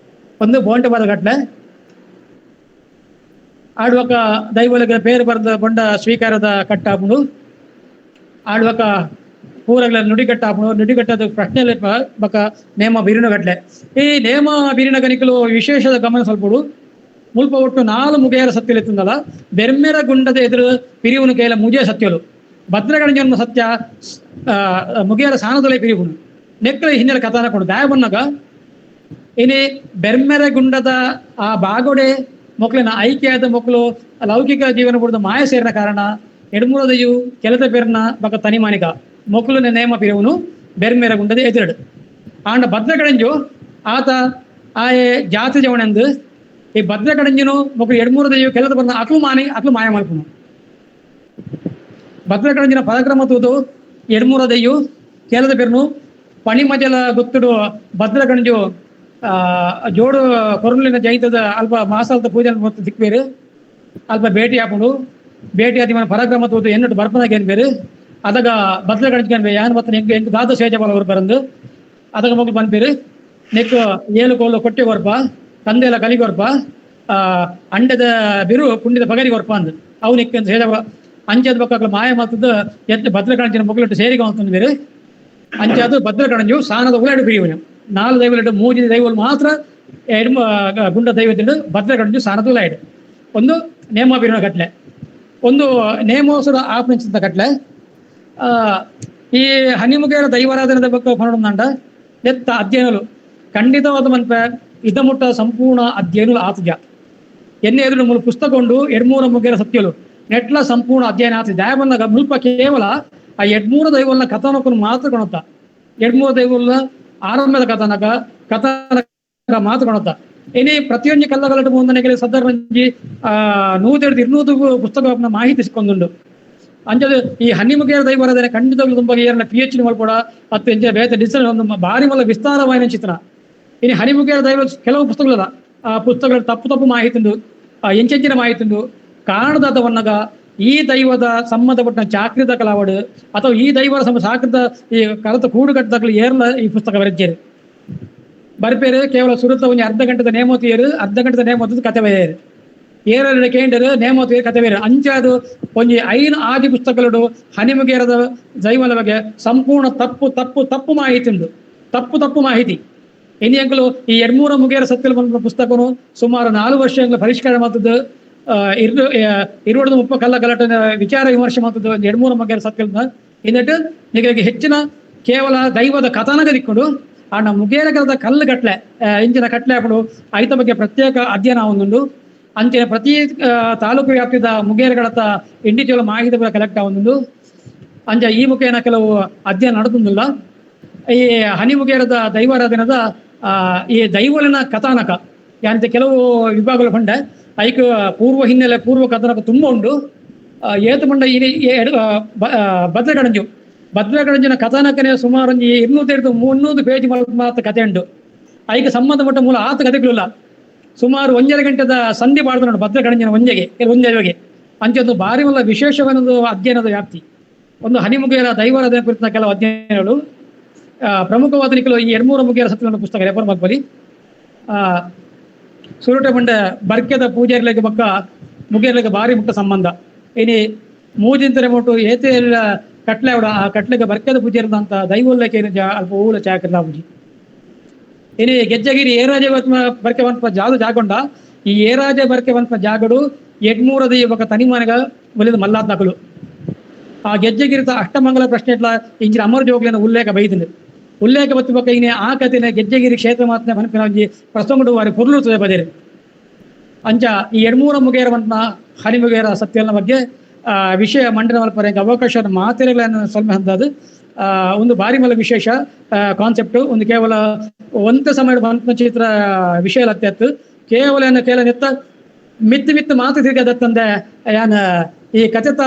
ಒಂದು ಬೋಂಟೆ ಬಾರ ಕಟ್ಲೆ. ಆಡುವಕ ದೈವಲಿಗೆ ಪೇರು ಬರೆದ ಬೊಂಡ ಸ್ವೀಕಾರದ ಕಟ್ಟಾಪುಂಡು. ಆಡುವಕ ಪೂರಗಳ ನುಡಿಗಟ್ಟಾಪುಂಡು. ನುಡಿಗಟ್ಟದ ಪ್ರಶ್ನೆ ಬಕ ನೇಮ ಬಿರಿನ ಕಟ್ಲೆ. ಈ ನೇಮ ಬಿರಿನ ಗಣಿಕಲು ವಿಶೇಷದ ಗಮನ ಸ್ವಲ್ಪಡು ಮುಲ್ಪ ಒಟ್ಟು 4 ಮುಗೆಯರ ಸತ್ಯಲು ಎತ್ತುಂದಲ್ಲ ಬೆರ್ಮೆರ ಗುಂಡದ ಎದುರು ಪಿರಿವುನು ಕೇಲ ಮುಜೆ ಸತ್ಯಲು ಭದ್ರಗಣ ಜನ್ಮ ಸತ್ಯ ಮುಗಿಯರ ಸಾನದೊಲೆ ಪಿರಿವುನು ನೆಕ್ಕಲ ಹಿನ್ನೆಲೆ ಕಥಾನ ಕೊಂಡು ದಾಯ ಬನ್ನಗ ಇನಿ ಬೆರ್ಮೆರ ಗುಂಡದ ಆ ಬಾಗೋಡೆ ಮೊಕ್ಲಿನ ಐಕ್ಯದ ಮೊಕ್ಕಲು ಲೌಕಿಕ ಜೀವನ ಬುಡದ ಮಾಯ ಸೇರಿನ ಕಾರಣ ಎಡ್ಮೂರದಯು ಕೆಲದ ಪೆರ್ನ ಬಕ ತನಿಮಾನಿಕ ಮೊಕ್ಕಲು ನೇಮ ಪಿರಿವುನು ಬೆರ್ಮೆರ ಗುಂಡದ ಎದುರಡು. ಆಂಡ ಭದ್ರಗಣಂಜು ಆತ ಆಯೆ ಜಾತಿ ಜವಣೆಂದು ಈ ಭದ್ರಗಣಂಜನು ಮೊಕ್ಕಲು ಎಡ್ಮೂರದಯು ಕೆಲದ ಬಂದ ಅಕ್ಲು ಮಾನಿ ಅಕ್ಲು ಮಾಯ ಮಲ್ಪುನು. ಭದ್ರಗಣಂಜಿನ ಪರಾಕ್ರಮ ತೂದು ಎಡ್ಮೂರದಯು ಕೆಲದ ಪೆರ್ನು ಪಣಿಮಜಲ ಗೊತ್ತುಡು ಭದ್ರಗಣಂಜು ಜೋಡು ಕೊರುಲಿನ ಜೈತದ ಅಲ್ಪ ಮಾಸಾಲ್ದ ಪೂಜೆ ಮತ್ತು ದಿಕ್ಬೇರು ಅಲ್ಪ ಭೇಟಿ ಹಾಕೊಂಡು ಭೇಟಿ ಆದಿ ಮನ ಪರಾಕ್ರಮ ತೂದು ಎನ್ನಟ್ಟು ಬರ್ಪನಾಗ ಏನ್ ಬೇರು ಅದಾಗ ಭದ್ರಗಣಂಜ ಯಾನ್ ಮತ್ತೆ ಎಂಕ್ ಎಂಕ್ ದಾದ ಸೇಜ ಬಲ ಬರಂದು ಅದಾಗ ಮಗು ಬಂದ್ಬೇರು ನೆಕ್ ಏಳು ಕೋಲು ಕೊಟ್ಟೆ ಕೊರ್ಪ ತಂದೆಲ್ಲ ಕಲಿಗೊರ್ಪ ಅಂಡದ ಬಿರು ಪುಂಡಿದ ಪಗರಿ ಕೊರ್ಪ ಅಂದ್ ಅವು ನೆಕ್ ಅಂತ ಸೇಜ ಅಂಚದ ಪಕ್ಕ ಮಾಯ ಮಾತದ್ದು ಎತ್ತು ಭದ್ರಗಣಂಜಿನ ಮಗುಲಿಟ್ಟು ಸೇರಿಗೆ ಅಂತಂದು ಬೇರೆ ಅಂಚಾದ ಭದ್ರಗಣಂಜು ಸಾನದ ಉಳಾಡು ಬಿರಿಯವನು 4 ದೈವಲಿಟ್ಟು 3 ದೈವలు ಮಾತ್ರ ಎಡ್ಮ ಗುಂಡ ದೈವದಿಂದ ಭದ್ರಗಣಂಜು ಸಾನದ ಉಳಾಡು. ಒಂದು ನೇಮ ಬಿರಿನ ಕಟ್ಲೆ ಒಂದು ನೇಮೋತ್ಸವ ಆಪನಿಂಚಿದ ಕಟ್ಲೆ. ಈ ಹನಿಮುಗೇರ ದೈವಾರಾಧನೆ ಬಗ್ಗೆ ಪನ್ನೊಂದಂಡ ಎತ್ತ ಅಧ್ಯಯನలు ಖಂಡಿತವಾದ ಮನ್ಪೆ ಇದ ಮುಟ್ಟ ಸಂಪೂರ್ಣ ಅಧ್ಯಯನలు ಆತಜ ಎನ್ನೆ ಎದುರು ಮೂಲ ಪುಸ್ತಕ ಉಂಡು ಎಡ್ಮೂರ ಮುಗೇರ ಸತ್ಯಲು ನೆಟ್ಲ ಸಂಪೂರ್ಣ ಅಧ್ಯಯನ ಆತ ದಾಯ ಬಂದಾಗ ಮುಲ್ಪ ಕೇವಲ ಆ ಎಡ್ಮೂರ ದೈವಲ್ನ ಕಥಾನಕನು ಮಾತ್ರ ಕೊಣತ್ತ ಎಡ್ಮೂರ ದೈವಲ್ನ ಆರಂಭದ ಕಥಾನಕ ಕಥಾನಕ ಮಾತ್ರ ಕೊಣತ್ತ ಏನೇ ಪ್ರತಿಯೊಂದು ಕಲ್ಲಗಲಟ ಮುಂದನೆಗೆ ಸದರ್ವಂಜಿ 100-200 ಪುಸ್ತಕ ಮಾಹಿತಿ ಸಿಕ್ಕೊಂದುಂಡು. ಅಂಚದ ಈ ಹನ್ನಿಮುಖೇರ ದೈವರಾಧನೆ ಖಂಡಿತವಾಗ್ಲೂ ತುಂಬ ಏರನ PhD ಮಲ್ಪೊಡ ಅತ್ತು ಎಂಚ ಬೇತೆ ಡಿಸೈನ್ ಒಂದು ಭಾರಿ ಮಲ್ಲ ವಿಸ್ತಾರವಾಯಿನ ಚಿತ್ರ. ಇನ್ನು ಹನಿಮುಗೇರ ದೈವ ಕೆಲವು ಪುಸ್ತಕಗಳಲ್ಲ, ಆ ಪುಸ್ತಕಗಳ ತಪ್ಪು ತಪ್ಪು ಮಾಹಿತಿ ಉಂಡು, ಎಂಚೆಂಚಿನ ಮಾಹಿತಿ ಉಂಡು. ಕಾರಣದಾದವನ್ನಗ ಈ ದೈವದ ಸಂಬಂಧಪಟ್ಟ ಚಾಕ್ರಿದ ಕಲಾವಡು ಅಥವಾ ಈ ದೈವದ ಚಾಕ್ರದ ಈ ಕರತ ಕೂಡುಗಟ್ಟದಾಗಲಿ ಏರ್ಲ ಈ ಪುಸ್ತಕ ಬರೆಜ್ಜೇರು ಬರಿಪೇರು. ಕೇವಲ ಸುರುತ ಒಂಜಿ ಅರ್ಧ ಗಂಟೆದ ನೇಮೋತಿಯರು, ಅರ್ಧ ಗಂಟೆದ ನೇಮೋತದ ಕತೆ ಬರೆಯರು, ಏರರ ಕೇಂಡರು ನೇಮೋತಿಯರು ಕತೆ ಬೇರೆ. ಅಂಚಾದು ಒಂಜಿ 5 ಆದಿ ಪುಸ್ತಕಗಳು ಹನಿಮುಗೇರದ ದೈವದ ಬಗ್ಗೆ ಸಂಪೂರ್ಣ ತಪ್ಪು ತಪ್ಪು ತಪ್ಪು ಮಾಹಿತಿ ಉಂಡು, ತಪ್ಪು ತಪ್ಪು ಮಾಹಿತಿ. ಇನ್ನು ಅಂಕಲು ಈ 2 ಮುಗೇರ ಸತ್ಯಲು ಬಂದ ಪುಸ್ತಕನು ಸುಮಾರು 4 ವರ್ಷ ಪರಿಷ್ಕಾರ ಮಾಡ್ತದ್ದು, 20 ಕಲ್ಲ ಗಲಾಟೆ ವಿಚಾರ ವಿಮರ್ಶೆ ಮಾಡ್ತದ್ದು 2 ಮುಗೇರ ಸತ್ಯಲ. ಇನ್ನಟ್ಟು ನಿಮಗೆ ಹೆಚ್ಚಿನ ಕೇವಲ ದೈವದ ಕಥಾನಕ ದಿಕ್ಕೊಂಡು ಆ ನಮ್ಮ ಮುಗೇರಗರದ ಕಲ್ಲು ಕಟ್ಲೆ ಇಂಚಿನ ಕಟ್ಲೆ ಹಾಕೊಂಡು ಐತ ಬಗ್ಗೆ ಪ್ರತ್ಯೇಕ ಅಧ್ಯಯನ ಒಂದುಂಡು. ಅಂಚಿನ ಪ್ರತಿ ತಾಲೂಕು ವ್ಯಾಪ್ತಿದ ಮುಗೇರಗಳತ್ತ ಇಂಡಿವಿಜುವಲ್ ಮಾಹಿತಿ ಕೂಡ ಕಲೆಕ್ಟ್ ಆವೊಂದುಂಡು. ಅಂಚ ಈ ಮುಖೇನ ಕೆಲವು ಅಧ್ಯಯನ ನಡೆದುಂದಿಲ್ಲ. ಈ ಹನಿಮುಗೇರದ ದೈವಾರಾಧನದ ಈ ದೈವಲಿನ ಕಥಾನಕ ಯಾಂತ ಕೆಲವು ವಿಭಾಗಗಳು ಪಂಡೆ ಐಕ್ ಪೂರ್ವ ಹಿನ್ನೆಲೆ ಪೂರ್ವ ಕಥಾನಕ ತುಂಬ ಉಂಡು. ಏತು ಮಂಡ ಈ ಭದ್ರಗಣಂಜು ಭದ್ರಗಣಂಜಿನ ಕಥಾನಕನೇ ಸುಮಾರು 250 300 ಪೇಜ್ ಮಾತ್ರ ಕಥೆ ಉಂಟು. ಐಕ್ ಸಂಬಂಧಪಟ್ಟ ಮೂಲ ಆತ ಕಥೆಗಳಿಲ್ಲ. ಸುಮಾರು 1.5 ಗಂಟೆದ ಸಂಧಿ ಮಾಡಿದ ನೋಡಿ ಭದ್ರಗಣಂಜಿನ ಒಂಜೆಗೆ ಒಂಜೆಗೆ ಅಂಚೊಂದು ಭಾರಿ ಮಲ್ಲ ವಿಶೇಷವಾದ ಅಧ್ಯಯನದ ವ್ಯಾಪ್ತಿ. ಒಂದು ಹನಿಮುಗೇರ ದೈವಾರಾಧನೆ ಕುರಿತ ಕೆಲವು ಅಧ್ಯಯನಗಳು ಪ್ರಮುಖವಾದ ನಿಖಲು ಈ 2 ಮುಗೇರ ಸತ್ಯನ ಪುಸ್ತಕ ರೆಫರ್ ಮಾಡ್ಕೊಳ್ಳಿ. ಸುರುಟ ಬಂಡೆ ಬರ್ಕೆದ ಪೂಜಾರಿಗಳಿಗೆ ಬಕ್ಕ ಮುಗೇರ್ಲಿಗೆ ಭಾರಿ ಮುಟ್ಟ ಸಂಬಂಧ. ಇನಿ ಮೂಜಿಂತರೆ ಮುಟ್ಟು ಏತೆ ಕಟ್ಲೆ ಅವಡ ಆ ಕಟ್ಲೆಗೆ ಬರ್ಕೆದ ಪೂಜಾರಿದಂತ ದೈವೋಲ್ಲಕ್ಕೆ ಅಲ್ಪ ಊಲ ಚಾಕರ್ಲ ಪೂಜಿ. ಇನಿ ಗೆಜ್ಜಗಿರಿ ಏರಾಜ ಬರ್ಕೆ ಬಂತ ಜಾದು ಜಾಗೊಂಡ ಈ ಏರಾಜ ಬರ್ಕೆ ಬಂತ ಜಾಗಡು 8 ದೈವ ತನಿಮನೆಗ ಒಲಿದ ಮಲ್ಲಾತ್ ನಕಲು. ಆ ಗೆಜ್ಜೆಗಿರಿತ ಅಷ್ಟಮಂಗಲ ಪ್ರಶ್ನೆ ಇಟ್ಲ ಇಂಚಿನ ಅಮರ ಜೋಗ್ಲಿನ ಉಲ್ಲೇಖ ಬೈದಿನ ಉಲ್ಲೇಖ ಬತ್ತು ಬಕ್ಕ ಇನ್ನೇ ಆ ಕಥೆನ ಗೆಜ್ಜೆಗಿರಿ ಕ್ಷೇತ್ರ ಮಾತ್ರ ಮನಪಿನ ಒಂಜಿ ಪ್ರಸಂಗಡು ವಾರಿ ಪೊರ್ಲುತ್ತದೆ ಬದಿರು. ಅಂಚ ಈ 2 ಮುಗೇರ ಬಂತ ಹನಿಮುಗೇರ ಸತ್ಯನ ಬಗ್ಗೆ ವಿಷಯ ಮಂಡನೆ ಮಲ್ಪರೆ ಅವಕಾಶ ಮಾತೆರೆಗಳನ್ನು ಸ್ವಲ್ಪ ಹಂತದ್ದು ಒಂದು ಭಾರಿ ಮಲ್ಲ ವಿಶೇಷ ಕಾನ್ಸೆಪ್ಟ್. ಒಂದು ಕೇವಲ ಒಂತ ಸಮಯ ಬಂತ ಚಿತ್ರ ವಿಷಯ ಲತ್ಯತ್ತು ಕೇವಲ ಕೇವಲ ನೆತ್ತ ಮಿತ್ತು ಮಿತ್ತು ಮಾತು ತಿರ್ಗದತ್ತಂದೆ ಯಾನ ಈ ಕಥೆತ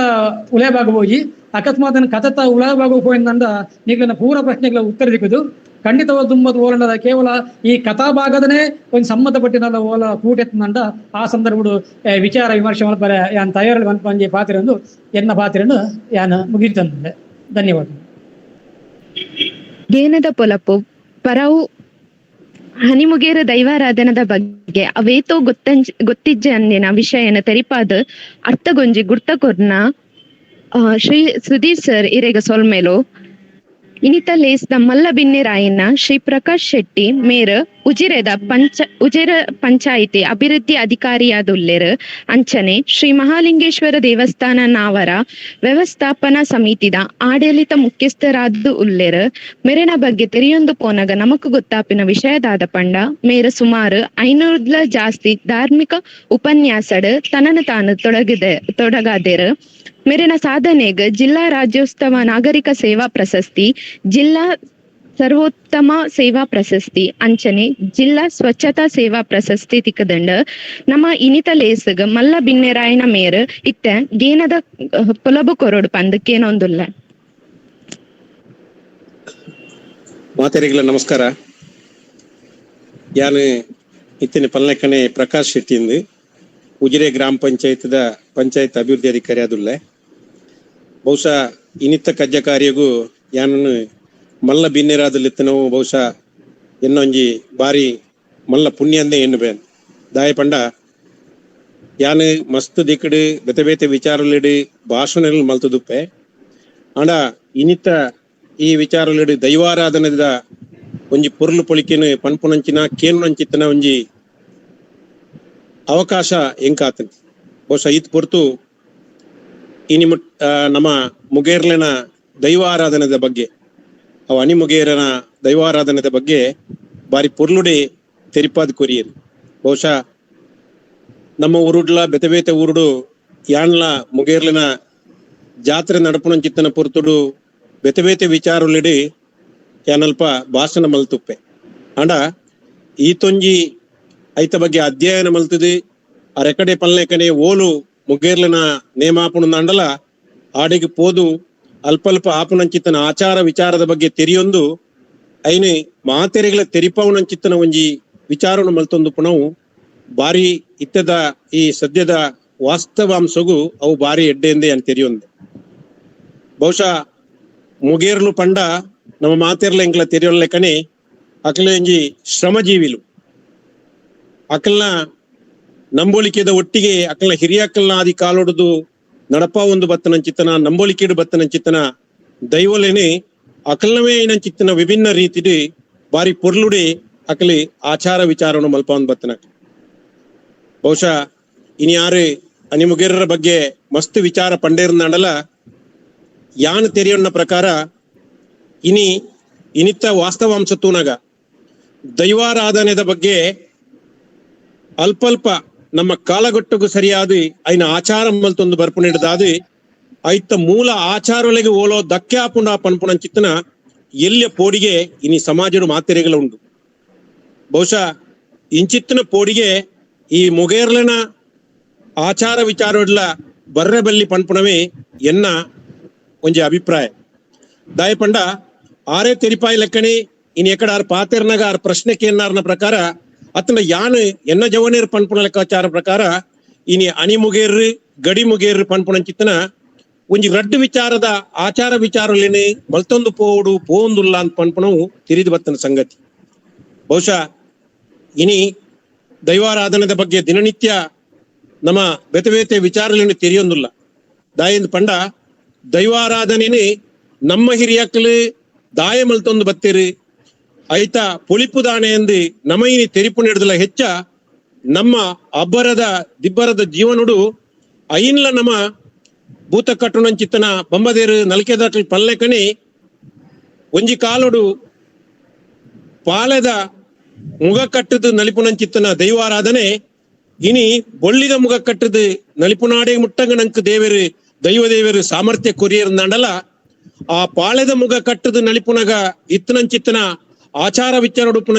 ಉಲೇಭಾಗ ಹೋಗಿ ಅಕಸ್ಮಾತ್ ಕಥೆತ ಉಲೇಭಾಗ ಹೋಯಿಂದಂದ ನೀಗ್ಲನ್ನ ಪೂರ ಪ್ರಶ್ನೆಗಳ ಉತ್ತರ ದಿಕ್ಕುದು ಖಂಡಿತವಾದ ತುಂಬದ ಓಲಂಡದ ಕೇವಲ ಈ ಕಥಾಭಾಗದನೇ ಒಂದು ಸಂಬಂಧಪಟ್ಟಿನ ಓಲ ಕೂಟೆತ್ತಂದ ಆ ಸಂದರ್ಭಡು ವಿಚಾರ ವಿಮರ್ಶೆ ಮಲ್ಪರೆ ಯಾನ್ ತಯಾರಲ್ಲಿ ಒಂಜಿ ಪಾತ್ರೆಂದು ಎನ್ನ ಪಾತ್ರೆಯನ್ನು ಯಾನ್ ಮುಗಿತಂದೆ. ಧನ್ಯವಾದ. ಗೇನದ ಪೊಲಪು ಪರವು ಹನಿಮುಗೇರ ದೈವಾರಾಧನದ ಬಗ್ಗೆ ಅವೇತೋ ಗೊತ್ತಿಜ್ಜೆ ಅಂದಿನ ವಿಷಯನ ತೆರಿಪಾದ ಅರ್ಥಗೊಂಜಿ ಗುರ್ತ ಕೊರ್ನ ಶ್ರೀ ಸುಧೀರ್ ಸರ್ ಇರೆಗ ಸೊಲ್ಮೇಲು. ಇನಿತ ಲೇಸ್ದ ಮಲ್ಲ ಬಿನ್ನೆರಾಯನ ಶ್ರೀ ಪ್ರಕಾಶ್ ಶೆಟ್ಟಿ ಮೇರ್ ಉಜಿರೆದ ಉಜಿರ ಪಂಚಾಯಿತಿ ಅಭಿವೃದ್ಧಿ ಅಧಿಕಾರಿಯಾದುಲ್ಲೆರ್. ಅಂಚನೆ ಶ್ರೀ ಮಹಾಲಿಂಗೇಶ್ವರ ದೇವಸ್ಥಾನ ನಾವರ ವ್ಯವಸ್ಥಾಪನಾ ಸಮಿತಿದ ಆಡಳಿತ ಮುಖ್ಯಸ್ಥರಾದ ಉಲ್ಲೆರ್. ಮೇರೆನ ಬಗ್ಗೆ ತೆರೆಯೊಂದು ಪೋನಗ ನಮಕ್ ಗೊತ್ತಾಪಿನ ವಿಷಯದಾದ ಪಂಡ ಮೇರ ಸುಮಾರು 500 ಜಾಸ್ತಿ ಧಾರ್ಮಿಕ ಉಪನ್ಯಾಸಡ್ ತನ್ನನ್ನು ತಾನು ತೊಡಗಾದೆರ್. ಮೇರೆನ ಸಾಧನೆಗ್ ಜಿಲ್ಲಾ ರಾಜ್ಯೋತ್ಸವ ನಾಗರಿಕ ಸೇವಾ ಪ್ರಶಸ್ತಿ, ಜಿಲ್ಲಾ ಸರ್ವೋತ್ತಮ ಸೇವಾ ಪ್ರಶಸ್ತಿ, ಅಂಚನೆ ಜಿಲ್ಲಾ ಸ್ವಚ್ಛತಾ ಸೇವಾ ಪ್ರಶಸ್ತಿ ತಿಕ್ಕದಂಡ. ನಮ್ಮ ಇನಿತ ಲೇಸಗ್ ಮಲ್ಲ ಬಿನ್ನೆರಾಯನ ಮೇರ್ ಇತ್ತ ಗೇನದ ಪೊಲಬು ಕೊರಡು ಪಂದಕ್ಕೇನೊಂದುಲ್ಲ. ಮಾತೆರಿಗಳ ನಮಸ್ಕಾರ. ಯಾನು ಇತ್ತಿನ ಪಲ್ಲೆಕಣೆ ಪ್ರಕಾಶ್ ಶೆಟ್ಟಿಂದು ಉಜಿರೆ ಗ್ರಾಮ ಪಂಚಾಯತ್ದ ಪಂಚಾಯತ್ ಅಭಿವೃದ್ಧಿ ಅಧಿಕಾರಿ ಅದುಲ್ಲೆ. ಬಹುಶಃ ಇನಿತ ಕಜ್ಜ ಕಾರ್ಯಗೂ ಯಾನನ್ನು ಮಲ್ಲ ಬಿನ್ನೆರಾದಲ್ಲಿತ್ತನವು ಬಹುಶಃ ಎನ್ನೊಂಜಿ ಬಾರಿ ಮಲ್ಲ ಪುಣ್ಯ ಅಂದೇ ಎನ್ನುಬೇನ್. ದಾಯ ಪಂಡ ಯಾನು ಮಸ್ತ್ ದಿಕ್ಕಡು ಬೇತೆ ಬೇತೆ ವಿಚಾರಲಿಡು ಭಾಷಣಗಳು ಮಲ್ತದುಪ್ಪೆ. ಆಂಡ ಇನಿತ ಈ ವಿಚಾರಲಿಡು ದೈವಾರಾಧನದ ಒಂಜಿ ಪೊರ್ಲು ಪೊಳಿಕೆನು ಪನ್ಪುನಂಚಿನ ಕೇನುನಂಚಿತ್ತನ ಒಂಜಿ ಅವಕಾಶ ಎಂಕಾತನ್. ಬಹುಶಃ ಈತ್ ಪೊರ್ತು ಇನಿ ನಮ್ಮ ಮುಗೇರ್ಲೆನ ದೈವಾರಾಧನದ ಬಗ್ಗೆ ಅವ ಅಣಿ ಮುಗೇರನ ದೈವಾರಾಧನದ ಬಗ್ಗೆ ಬಾರಿ ಪೊರ್ಲುಡೆ ತೆರಿಪಾದ ಕೊರಿಯರು. ಬಹುಶಃ ನಮ್ಮ ಊರುಡ್ಲ ಬೇತೆ ಬೇತೆ ಊರುಡು ಯಾನ್ಲ ಮುಗೇರ್ಲೆನ ಜಾತ್ರೆ ನಡಪುನಂಚಿತ್ತನ ಪೊರ್ತುಡು ಬೇತೆ ಬೇತೆ ವಿಚಾರಲಿಡಿ ಯಾನಲ್ಪ ಭಾಷಣ ಮಲ್ತುಪ್ಪೆ. ಆಂಡ ಈತೊಂಜಿ ಐತ ಬಗ್ಗೆ ಅಧ್ಯಯನ ಮಲ್ತದೆ ಅರೆಕಡೆ ಪಲ್ಲೆಕಡೆ ಓಲು ಮುಗೇರ್ಲನ ನೇಮಾಪುಣ ಅಂಡಲ ಆಡಿಗೆ ಪೋದು ಅಲ್ಪ ಅಲ್ಪ ಆಪುನಂಚಿತನ ಆಚಾರ ವಿಚಾರದ ಬಗ್ಗೆ ತೆರಿಯೊಂದು ಐನೆ ಮಾತೆರೆಗಳ ತೆರಿಪಾವನಂಚಿತ್ತನ ಒಂಜಿ ವಿಚಾರವನ್ನು ಮಲ್ತೊಂದು ಪುನವು ಬಾರಿ ಇತ್ತದ ಈ ಸದ್ಯದ ವಾಸ್ತವಾಂಶಗೂ ಅವು ಬಾರಿ ಎಡ್ಡೆಂದೇ ಅಂತ ತೆರಿಯೊಂದು. ಬಹುಶಃ ಮುಗೇರ್ಲು ಪಂಡ ನಮ್ಮ ಮಾತೆರ್ಲ ಎಂಕ್ಲ ತೆರಿಯೊಲ್ಲೆಕನೆ ಅಕಲ ಎಂಜಿ ಶ್ರಮಜೀವಿಲು ಅಕಲ್ನ ನಂಬೋಲಿಕೆದ ಒಟ್ಟಿಗೆ ಅಕಲ್ನ ಹಿರಿಯಕಲ್ನ ಆದಿ ಕಾಲೊಡದು ನಡಪ ಒಂದು ಬತ್ತನಂಚಿತ್ತನ ನಂಬೋಲಿಕೆಡು ಬತ್ತನಂಚಿತ್ತನ ದೈವಲೇನೆ ಅಕಲ್ನವೇ ನಂಚಿತ್ತನ ವಿಭಿನ್ನ ರೀತಿಡಿ ಬಾರಿ ಪೊರ್ಲುಡೆ ಅಕಲಿ ಆಚಾರ ವಿಚಾರವನ್ನು ಮಲ್ಪವನ್ ಬತ್ತನ. ಬಹುಶಃ ಇನ್ಯಾರು ಅನಿಮುಗೇರರ ಬಗ್ಗೆ ಮಸ್ತ್ ವಿಚಾರ ಪಂಡೇರ್ನಾಡಲ ಯಾನ್ ತೆರಿಯೊನ್ನ ಪ್ರಕಾರ ಇನಿ ಇನಿತ್ತ ವಾಸ್ತವಾಂಶ ತೂನಗ ದೈವಾರಾಧನೆದ ಬಗ್ಗೆ ಅಲ್ಪಲ್ಪ ನಮ್ಮ ಕಾಲಗಟ್ಟಗೂ ಸರಿಯಾದ ಐನ ಆಚಾರ ಮಲ್ತೊಂದು ಬರ್ಪು ನೀಡದಾದ ಐತ ಮೂಲ ಆಚಾರೊಳಗೆ ಓಲೋ ದಕ್ಕ್ಯಾಪುಂಡ ಪನ್ಪುಣಂಚಿತ್ತನ ಎಲ್ಲಿಯ ಪೋಡಿಗೆ ಇನಿ ಸಮಾಜದ ಮಾತೆರೆಗಳ ಉಂಡು. ಬಹುಶಃ ಇಂಚಿತ್ತನ ಪೋಡಿಗೆ ಈ ಮುಗೇರ್ಲನ ಆಚಾರ ವಿಚಾರಡ್ಲ ಬರ್ರೆ ಬಲ್ಲಿ ಪನ್ಪುಣವೇ ಎನ್ನ ಒಂಜಿ ಅಭಿಪ್ರಾಯ. ದಾಯ ಪಂಡ ಆರೇ ತೆರಿಪಾಯಿ ಲೆಕ್ಕಣಿ ಇನ್ ಎಕಡ ಆರ್ ಪಾತೆರ್ನಗ ಆರ್ ಪ್ರಶ್ನೆಗೆ ಎನ್ನಾರ್ನ ಪ್ರಕಾರ ಅತನ ಯಾನ್ ಎನ್ನ ಜವನೇರ್ ಪನ್ಪುಣ ಲೆಕ್ಕಾಚಾರ ಪ್ರಕಾರ ಇನಿ ಅಣಿ ಮುಗೇರ್ರು ಗಡಿ ಮುಗೇರ್ರು ಪನ್ಪುಣಂಚಿತ್ತನ ಒಂಜಿ ರಡ್ಡು ವಿಚಾರದ ಆಚಾರ ವಿಚಾರಲೇನೆ ಮಲ್ತೊಂದು ಪೋಡು ಪೋಂದುಲ್ಲ ಅಂತ ಪನ್ಪುಣವು ತಿರಿದು ಬತ್ತನ ಸಂಗತಿ. ಬಹುಶಃ ಇನಿ ದೈವಾರಾಧನದ ಬಗ್ಗೆ ದಿನನಿತ್ಯ ನಮ್ಮ ಬೇತೆ ಬೇತೆ ವಿಚಾರಲೇನು ತೆರಿಯೊಂದುಲ್ಲ. ದಾಯಂದ್ ಪಂಡ ದೈವಾರಾಧನೆನೇ ನಮ್ಮ ಹಿರಿಯಕ್ಕಲು ದಾಯ ಮಲ್ತೊಂದು ಬತ್ತೀರಿ ಐತ ಪೊಳಿಪು ದಾಣೆ ಎಂದು ನಮ ಇನಿ ತೆರಿಪು ನೀಡುದಿಲ್ಲ ಹೆಚ್ಚ ನಮ್ಮ ಅಬ್ಬರದ ದಿಬ್ಬರದ ಜೀವನುಡು ಐನ್ಲ ನಮ್ಮ ಭೂತ ಕಟ್ಟುಣಂಚಿತ್ತನ ಬೊಂಬದೇರು ನಲ್ಕೆದಾಟ್ಲಿ ಪಲ್ಲೆ ಕಣಿ ಒಂಜಿ ಕಾಲುಡು ಪಾಲೆದ ಮುಗ ಕಟ್ಟದು ನಲಿಪುಣಂಚಿತ್ತನ ದೈವಾರಾಧನೆ ಇನಿ ಬೊಳ್ಳಿದ ಮುಗ ಕಟ್ಟದು ನಲಿಪುನಾಡೆ ಮುಟ್ಟಂಗ ನಂಕ್ ದೇವರು ದೈವ ದೇವರು ಸಾಮರ್ಥ್ಯ ಕೊರಿಯರ್ ನಂಡಲ ಆ ಪಾಳೆದ ಮುಗ ಕಟ್ಟದು ನಲಿಪುನಗ ಇತ್ತನಂಚಿತ್ತನ ಆಚಾರ ವಿಚಾರ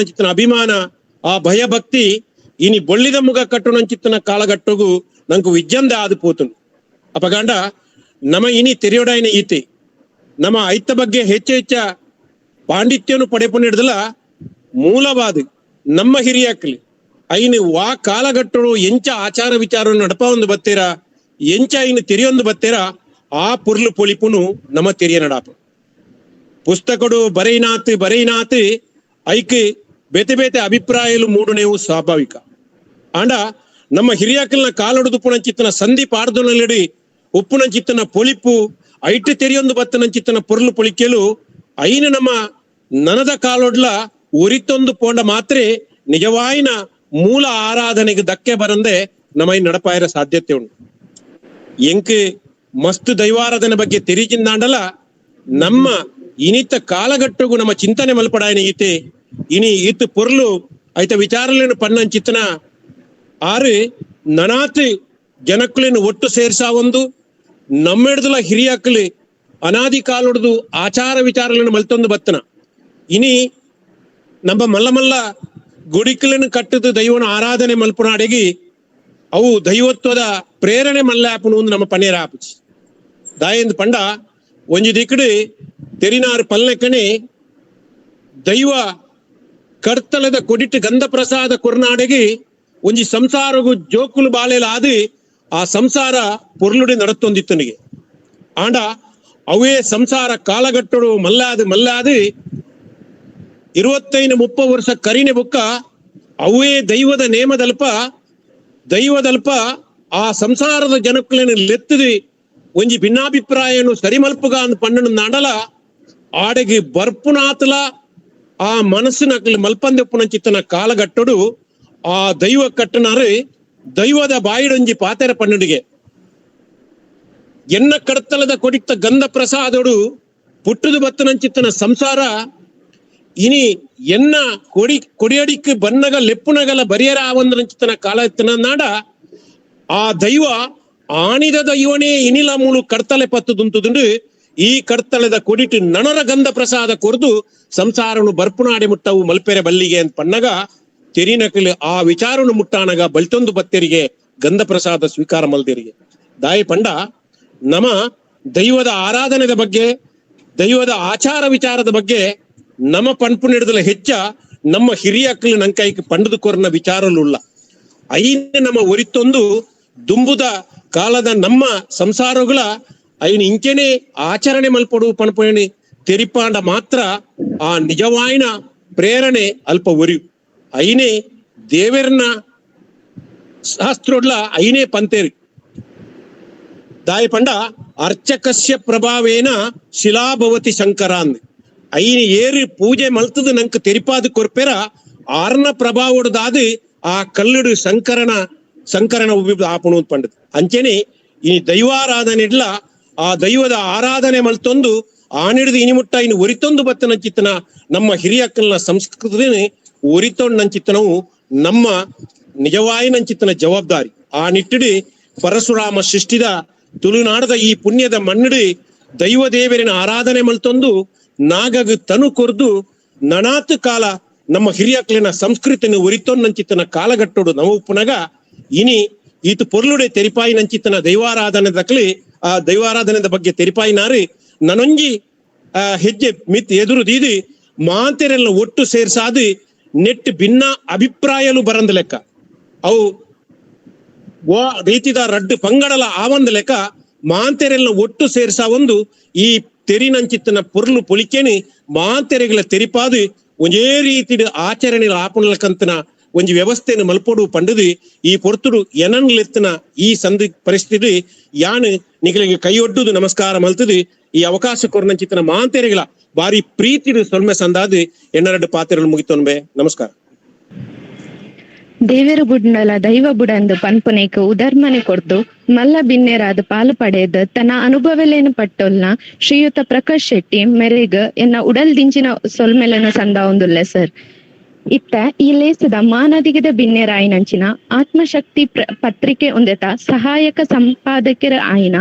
ಅಭಿಮಾನ ಆ ಭಯಭಕ್ತಿ ಇನಿ ಬೊಳ್ಳಿದ ಮುಗ ಕಟ್ಟುನಂಚಿತ್ತನ ಕಾಲಗಟ್ಟುಗು ನಂಕು ವಿಜ್ಜಂದ ಆದು ಪೋತುನು. ಅಪಗಾಂಡ ನಮ ಇನಿ ತೆರೆಯೋಡಾಯಿನ ಈತೆ ನಮ್ಮ ಐತ ಬಗ್ಗೆ ಹೆಚ್ಚು ಹೆಚ್ಚ ಪಾಂಡಿತ್ಯನು ಪಡೆಪುನಿಡ್ದಲ ಮೂಲವಾದ ನಮ್ಮ ಹಿರಿಯಾಕ್ಲಿ ಐನು ವಾ ಕಾಲಗಟ್ಟಳು ಎಂಚ ಆಚಾರ ವಿಚಾರ ನಡಪ ಒಂದು ಬತ್ತೀರ ಎಂಚ ಐನು ತೆರೆಯೊಂದು ಬತ್ತೀರ ಆ ಪುರ್ಲು ಪೊಲಿಪುನು ನಮ್ಮ ತೆರಿಯ ನಡಾಪ. ಪುಸ್ತಕಡು ಬರೆಯಿನಾತ್ ಬರೆಯಿನಾತ್ ಐಕ್ ಬೇತೆ ಬೇತೆ ಅಭಿಪ್ರಾಯಲು ಮೂಡುನೇವು ಸ್ವಾಭಾವಿಕ. ಆಂಡ ನಮ್ಮ ಹಿರಿಯಾಕಲ್ನ ಕಾಲೊಡದು ಪುಣಂಚಿತ್ತನ ಸಂಧಿ ಪಾಡ್ದೊನಲ್ಲಿಡಿ ಉಪ್ಪುನಂಚಿತ್ತನ ಪೊಲಿಪು ಐಟು ತೆರೆಯೊಂದು ಬತ್ತನಂಚಿತ್ತನ ಪೊರ್ಲು ಪೊಲಿಕೆಲು ಐನು ನಮ್ಮ ನನದ ಕಾಲೊಡ್ಲ ಒರಿತೊಂದು ಪೋಂಡ ಮಾತ್ರೆ ನಿಜವಾಯಿನ ಮೂಲ ಆರಾಧನೆಗೆ ಧಕ್ಕೆ ಬರಂದೆ ನಮ್ಮ ನಡಪಾಯರ ಸಾಧ್ಯತೆ ಉಂಟು. ಎಂಕ್ ಮಸ್ತ್ ದೈವಾರಾಧನೆ ಬಗ್ಗೆ ತೆರಿಜಿಂದಾಂಡಲ ನಮ್ಮ ಇನಿತ ಕಾಲಗಟ್ಟುಗು ನಮ್ಮ ಚಿಂತನೆ ಮಲ್ಪಡಾಯನ ಈತೆ ಇನಿ ಈತ ಪೊರ್ಲು ಐತ ವಿಚಾರಲೇನು ಪನ್ನಂಚಿತ್ತನ ಆರು ನನಾತ್ ಜನಕ್ಕಲೇನು ಒಟ್ಟು ಸೇರ್ಸಾವೊಂದು ನಮ್ಮೆಡ್ದಲ ಹಿರಿಯಾಕ್ಲಿ ಅನಾದಿ ಕಾಲೊಡ್ದು ಆಚಾರ ವಿಚಾರಗಳನ್ನು ಮಲ್ತೊಂದು ಬತ್ತನ. ಇನಿ ನಮ್ಮ ಮಲ್ಲ ಮಲ್ಲ ಗುಡಿಕಲನ್ನು ಕಟ್ಟದು ದೈವನ ಆರಾಧನೆ ಮಲ್ಪುನಾಡೆಗಿ ಅವು ದೈವತ್ವದ ಪ್ರೇರಣೆ ಮಲ್ಲಾಪುನು ಒಂದು ನಮ್ಮ ಪನೇರ ಆಪುಚಿ. ದಾಯಂದ್ ಪಂಡ ಒಂಜಿ ದಿಕ್ಕಡು ತೆರಿನಾರು ಪಲ್ಲೆಕಣೆ ದೈವ ಕರ್ತಲದ ಕೊಡಿಟ್ಟು ಗಂಧ ಪ್ರಸಾದ ಕೊರ್ನಾಡೆಗಿ ಒಂಜಿ ಸಂಸಾರಗು ಜೋಕುಲು ಬಾಳೆಲಾದು ಆ ಸಂಸಾರ ಪೊರ್ಲುಡಿ ನಡತ್ತೊಂದಿತ್ತನಿಗೆ. ಆಂಡ ಅವೇ ಸಂಸಾರ ಕಾಲಗಟ್ಟಡು ಮಲ್ಲಾದು ಮಲ್ಲಾದು 25-30 ವರ್ಷ ಕರಿನೆ ಬುಕ್ಕ ಅವೇ ದೈವದ ನೇಮದಲ್ಪ ದೈವದಲ್ಪ ಆ ಸಂಸಾರದ ಜನಕ್ಕಲೇನು ಲೆತ್ತದೆ ಒಂಜಿ ಭಿನ್ನಾಭಿಪ್ರಾಯನು ಸರಿಮಲ್ಪುಗ ಅಂದ್ ಪಣ್ಣನು ನಾಡಲ ಆಡೆಗೆ ಬರ್ಪುನಾತಲ ಆ ಮನಸ್ಸಿನ ಮಲ್ಪಂದೆಪ್ಪುನಂಚಿತ್ತನ ಕಾಲಗಟ್ಟಡು ಆ ದೈವ ಕಟ್ಟನಾರು ದೈವದ ಬಾಯಿಡೊಂಜಿ ಪಾತೆರ ಪಣ್ಣುಡಿಗೆ ಎನ್ನ ಕಡತಲದ ಕೊಡಿತ ಗಂಧ ಪ್ರಸಾದೋಡು ಪುಟ್ಟುದು ಬತ್ತನಂಚಿತ್ತನ ಸಂಸಾರ ಇನಿ ಎನ್ನ ಕೊಡಿ ಕೊಡಿಯಡಿಕ್ ಬನ್ನಗ ಲೆಪ್ಪುನಗಲ ಬರಿಯರ ಆವಂದನಂಚಿತ್ತನ ಕಾಲ ನಾಡ ಆ ದೈವ ಆಣಿದ ದೈವನೇ ಇನಿಲ ಮೂಳು ಕಡ್ತಲೆ ಪತ್ತುದುಂತುದುಂಡು ಈ ಕಡ್ತಲೆದ ಕೊಡಿಟ್ಟು ನನರ ಗಂಧ ಪ್ರಸಾದ ಕೊರ್ದು ಸಂಸಾರನು ಬರ್ಪುನಾಡಿ ಮುಟ್ಟವು ಮಲ್ಪೆರೆ ಬಲ್ಲಿಗೆ ಅಂತ ಪಣ್ಣಗ ತೆರಿನಕಲು ಆ ವಿಚಾರನು ಮುಟ್ಟಾನಗ ಬಲ್ತೊಂದು ಬತ್ತೆರಿಗೆ ಗಂಧ ಪ್ರಸಾದ ಸ್ವೀಕಾರ ಮಲ್ದಿರಿಗೆ. ದಾಯಿ ಪಂಡ ನಮ ದೈವದ ಆರಾಧನೆದ ಬಗ್ಗೆ ದೈವದ ಆಚಾರ ವಿಚಾರದ ಬಗ್ಗೆ ನಮ ಪನ್ಪು ನೆಡ್ದಲ ಹೆಚ್ಚ ನಮ್ಮ ಹಿರಿಯಕ್ಕಲು ನಂಕೈಕ್ ಪಂಡದು ಕೊರ್ನ ವಿಚಾರಲುಲ್ಲ. ಐನ ನಮ್ಮ ಒರಿತೊಂದು ದುಂಬುದ ಕಾಲದ ನಮ್ಮ ಸಂಸಾರಗಳ ಐನ ಇಂಚೆನೆ ಆಚರಣೆ ಮಲ್ಪಡು ಪನ್ಪಣಿ ತೆರಿಪಾಂಡ ಮಾತ್ರ ಆ ನಿಜವಾಯಿನ ಪ್ರೇರಣೆ ಅಲ್ಪ ಒರಿಯು. ಐನೇ ದೇವೆರ್ನ ಶಾಸ್ತ್ರೋಡ್ಲ ಐನೇ ಪಂತೇರಿ ದಾಯಿ ಪಂಡ ಅರ್ಚಕಸ್ಯ ಪ್ರಭಾವೇನ ಶಿಲಾಭವತಿ ಶಂಕರಾನ್. ಐನ ಏರಿ ಪೂಜೆ ಮಲ್ತದ ನಂಕ್ ತೆರಿಪಾದ ಕೊರ್ಪೆರ ಆರ್ನ ಪ್ರಭಾವೊಡ್ದಾದು ಆ ಕಲ್ಲುಡು ಶಂಕರನ ಶಂಕರನ ಆಪಣು ಪಂಡದು. ಅಂಚೆನೆ ಈ ದೈವಾರಾಧನೆ ಇಡ್ಲ ಆ ದೈವದ ಆರಾಧನೆ ಮಲ್ತೊಂದು ಆನಿಡ್ದು ಇನಿಮುಟ್ಟ ಇನ್ನು ಒರಿತೊಂದು ಬತ್ತನಂಚಿತ್ತನ ನಮ್ಮ ಹಿರಿಯಕ್ಕಲ್ನ ಸಂಸ್ಕೃತಿನೇ ಒರಿತೊಂಡಂಚಿತ್ತನವು ನಮ್ಮ ನಿಜವಾಯಿನಂಚಿತ್ತನ ಜವಾಬ್ದಾರಿ. ಆ ನಿಟ್ಟಿಡಿ ಪರಶುರಾಮ ಸೃಷ್ಟಿದ ತುಳುನಾಡದ ಈ ಪುಣ್ಯದ ಮಣ್ಣಿಡಿ ದೈವ ದೇವರಿನ ಆರಾಧನೆ ಮಲ್ತೊಂದು ನಾಗಗ ತನು ಕೊರ್ದು ನನಾತು ಕಾಲ ನಮ್ಮ ಹಿರಿಯಕ್ಲಿನ ಸಂಸ್ಕೃತಿನ ಒರಿತೊಂಡಂಚಿತ್ತನ ಕಾಲಗಟ್ಟೋಡು ನವ ಉಪ್ಪುನಗ ಇನಿ ಈತು ಪೊರ್ಲುಡೆ ತೆರಿಪಾಯಿ ನಂಚಿತ್ತನ ದೈವಾರಾಧನೆ ದಕ್ಲಿ ಆ ದೈವಾರಾಧನೆದ ಬಗ್ಗೆ ತೆರಿಪಾಯಿನಾರಿ ನನೊಂಜಿ ಆ ಹೆಜ್ಜೆ ಮಿತ್ ಎದುರು ದೀದಿ ಮಾತೆರೆಲ್ಲ ಒಟ್ಟು ಸೇರ್ಸಾದಿ ನೆಟ್ ಭಿನ್ನ ಅಭಿಪ್ರಾಯಲು ಬರಂದ ಲೆಕ್ಕ ಅವು ರೀತಿದ ರಡ್ಡು ಪಂಗಡಲ ಆವಂದ ಲೆಕ್ಕ ಮಾಂತೆರೆಲ್ಲ ಒಟ್ಟು ಸೇರ್ಸಾ ಒಂದು ಈ ತೆರಿನಂಚಿತ್ತನ ಪೊರ್ಲು ಪೊಲಿಕೆನಿ ಮಾಂತೆರೆಗಳ ತೆರಿಪಾದು ಒಂಜೇ ರೀತಿ ಆಚರಣೆ ಆಪಣಲಕ್ಕಂತನ ಒಂಜಿ ವ್ಯವಸ್ಥೆಯನ್ನು ಮಲ್ಪೊಡು ಪಂಡದು ಈ ಪೊರ್ತುಡು ಎನನ್ಲೆತ್ತನ ಈ ಸಂಧಿ ಪರಿಸ್ಥಿತಿ ಯಾನು ನಿಗಳಿಗೆ ಕೈಯೊಡ್ಡುದು ನಮಸ್ಕಾರ ಮಲ್ತದು ಈ ಅವಕಾಶ ಕೊರ್ನಂಚಿತ್ತನ ಮಾಂತೆರೆಗಳ ಬಾರಿ ಪ್ರೀತಿಡು ಸೊಲ್ಮೆ ಸಂದಾದು ಎಣ್ಣರಡ್ಡು ಪಾತ್ರೆಗಳು ಮುಗಿತೊನ್ಬೆ. ನಮಸ್ಕಾರ. ದೇವೆರು ಬುಡ್ನಲ ದೈವ ಬುಡಂದು ಪನ್ಪುನೇಕ್ ಉದರ್ಮನೆ ಕೊರ್ದು ಮಲ್ಲ ಬಿನ್ನೆರಾದ ಪಾಲು ಪಡೆದ ತನ್ನ ಅನುಭವಲೇನು ಪಟ್ಟೊಲ್ನ ಶ್ರೀಯುತ ಪ್ರಕಾಶ್ ಶೆಟ್ಟಿ ಮೆರೆಗ್ ಎನ್ನ ಉಡಲ್ ದಿಂಚಿನ ಸೊಲ್ಮೆಲನ ಸಂದ ಒಂದುಲ್ಲೆ ಸರ್. ಇತ್ತ ಈ ಲೇಸದ ಮಾನದಿಗದ ಬಿನ್ನೆರಾಯಿನಂಚಿನ ಆತ್ಮಶಕ್ತಿ ಪತ್ರಿಕೆ ಉಂದೆತ ಸಹಾಯಕ ಸಂಪಾದಕರ ಆಯಿನ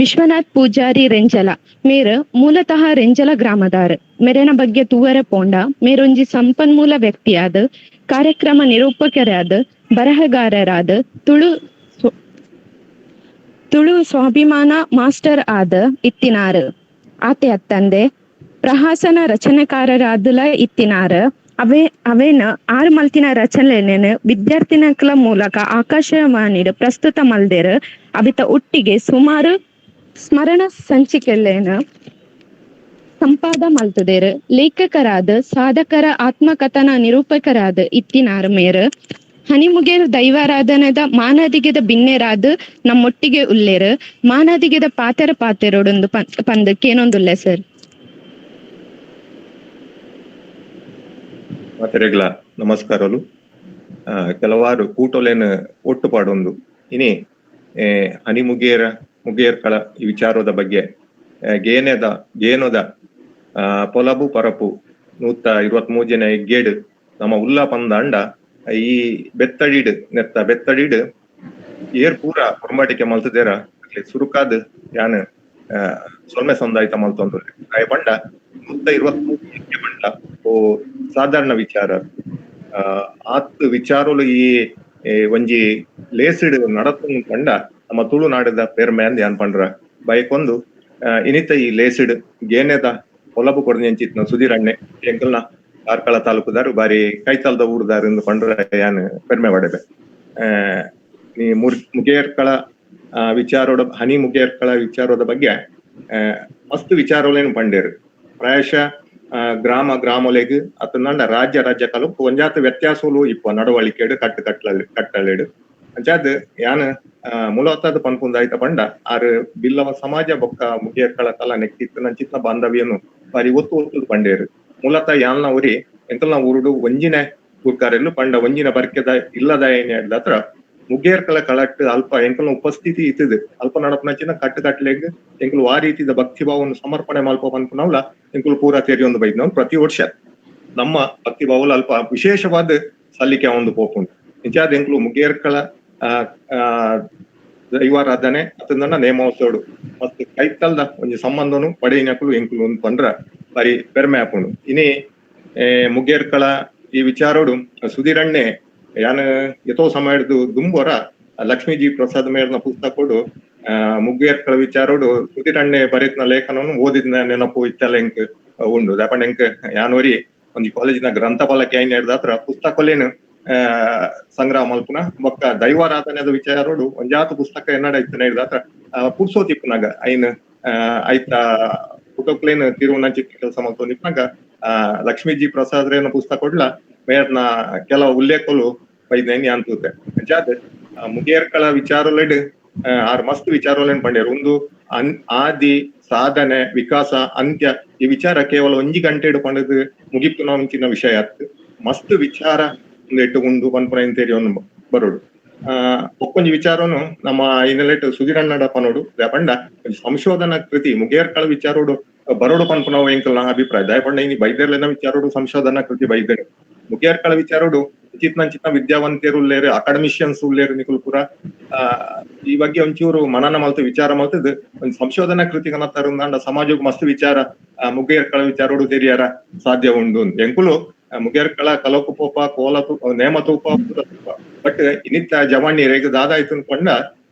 ವಿಶ್ವನಾಥ್ ಪೂಜಾರಿ ರೆಂಜಲ ಮೇರ್ ಮೂಲತಃ ರೆಂಜಲ ಗ್ರಾಮದಾರ್. ಮೆರೆನ ಬಗ್ಗೆ ತೂವರ ಪೋಂಡ ಮೇರೊಂಜಿ ಸಂಪನ್ಮೂಲ ವ್ಯಕ್ತಿಯಾದ ಕಾರ್ಯಕ್ರಮ ನಿರೂಪಕರಾದ ಬರಹಗಾರರಾದ ತುಳು ಸ್ವಾಭಿಮಾನ ಮಾಸ್ಟರ್ ಆದ ಇತ್ತಿನಾರ್. ಆತೆ ಅತ್ತಂದೆ ಪ್ರಹಾಸನ ರಚನೆಕಾರರಾದಲ ಇತ್ತಿನಾರ್. ಅವೇನ ಆರು ಮಲ್ತಿನ ರಚನೆಯನ್ನು ವಿದ್ಯಾರ್ಥಿನಕಲ ಮೂಲಕ ಆಕಾಶವಾಣಿಡ್ ಪ್ರಸ್ತುತ ಮಲ್ದೆರ್. ಅವಿತ ಒಟ್ಟಿಗೆ ಸುಮಾರು ಸ್ಮರಣ ಸಂಚಿಕೆಲೇನ ಸಂಪಾದ ಮಲ್ತದೇರ್. ಲೇಖಕರಾದ ಸಾಧಕರ ಆತ್ಮಕಥನ ನಿರೂಪಕರಾದ ಇತ್ತಿನಾರ್ ಮೇರ್. ಹನಿಮುಗೇರ್ ದೈವಾರಾಧನದ ಮಾನದಿಗೆದ ಬಿನ್ನೆರಾದ ನಮ್ಮೊಟ್ಟಿಗೆ ಉಲ್ಲೇರ್. ಮಾನದಿಗೆದ ಪಾತೆರ ಪಾತೆರೋಡೊಂದು ಪಂದ್ ಕೇನೊಂದುಲ್ಲೆ ಸರ್. ಮಾತೆರೆಗ್ಲ ನಮಸ್ಕಾರಲು. ಕೆಲವಾರು ಕೂಟೋಲೇನು ಒಟ್ಟು ಪಾಡೊಂದು ಇನಿ ಹನಿಮುಗೇರ ಮುಗೇರ್ಕಳ ಈ ವಿಚಾರದ ಬಗ್ಗೆ ಗೇನದ ಪೊಲಬು ಪರಪು 123 ಹೆಗ್ಗೇಡು ನಮ್ಮ ಉಲ್ಲ ಪಂದಾಂಡ ಈ ಬೆತ್ತಡಿಡ್ ನೆತ್ತ ಬೆತ್ತಡಿಡ್ ಏರ್ ಪೂರ ಪೊರ್ಂಬಾಟಿಕೆ ಮಲ್ತದೇರ ಸುರುಕಾದ್ ಯಾನ್ ಸೊಲ್ಮೆ ಸಂದಾಯ್ತ ಮಲ್ತೊಂದು ಕಾಯ ಪಂಡ 123 ಪಂಡ ಓ ಸಾಧಾರಣ ವಿಚಾರ. ಆತ್ ವಿಚಾರಲು ಈ ಒಂಜಿ ಲೇಸಿಡ್ ನಡತು ಪಂಡ ನಮ್ಮ ತುಳುನಾಡದ ಪೆರ್ಮೆ ಅಂದ್ ಯಾನ್ ಪಂಡ್ರ ಬೈಕೊಂದು ಇನಿತ ಈ ಲೇಸಿಡ್ ಗೇನೆದ ಪೊಲಬು ಕೊರ್ನೆಂಚಿತ್ನ ಸುಧೀರಣ್ಣೆ ಎಂಕಲ್ನ ಕಾರ್ಕಳ ತಾಲೂಕುದಾರು ಬಾರಿ ಕೈತಾಲ್ದ ಊರುದಾರು ಎಂದು ಪಂಡ್ರ ಯಾನ್ ಪೆರ್ಮೆ ಪಡೆಬೆ. ಈ ಮುಗೇರ್ಕಳ ವಿಚಾರೋಡ ಹನಿ ಮುಗೇರ್ಕಳ ವಿಚಾರದ ಬಗ್ಗೆ ಮಸ್ತ್ ವಿಚಾರಗಳೇನು ಪಂಡೇರು. ಪ್ರಾಯಶಃ ಗ್ರಾಮ ಗ್ರಾಮೊಲೆಗ್ ಅತಂಡ ರಾಜ್ಯ ರಾಜ್ಯ ಕಾಲಕ್ಕೆ ಒಂಜಾತ ವ್ಯತ್ಯಾಸಲು ಇಪ್ಪ ನಡವಳಿಕೆಡು ಕಟ್ಟು ಕಟ್ಟಲೆಡು ಅಂಚಾದ್ ಯಾನ್ ಮೂಲತಾದ ಪನ್ಪುಂದಾಯ್ತ ಪಂಡ ಆರ್ ಬಿಲ್ಲವ ಸಮಾಜ ಬೊಕ್ಕ ಮುಗೇರ್ಕಳ ಕಲ ನೆಕ್ಕಿತ್ತು ನಂಚಿತ್ನ ಬಾಂಧವ್ಯನು ಬಾರಿ ಒತ್ತು ಒತ್ತು ಪಂಡೇರು. ಮೂಲತಃ ಯಾಲ್ನ ಊರಿ ಎಂಕಲ್ನ ಊರುಡು ಒಂಜಿನ ಗುರ್ಕಾರೆಲ್ಲು ಪಂಡ ಒಂಜಿನ ಬರ್ಕೆದ ಇಲ್ಲದ ಏನೇ ಮುಗೇರ್ಕಳ ಕಳಟ್ಟು ಅಲ್ಪ ಎಂಕಲ್ನ ಉಪಸ್ಥಿತಿ ಇತ್ತದು ಅಲ್ಪ ನಡಪನಂಚಿನ ಕಟ್ಟು ಕಟ್ಲೆಗ್ ಎಂಕುಲು ಆ ರೀತಿದ ಭಕ್ತಿ ಭಾವವನ್ನು ಸಮರ್ಪಣೆ ಮಲ್ಪ ಪನ್ಪುನವ್ಲ ಎಂಕುಲು ಪೂರಾ ತೆರಿಯೊಂದು ಬೈದ್ನವ್. ಪ್ರತಿ ವರ್ಷ ನಮ್ಮ ಭಕ್ತಿ ಭಾವಲ ಅಲ್ಪ ವಿಶೇಷವಾದ ಸಲ್ಲಿಕೆ ಒಂದು ಪೋಪುಂಡು. ನಿಜಾದ ಎಂಕುಲು ಮುಗೇರ್ಕಳ ಆ ದೈವಾರಾಧನೆ ಅತಂದನ್ನ ನೇಮೋತ್ಸವಡು ಮತ್ತು ಕೈತಲ್ದ ಒಂಜಿ ಸಂಬಂಧನು ಪಡೆಯಿನಕುಲು ಎಂಕುಲು ಒಂದು ಪಂಡ್ರ ಬಾರಿ ಪೆರ್ಮೆ ಆಪುಂಡು. ಇನಿ ಮುಗೇರ್ಕಳ ಈ ವಿಚಾರೋಡು ಸುಧೀರಣ್ಣೆ ಯಾನ್ ಯಥೋ ಸಮಯ ದುಂಬೋರ ಲಕ್ಷ್ಮೀಜಿ ಪ್ರಸಾದ್ ಮೇರ್ನ ಪುಸ್ತಕೊಡು ಮುಗೇರ್ಕಳ ವಿಚಾರೋಡು ಸುಧೀರಣ್ಣೆ ಬರೆತ್ನ ಲೇಖನವನ್ನು ಓದಿದ್ನ ನೆನಪು ಇತ್ತಲ್ಲ ಎಂಕ್. ಉಂಡು. ದಾಪಂಡ ಎಂಕ್ ಯಾನೊರಿ ಒಂಜಿ ಕಾಲೇಜಿನ ಗ್ರಂಥಪಾಲಕಿ ಐನ್ ಹಿಡ್ದಾತ್ರ ಪುಸ್ತಕೊಲೇನು ಸಂಗ್ರಹ ಮಲ್ಪುನ ಬೊಕ್ಕ ದೈವಾರಾಧನೆದ ವಿಚಾರೋಡು ಒಂಜಾತ ಪುಸ್ತಕ ಎನ್ನಡ ಇತ್ತನ ಹಿಡ್ದಾತ್ರ ಪುರ್ಸೋತಿಪ್ಪುನಾಗ ಐನ್ ಐತ ಪುಟೋಕ್ಲೇನ್ ತಿರುವನಂಚಿತ್ ಕೆಲಸ ಮಲ್ತೊಂದಿಪ್ಪುನಾಗ ಲಕ್ಷ್ಮೀಜಿ ಪ್ರಸಾದ್ರೇನ ಪುಸ್ತಕ ಕೊಡ್ಲ ಮೇರ್ನ ಕೆಲವು ಉಲ್ಲೇಖಲು ಬೈದ್ನೇನ್ ಯಾನ್ ತೂತೆ. ಅಂಚಾದ್ ಮುಗೇರ್ಕಳ ವಿಚಾರೊಲೆಡ್ ಆರ್ ಮಸ್ತ್ ವಿಚಾರೊಲೆನ್ ಪಂಡೇರ್. ಒಂದು ಆದಿ, ಸಾಧನೆ, ವಿಕಾಸ, ಅಂತ್ಯ ಈ ವಿಚಾರ ಕೇವಲ ಒಂಜಿ ಗಂಟೆಡ್ ಪಂಡದ್ ಮುಗಿಪುನ ಒಂಚಿನ ವಿಷಯ ಅತ್. ಮಸ್ತ್ ವಿಚಾರ ಉಂದೆಟ್ ಉಂಡು ಪನ್ಪುನ ತೆರಿಯೊಂದು ಬರೋಡು. ಒಕ್ಕೊಂಜಿ ವಿಚಾರನು ನಮ್ಮ ಹಿನ್ನೆಲೆಟ್ ಸುಧಿರಣ್ಣಡ ಪನೋಡು. ಪಂಡ ಸಂಶೋಧನಾ ಕೃತಿ ಮುಗೇರ್ಕಳ ವಿಚಾರೋಡು ಬರೋಡು ಪನ್ಪುನವು ಎಂಕಲ್ನ ಅಭಿಪ್ರಾಯ. ದಯಪಂಡ ಇನಿ ಬೈದೆರ್ಲೆನ ವಿಚಾರೋಡು ಸಂಶೋಧನಾ ಕೃತಿ ಬೈದೆರ್. ಮುಗೇರ್ಕಳ ವಿಚಾರೋಡು ಚಿತ್ನಂಚಿತ್ನ ವಿದ್ಯಾವಂತರು ಉಲ್ಲೇರು, ಅಕಾಡೆಮಿಷಿಯನ್ಸ್ ಉಲ್ಲೇರು ನಿಕುಲು ಪೂರ ಈ ಬಗ್ಗೆ ಒಂಚೂರು ಮನನ ಮಲ್ತು ವಿಚಾರ ಮಲ್ತದ್ ಒಂಜಿ ಸಂಶೋಧನಾ ಕೃತಿ ಕನತರುಂದಾಂಡ ಸಮಾಜಕ್ಕೆ ಮಸ್ತ್ ವಿಚಾರ ಮುಗೇರ್ಕಳ ವಿಚಾರೋಡು ತೆರಿಯರ ಸಾಧ್ಯ ಉಂಡು. ಎಂಕುಲು ಮುಗೇರ್ಕಳ ಕಲೋಕು ಪೋಪ ಕೋಲ ನೇಮ ತೂಪ ಬಟ್ ಇನ್ನಿತ್ತ ಜವಾಣಿ ದಾದಾಯ್ತು ಅನ್ಕೊಂಡ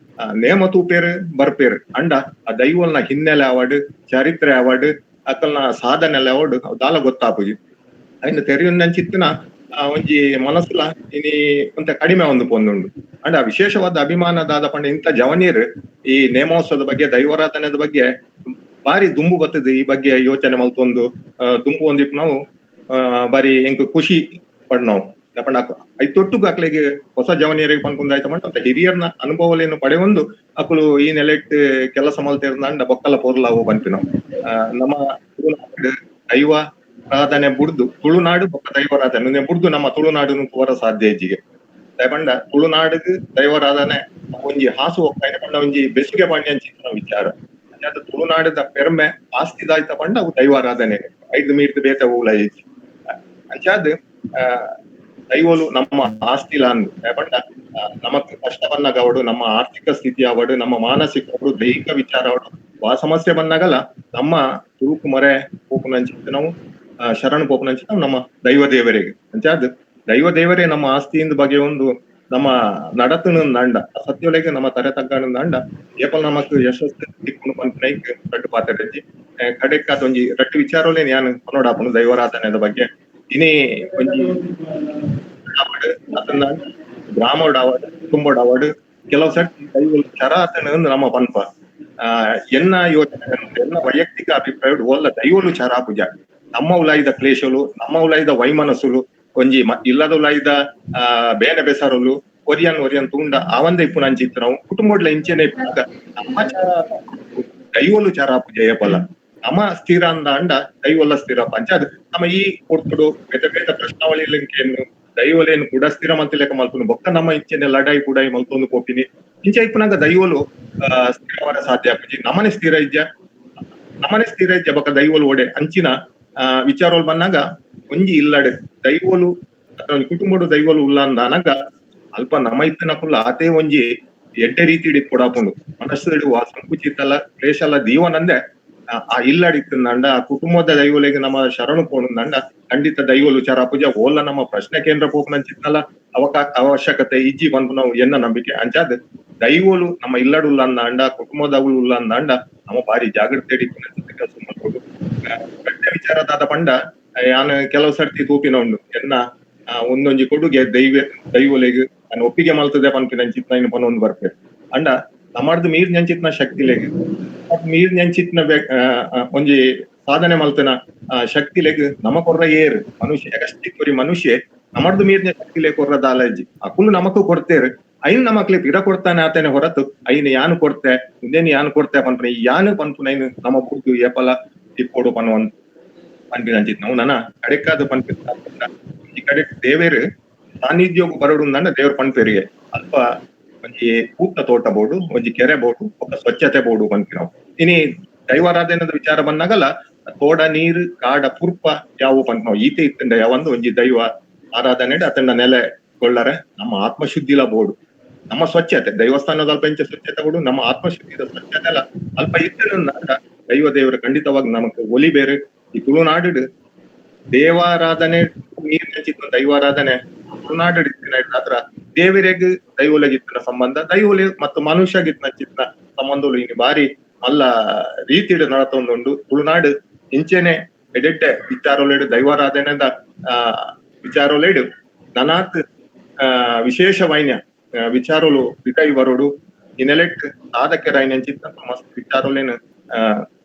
ನೇಮ ತೂಪೇರು ಬರ್ಪೇರು ಅಂಡ ಆ ದೈವಲ್ನ ಹಿನ್ನೆಲೆ ಅವಾರ್ಡ್, ಚರಿತ್ರೆ ಅವಾರ್ಡ್, ಅಕಲ್ನ ಸಾಧನೆ ಅವಾರ್ಡ್ ದಾಲ ಗೊತ್ತಾಪುಜಿ. ಐನ ತೆರಿಯೊಂದಂಚಿತ್ತಿನ ಒಂಜಿ ಮನಸ್ಸುಲ ಇನಿ ಒಂತ ಕಡಿಮೆ ಒಂದು ಪೊಂದುಂಡು. ಅಂಡ ವಿಶೇಷವಾದ ಅಭಿಮಾನ ದಾದ ಪಂಡ ಇಂಥ ಜವನೀರ್ ಈ ನೇಮೋತ್ಸವದ ಬಗ್ಗೆ ದೈವಾರಾಧನೆದ ಬಗ್ಗೆ ಬಾರಿ ದುಂಬು ಬರ್ತದೆ. ಈ ಬಗ್ಗೆ ಯೋಚನೆ ಮಲ್ತೊಂದು ದುಂಬು ಒಂದಿಪ್ ನಾವು ಬಾರಿ ಎಂಕ್ ಖುಷಿ ಪಡ್ನಾವು. ಪಂಡ ಐತೊಟ್ಟುಗು ಅಕ್ಲೆಗ್ ಹೊಸ ಜವನಿಯರಿಗೆ ಪನ್ಪುಂದು ಆಯ್ತ ಮಂಟ ಹಿರಿಯರ್ನ ಅನುಭವಲೇನು ಪಡೆಯೊಂದು ಅಕುಲು ಈ ನೆಲೆಟ್ ಕೆಲಸ ಮಲ್ತಿರ್ದಂಡ ಬೊಕ್ಕಲ ಪೊರ್ಲಾವು ಪನ್ಪಿನವು. ನಮ್ಮ ತುಳುನಾಡು ದೈವ ಆರಾಧನೆ ಬುಡ್ದು ತುಳುನಾಡು ಬೊಕ್ಕ ದೈವಾರಾಧನೆ ಬುಡ್ದು ನಮ್ಮ ತುಳುನಾಡುನು ತೂವರ ಸಾಧ್ಯ ಇಜ್ಜಿಗೆ. ಪಂಡ ತುಳುನಾಡಿಗೆ ದೈವಾರಾಧನೆ ಒಂಜಿ ಹಾಸು ಒಕ್ಕಾಯ್ನ ಪಂಡ ಒಂಜಿ ಬೆಸುಗೆ ಪಾಂಡ್ಯಂಚಿತ್ತಿನ ವಿಚಾರ. ತುಳುನಾಡದ ಪೆರ್ಮೆ ಆಸ್ತಿದಾಯ್ತ ಪಂಡ ಅವು ದೈವಾರಾಧನೆ ಐದು ಮೀರ್ದು ಬೇತೆ ಊಲ ಇಜ್ಜಿ. ಅಂಚಾದ್ ದೈವಲು ನಮ್ಮ ಆಸ್ತಿಲ ಅಂದ್ ಪಂಡ ನಮಕ್ ಕಷ್ಟ ಬಂದಾಗ ಅವಡು, ನಮ್ಮ ಆರ್ಥಿಕ ಸ್ಥಿತಿ ಅವಡು, ನಮ್ಮ ಮಾನಸಿಕ ಅವಡು, ದೈಹಿಕ ವಿಚಾರ ಅವಡು, ಆ ಸಮಸ್ಯೆ ಬಂದಾಗಲ್ಲ ನಮ್ಮ ತುಳುಕು ಮರೆ ಪೋಪುನಂಚಿತ್ತು ನಾವು ಶರಣು ಪೋಪುನಂಚಿತ್ತು ನಮ್ಮ ದೈವ ದೇವರಿಗೆ. ಅಂಚಾದ್ ದೈವ ದೇವರೇ ನಮ್ಮ ಆಸ್ತಿಯಿಂದ ಬಗೆ ಒಂದು ನಮ್ಮ ನಡತನ ದಂಡ ಸತ್ಯೊಲೆಗೆ ನಮ್ಮ ತರೆ ತಗ್ಗಣ ದಂಡ ಏಪಲ್ ನಮಕ್ ಯಶಸ್ಸು ತಿಕ್ಕುನು ಪನ್ಪಿನೈಕ್ ರಡ್ಡ್ ಪಾತೆರಜ್ಜಿ. ಕಡೆಕ್ಕಾದ್ ಒಂಜಿ ರಡ್ಡ್ ವಿಚಾರೊಲೇನ್ ಯಾನ್ ಪನೊಡಾಪುಂಡು ದೈವಾರಾಧನೆದ ಬಗ್ಗೆ. ಇನಿ ಒಂಜಿ ಗ್ರಾಮಡ್ ಆವಡ್, ಕುಟುಂಬಡ್ ಆವಡ್ ಕೆಲವು ಸರ್ತಿ ದೈವ ಚರ ಆತನ ನಮ್ಮ ಪನ್ಪ. ಎನ್ನ ಯೋಚನೆ ಎನ್ನ ವೈಯಕ್ತಿಕ ಅಭಿಪ್ರಾಯ ಒಲ್ಲ ದೈವಲು ಚರ ಪೂಜ ನಮ್ಮ ಉಲಾಯಿದ ಕ್ಲೇಶಲು, ನಮ್ಮ ಉಲಾಯಿದ ವೈಮನಸ್ಸುಲು, ಒಂಜಿ ಇಲ್ಲದ ಉಲಾಯಿದ ಬೇನೆ ಬೆಸರುಲು ಒರಿಯನ್ ಒರಿಯನ್ ತೂಂಡ ಆವಂದ ಇಪ್ಪುನ ಅಂಚಿತ್ತು ನಾವು ಕುಟುಂಬಡ್ಲ ಇಂಚೆನೆ ಇಪ್ಪುನಾಗ ನಮ್ಮ ಚರ ದೈವಲು ಚರ ಪೂಜೆ ಏಪಲ್ಲ ನಮ್ಮ ಸ್ಥಿರ ಅಂದ ಅಂಡ ದೈವಲ್ಲ ಸ್ಥಿರ ಪಂಚ. ಅದು ನಮ್ಮ ಈ ಕೊಡ್ತುಡು ಬೇತೆ ಬೇತೆ ಪ್ರಶ್ನಾವಳಿಲೇನು ದೈವಲೇನು ಕೂಡ ಸ್ಥಿರ ಮಲ್ತಿಲೆಕ್ಕ ಮಲ್ಪುನು ಬೊಕ್ಕ ನಮ್ಮ ಇಂಚೆನೆ ಲಡಾಯಿ ಕೂಡಾಯಿ ಮಲ್ತೊಂದು ಪೋಪಿನಿ ಇಂಚ ಇಪ್ಪುನಾಗ ದೈವಲು ಸ್ಥಿರವಾದ ಸಾಧ್ಯ ಆಪುಜಿ. ನಮನೆ ಸ್ಥಿರ ಇಜ್ಜ, ನಮನೆ ಸ್ಥಿರ ಇಜ್ಜ ಬೊಕ್ಕ ದೈವಲು ಒಡೆ ಅಂಚಿನ ವಿಚಾರಗಳು ಬಂದಾಗ ಒಂಜಿ ಇಲ್ಲಡೆ ದೈವಲು ಒಂಜಿ ಕುಟುಂಬಡು ದೈವಲು ಉಲ್ಲ ಅಂದಾನಾಗ ಅಲ್ಪ ನಮ ಇತ್ತನಕುಲ್ಲ ಆತೇ ಒಂಜಿ ಎಡ್ಡೆ ರೀತಿ ಕೊಡಾಪುಂಡು ಮನಸ್ಸು ಆ ಸಂಕುಚಿತಲ್ಲ ಕ್ಲೇಶಲ್ಲ ದೀವನಂದೆ ಆ ಇಲ್ಲಡಿತ್ತಂಡ ಆ ಕುಟುಂಬದ ದೈವಲಿಗೆ ನಮ್ಮ ಶರಣು ಪೋಣಂದಂಡ ಖಂಡಿತ ದೈವಲು ಚರ ಪೂಜೆ ಓಲ್ಲ ನಮ್ಮ ಪ್ರಶ್ನೆ ಕೇಂದ್ರ ಪೋಪುನಂಚಿತ್ತಲ್ಲ ಅವಶ್ಯಕತೆ ಇಜ್ಜಿ ಪನ್ಪುನವು ಎನ್ನ ನಂಬಿಕೆ. ಅಂಚಾದ್ ದೈವಲು ನಮ್ಮ ಇಲ್ಲಡುಲ್ಲ ಅಂದಾಂಡ ಕುಟುಂಬದವುಲು ಉಲ್ಲ ಅಂದಾಂಡ ನಮ್ಮ ಬಾರಿ ಜಾಗ್ರತೆ ಕೆಲಸ ಮಲ್ಪೊಡು. ವಿಚಾರದಾದ ಪಂಡ ಯಾನ್ ಕೆಲವು ಸರ್ತಿ ತೂಪಿನ ಉಂಡು ಎನ್ನ ಒಂದೊಂಜಿ ಕೊಡುಗೆ ದೈವಲೆಗ್ ನಾನು ಒಪ್ಪಿಗೆ ಮಲ್ತದೆ ಪನ್ಪಿನಂಚಿತ್ನ ಇನ್ನು ಪನೊಂದು ಬರ್ಪೇರು. ಅಂಡ ನಮ್ಮರ್ದು ಮೀರ್ ನೆಂಚಿತ್ನ ಶಕ್ತಿಲೆಗ್ ಮೀರ್ ನೆಂಚಿತ್ನ ಒಂಜಿ ಸಾಧನೆ ಮಲ್ತನ ಶಕ್ತಿಲೆಗ್ ನಮ ಕೊರ್ರ ಏರ್ ಮನುಷ್ಯ ಅಗಸ್ತಿ ಮನುಷ್ಯ ನಮ್ಮರ್ದು ಮೀರ್ನ ಶಕ್ತಿಲೆ ಕೊರ್ರ ದಾಲಜ್ಜಿ ಅಕುಲು ನಮಕು ಕೊಡ್ತೇರು ಐನ್ ನಮಕ್ಲೆ ಪಿರ ಕೊಡ್ತಾನೆ ಆತನೆ ಹೊರತು ಐನ್ ಯಾನು ಕೊಡ್ತೆ ಉಂದೇನು ಯಾನು ಕೊಡ್ತೆ ಪನ್ಪುನ ಈ ಯಾನು ಪನ್ಪುನ ಐನ್ ನಮ್ಮ ಬುಡ್ದು ಏಪಲ ತಿಕ್ಕೋಡು ಪನ್ವಂತ ಪನ್ಪಿನಂಚಿತ್ ನಾವು ನನ ಕಡೆಕಾದ ಪನ್ಪಿ ಈ ಕಡೆ ದೇವೇರು ಸಾನ್ನಿಧ್ಯೋಗು ಬರೋಡು ಅಂದ ದೇವ್ರ ಪನ್ಪೇರಿಗೆ ಅಲ್ಪ ಒಂಜಿ ಪೂತ ತೋಟ ಬೋಡು, ಒಂಜಿ ಕೆರೆ ಬೋಡು, ఒక ಸ್ವಚ್ಛತೆ ಬೋಡು ಪನ್ಪಿ ನಾವು. ಇನಿ ದೈವಾರಾಧನೆದ ವಿಚಾರ ಬಂದಾಗಲ್ಲ ತೋಡ ನೀರು ಕಾಡ ಪುರ್ಪ ಯಾವು ಪನ್ಪ ನಾವು ಈತೆ ಇತ್ತಂಡ ಯಾವಂದು ಒಂಜಿ ದೈವ ಆರಾಧನೆ ಅತಂಡ ನೆಲೆ ಕೊಳ್ಳರೆ ನಮ್ಮ ಆತ್ಮಶುದ್ಧಿಲ ಬೋಡು, ನಮ್ಮ ಸ್ವಚ್ಛತೆ ದೈವಸ್ಥಾನದ ಅಲ್ಪ ಇಂಚ ಸ್ವಚ್ಛತೆ ಬೋಡು, ನಮ್ಮ ಆತ್ಮಶುದ್ಧಿದ ಸ್ವಚ್ಛತೆ ಅಲ್ಲ ಅಲ್ಪ ಇತ್ತಂಡ ದೈವ ದೇವರು ಖಂಡಿತವಾಗಿ ನಮಕ್ ಒಲಿ ಬೇರೆ. ಈ ತುಳುನಾಡು ದೇವಾರಾಧನೆ ನೀರಿನ ಚಿತ್ರ ದೈವಾರಾಧನೆ ತುಳುನಾಡು ಇತ್ತಿನ ದೇವರಿಗೆ ದೈವೊಲಗಿತ್ತಿನ ಸಂಬಂಧ, ದೈವೊಲೆ ಮತ್ತು ಮನುಷ್ಯಗಿತ್ತಿನ ಚಿತ್ರ ಸಂಬಂಧಗಳು ಇನ್ನು ಬಾರಿ ಮಲ್ಲ ರೀತಿಡ್ ನಡತೊಂದುಂಡು. ತುಳುನಾಡು ಇಂಚೆನೆ ಎಡೆಡ್ಡೆ ವಿಚಾರೊಲೆಡು ದೈವಾರಾಧನೆದ ವಿಚಾರೊಲೆಡು ನನಾತ್ ವಿಶೇಷವಾಯಿನ ವಿಚಾರೊಲು ಬಿಕೈ ಬರೋಡು ಈ ನೆಲೆಟ್ ಸಾಧಕರಾಯಿನಂಚಿತ್ತ ಮಸ್ತ್ ವಿಚಾರೊಲೆನ್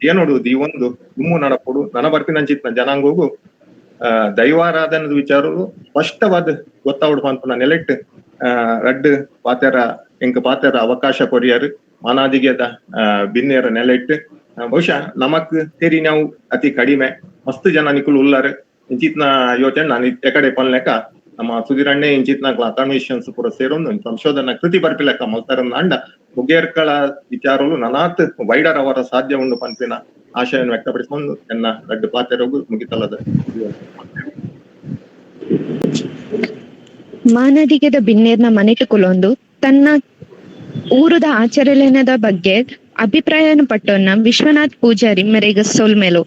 ಏನೋಡು ದೀವೊಂದು ದುಮ್ಮು ನಡಪೊಡು ನನ ಬರ್ಪಿನಂಚಿತ್ನ ಜನಾಂಗೋಗು ದೈವಾರಾಧನದ ವಿಚಾರಲು ಸ್ಪಷ್ಟವಾದ ಗೊತ್ತಾವಡು ಪನ್ಪುನ ನೆಲೆಟ್ ರಡ್ಡ್ ಪಾತೆರ ಎಂಕ್ ಪಾತೆರ ಅವಕಾಶ ಕೊರಿಯರ್ ಮಾನಾದಿಗೆದ ಬಿನ್ನೆರ ನೆಲೆಟ್ ಬಹುಶಃ ನಮಕ್ ತೆರಿ ನಾವು ಅತಿ ಕಡಿಮೆ ಮಸ್ತ್ ಜನ ನಿಕುಲು ಉಲ್ಲಾರ್ ಇಂಚಿತ್ನ ಯೋಚನೆ ನಾನು ಎಕಡೆ ಪನ್ಲೆಕ ನಮ್ಮ ಸುಧೀರಣ್ಣೆ ಇಂಚಿತ್ನ ಅಕಾಡೆಮಿಷಿಯನ್ಸ್ ಪೂರ ಸೇರೊಂದು ಸಂಶೋಧನಾ ಕೃತಿ ಬರ್ಪಿಲೆಕ್ಕ ಮಲ್ತಾರನ್ನ ಅಂಡ ಮುಗೇರ್ಕಳ ವಿಚಾರಲು ನನಾತ್ ವೈಡರ್ ಅವರ ಸಾಧ್ಯ ಉಂಡು ಪನ್ಪಿನ ಆಶಯವನ್ನು ವ್ಯಕ್ತಪಡಿಸಿಕೊಂಡು ಎನ್ನ ರಡ್ಡು ಪಾತೆರಗು ಮುಗಿತಲದ. ಮಾನದಿಗೆದ ಬಿನ್ನೇರ್ನ ಮನೆಟು ಕುಲೊಂದು ತನ್ನ ಊರುದ ಆಚರಣೆದ ಬಗ್ಗೆ ಅಭಿಪ್ರಾಯನ ಪಟ್ಟೊನ್ನ ವಿಶ್ವನಾಥ್ ಪೂಜಾರಿ ಮೆರೆಗ ಸೊಲ್ಮೆಲು.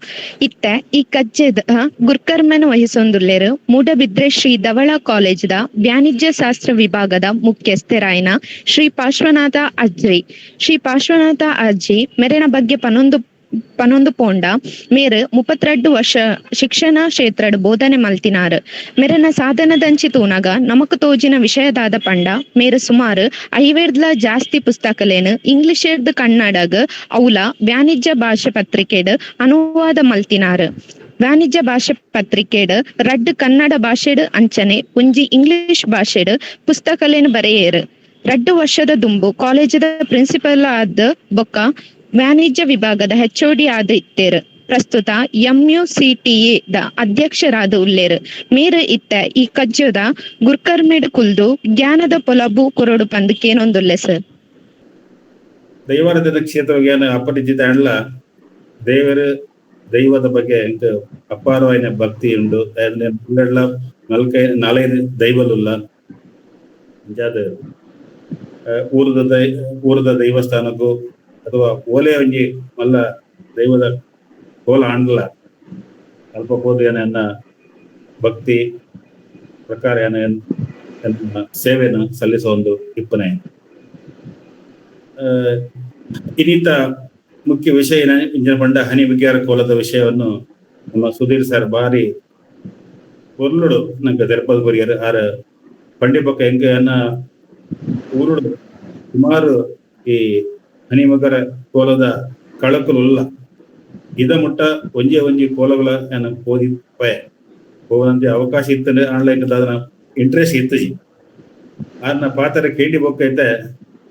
ಇತ್ತ ಈ ಕಜ್ಜೆದ ಗುರ್ಕರ್ಮನ ವಹಿಸೊಂದುಲ್ಲೇರು ಮೂಡಬಿದ್ರೆ ಶ್ರೀ ಧವಳ ಕಾಲೇಜ್ದ ವಾಣಿಜ್ಯ ಶಾಸ್ತ್ರ ವಿಭಾಗದ ಮುಖ್ಯಸ್ಥರಾಯನ ಶ್ರೀ ಪಾರ್ಶ್ವನಾಥ ಅಜ್ಜಿ. ಶ್ರೀ ಪಾರ್ಶ್ವನಾಥ ಅಜ್ಜಿ ಮೆರೆನ ಬಗ್ಗೆ ಪನೊಂದು ಪೋಂಡ ಮೇರು 32 ವರ್ಷ ಶಿಕ್ಷಣ ಕ್ಷೇತ್ರಡ್ ಬೋಧನೆ ಮಲ್ತಿನಾರು. ಮೆರನ ಸಾಧನದಂಚಿ ತೂನಗ ನಮಕ್ ತೋಜಿನ ವಿಷಯದಾದ ಪಂಡ ಮೇರು ಸುಮಾರು 50 ಜಾಸ್ತಿ ಪುಸ್ತಕಲೇನು ಇಂಗ್ಲಿಷ್ ಕನ್ನಡಗ್ ಔಲ ವಾಣಿಜ್ಯ ಭಾಷೆ ಪತ್ರಿಕೆಡ್ ಅನುವಾದ ಮಲ್ತಿನಾರು. ವಾಣಿಜ್ಯ ಭಾಷೆ ಪತ್ರಿಕೆಡ್ ರಡ್ಡ್ ಕನ್ನಡ ಭಾಷೆಡ್ ಅಂಚನೆ ಒಂಜಿ ಇಂಗ್ಲಿಷ್ ಭಾಷೆಡ್ ಪುಸ್ತಕಲೇನು ಬರೆಯೇರು. 2 ವರ್ಷದ ದುಂಬು ಕಾಲೇಜದ ಪ್ರಿನ್ಸಿಪಲ್ ಆದ ಬೊಕ್ಕ ವಾಣಿಜ್ಯ ವಿಭಾಗದ ಹೆಚ್ಒಡಿ ಆದ ಇತ್ತೇರು. ಪ್ರಸ್ತುತ MUCTA the ಅಧ್ಯಕ್ಷರಾದ ಉಲ್ಲೇರು. ಮೇರು ಇತ್ತ ಈ ಕಜ್ಜದ ಗುರ್ಕರ್ಮೆಡ್ ಕುಲ್ದು ಜ್ಞಾನದ ಪೊಲಬು ಕೊರಡು ಪಂದ್ ಕೇನೊಂದುಲ್ಲೆ ಸರ್. ದೈವಾರಾಧನ ಕ್ಷೇತ್ರವಾಗಿ ಅಪರಿಚಿತ ಅಣ್ಲ ದೇವರು ದೈವದ ಬಗ್ಗೆ ಎಂಕ್ ಅಪಾರವಾಯಿನ ಭಕ್ತಿ ಉಂಡು. ನಾಲ್ಕೈದು ದೈವಲುಲ್ಲ ಅಂಚಾದ ಊರದ ದೈವಸ್ಥಾನಕ್ಕೂ ಅಥವಾ ಓಲೆ ಒಂಜಿ ಮಲ್ಲ ದೈವದ ಕೋಲ ಆಂಡ್ಲ ಅಲ್ಪ ಪೋದು ಎನ್ನ ಭಕ್ತಿ ಪ್ರಕಾರ ಎನ್ನ ಸೇವೆಯನ್ನು ಸಲ್ಲಿಸುವ ಒಂದು ಇಪ್ಪನೆ. ಇನ್ನಿತ ಮುಖ್ಯ ವಿಷಯ ಇಂಜಿನ ಪಂಡ ಹನಿ ವಿಗ್ಯಾರ ಕೋಲದ ವಿಷಯವನ್ನು ನಮ್ಮ ಸುಧೀರ್ ಸರ್ ಬಾರಿ ಪೊರ್ಲುಡು ನಂಗೆ ದರ್ಪದ ಬರಿಯರ್ ಆರ ಪಂಡಿ ಪಕ್ಕ ಹೆಂಗ ಎನ್ನ ಊರುಡು ಸುಮಾರು ಈ ಹನಿಮಗರ ಕೋಲದ ಕಳಕುಲುಲ್ಲ ಇದ ಮುಟ್ಟ ಒಂಜೆ ಒಂಜಿ ಕೋಲಗಳ ಓದಿ ಪಯ ಹೋಗಂತೆ ಅವಕಾಶ ಇತ್ತು ಆನ್ಲೈನ್ ಅದನ್ನ ಇಂಟ್ರೆಸ್ಟ್ ಇತ್ತು ಆರ್ನ ಪಾತ್ರ ಕೇಳಿ ಬೊಕ್ಕೈತೆ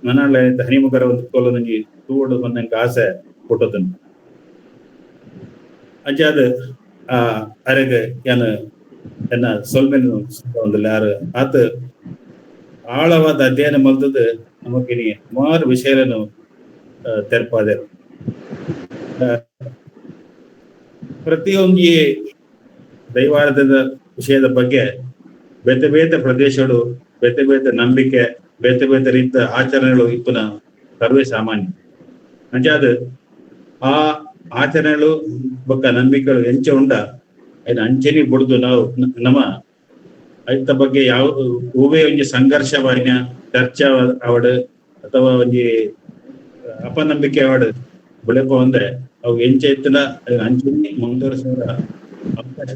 ನನ್ನ ಹನಿಮಗರ ಒಂದು ಕೋಲದಂಗಿ ತೂವಡು ಬಂದಂಗೆ ಆಸೆ ಕೊಟ್ಟದನ್ನು ಅಂಚಾದ ಆ ಅರೆಗ ಏನ ಎನ್ನ ಸೊಲ್ಮೆನು ಒಂದಿಲ್ಲ ಯಾರು ಆತ ಆಳವಾದ ಅಧ್ಯಯನ ಮಲ್ದದ್ದು ನಮಗಿನಿ ಸುಮಾರು ವಿಷಯಗಳನ್ನು ತೆರಪಾದರು. ಪ್ರತಿಯೊಂದು ದೈವಾರಾಧದ ವಿಷಯದ ಬಗ್ಗೆ ಬೇತೆ ಬೇತೆ ಪ್ರದೇಶಗಳು ಬೇತೆ ಬೇತೆ ನಂಬಿಕೆ ಬೇತೆ ಬೇತೆ ರೀತಿಯ ಆಚರಣೆಗಳು ಇಪ್ಪನ ಸರ್ವೇ ಸಾಮಾನ್ಯ. ಅಂಚಾದ ಆ ಆಚರಣೆಗಳು ಬೊಕ್ಕ ನಂಬಿಕೆಗಳು ಎಂಚ ಉಂಡ ಐನ ಅಂಚೆನಿ ಬುಡ್ದು ನಾವು ನಮ್ಮ ಐತ ಬಗ್ಗೆ ಯಾವ ಹೂವೇ ಒಂಜಿ ಸಂಘರ್ಷವಾಯಿನ ಚರ್ಚೆ ಅವಡು ಅಥವಾ ಒಂಜಿ ಅಪನಂಬಿಕೆ ಅವಡು ಬುಳೆಪ ಒಂದೆ ಅವು ಎಂಚ ಇತ್ತನ ಅಂಚೆನಿ ಮುಂದುವರಿಸುವ ಅವಕಾಶ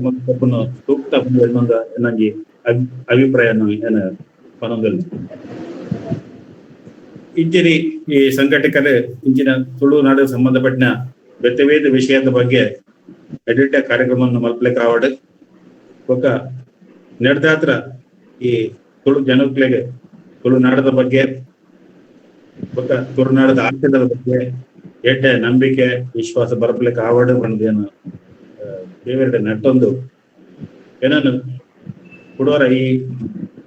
ಸೂಕ್ತ ಇನ್ನೊಂದು ಅಭಿಪ್ರಾಯ ಪನೊಂದಿಲ್ಲ. ಇಂಚಿನ ಈ ಸಂಘಟಕರು ಇಂಚಿನ ತುಳುನಾಡು ಸಂಬಂಧಪಟ್ಟ ಬೇತೆ ಬೇತೆ ವಿಷಯದ ಬಗ್ಗೆ ಎಡಿಟ ಕಾರ್ಯಕ್ರಮವನ್ನು ಮಲ್ಪಲಿಕ್ಕೆ ಆವಡ್ ಬೊಕ್ಕ ನಡೆದಾತ್ರ ಈ ತುಳು ಜನಕ್ಲೆಗೆ ತುಳುನಾಡದ ಬಗ್ಗೆ ಬೊಕ್ಕ ತುಳುನಾಡದ ಆಚರಣೆದ ಬಗ್ಗೆ ಎಡ್ಡೆ ನಂಬಿಕೆ ವಿಶ್ವಾಸ ಬರಪಲಿಕ್ಕೆ ಆವಡ್ ಬಂದೇನು ದೇವರ ನಟ್ಟೊಂದು ಏನನ್ನು ಕುಡೋರ ಈ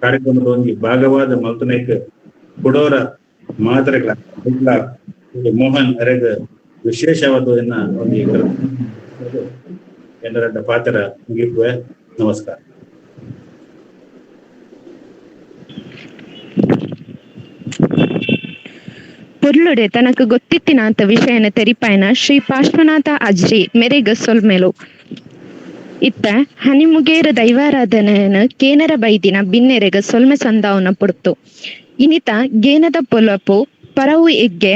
ಕಾರ್ಯಕ್ರಮದ ಒಂದು ಭಾಗವಾದ ಮಲ್ತನೇಕ್ ಕುಡೋರ ಮಾತ್ರೆಗಳ ಮೋಹನ್ ಅರೆಗ್ ವಿಶೇಷವಾದ ಒಂದು ಏನರ ಪಾತ್ರ ಮುಗಿಪುವೆ. ನಮಸ್ಕಾರ. ಪೊರ್ಲುಡೆ ತನಕ ಗೊತ್ತಿತ್ತಿನಾಂತ ವಿಷಯನ ತೆರಿಪಾಯನ ಶ್ರೀ ಪಾರ್ಶ್ವನಾಥ ಅಜ್ರಿ ಮೆರೆಗ ಸೊಲ್ಮೆಲು. ಇತ್ತ ಹನಿಮುಗೇರ ದೈವಾರಾಧನೆಯನ್ನು ಕೇನರ ಬೈದಿನ ಬಿನ್ನೆರೆಗ ಸೊಲ್ಮೆ ಸಂದಾವನ ಪೊಡ್ತು. ಇನಿತ ಗೇನದ ಪೊಲಪು ಪರವು ಎಗ್ಗೆ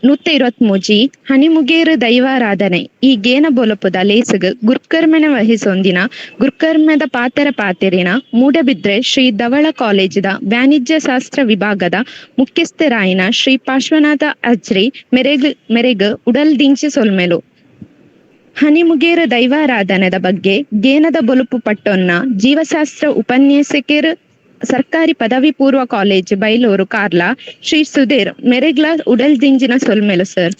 123 ಹನಿಮುಗೇರು ದೈವಾರಾಧನೆ ಈ ಗೇನ ಬೊಲಪುದ ಲೇಸುಗು ಗುರ್ಕರ್ಮೆನೆ ವಹಿಸೊಂದಿನ ಗುರ್ಕರ್ಮೆದ ಪಾತೆರ ಪಾತೆರಿನ ಮೂಡಬಿದ್ರೆ ಶ್ರೀ ಧವಳ ಕಾಲೇಜಿದ ವಾಣಿಜ್ಯ ಶಾಸ್ತ್ರ ವಿಭಾಗದ ಮುಖ್ಯಸ್ಥರಾಯಿನ ಶ್ರೀ ಪಾರ್ಶ್ವನಾಥ ಅಜ್ರಿ ಮೆರೆಗ್ ಮೆರೆಗ್ ಉಡಲ್ ದಿಂಚಿ ಸೊಲ್ಮೆಲು. ಹನಿಮುಗೇರು ದೈವಾರಾಧನೆದ ಬಗ್ಗೆ ಗೇನದ ಬೊಲುಪು ಪಟ್ಟೊನ್ನ ಜೀವಶಾಸ್ತ್ರ ಉಪನ್ಯಾಸಕರು ಸರ್ಕಾರಿ ಪದವಿ ಪೂರ್ವ ಕಾಲೇಜ್ ಬೈಲೂರು ಕಾರ್ಲ ಶ್ರೀ ಸುಧೀರ್ ಮೆರೆಗ್ಲ ಉಡಲ್ ದಿಂಜಿನ ಸೊಲ್ಮೆಲು ಸರ್.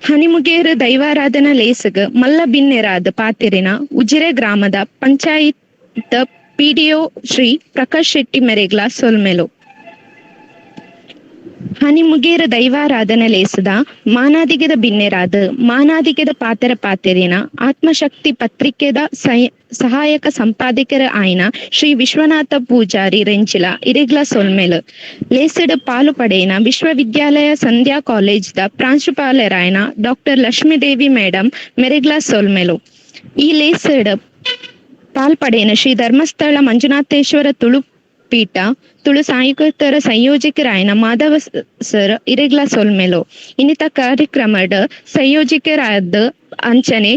ಹನಿಮುಗೇರು ದೈವಾರಾಧನಾ ಲೇಸುಗ್ ಮಲ್ಲ ಬಿನ್ನೆರಾದ್ ಪಾತೆರಿನ ಉಜಿರೆ ಗ್ರಾಮದ ಪಂಚಾಯತ್ ಪಿಡಿಒ ಶ್ರೀ ಪ್ರಕಾಶ್ ಶೆಟ್ಟಿ ಮೆರೆಗ್ಲ ಸೊಲ್ಮೆಲು. ಹನಿಮುಗೇರ ದೈವಾರಾಧನೆ ಲೇಸುದ ಮಾನಾದಿಗೆದ ಬಿನ್ನೆರಾದ್ ಮಾನಾದಿಗೆದ ಪಾತೆರ ಪಾತೆರಿನ ಆತ್ಮಶಕ್ತಿ ಪತ್ರಿಕೆದ ಸಹಾಯಕ ಸಂಪಾದಕರ ಆಯಿನ ಶ್ರೀ ವಿಶ್ವನಾಥ ಪೂಜಾರಿ ರೆಂಚಿಲ ಇರೆಗ್ಲ ಸೊಲ್ಮೆಲು. ಲೇಸಡ್ ಪಾಲು ಪಡೆಯಿನ ವಿಶ್ವವಿದ್ಯಾಲಯ ಸಂಧ್ಯಾ ಕಾಲೇಜ್ ದ ಪ್ರಾಂಶುಪಾಲರಾಯನ ಡಾಕ್ಟರ್ ಲಕ್ಷ್ಮೀದೇವಿ ಮೇಡಂ ಮೆರೆಗ್ಲ ಸೊಲ್ಮೆಲು. ಈ ಲೇಸಡ್ ಪಾಲ್ಪಡೆಯಿನ ಶ್ರೀ ಧರ್ಮಸ್ಥಳ ಮಂಜುನಾಥೇಶ್ವರ ತುಳು ಪೀಠ ತುಳು ಸಾಹಿತ್ಯರ ಸಂಯೋಜಕರಾಯನ ಮಾಧವ ಸರ್ ಇರೆಗ್ಲ ಸೊಲ್ಮೆಲು. ಇನ್ನಿತ ಕಾರ್ಯಕ್ರಮಡ್ ಸಂಯೋಜಕರಾದ ಅಂಚನೆ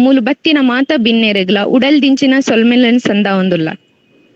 ಮೂಲು ಬತ್ತಿನ ಮಾತ ಬಿನ್ನೆರೆಗ್ಲ ಉಡಲ್ ದಿಂಚಿನ ಸೊಲ್ಮೆಲನ್ ಸಂದಾವೊಂದುಲ್ಲ.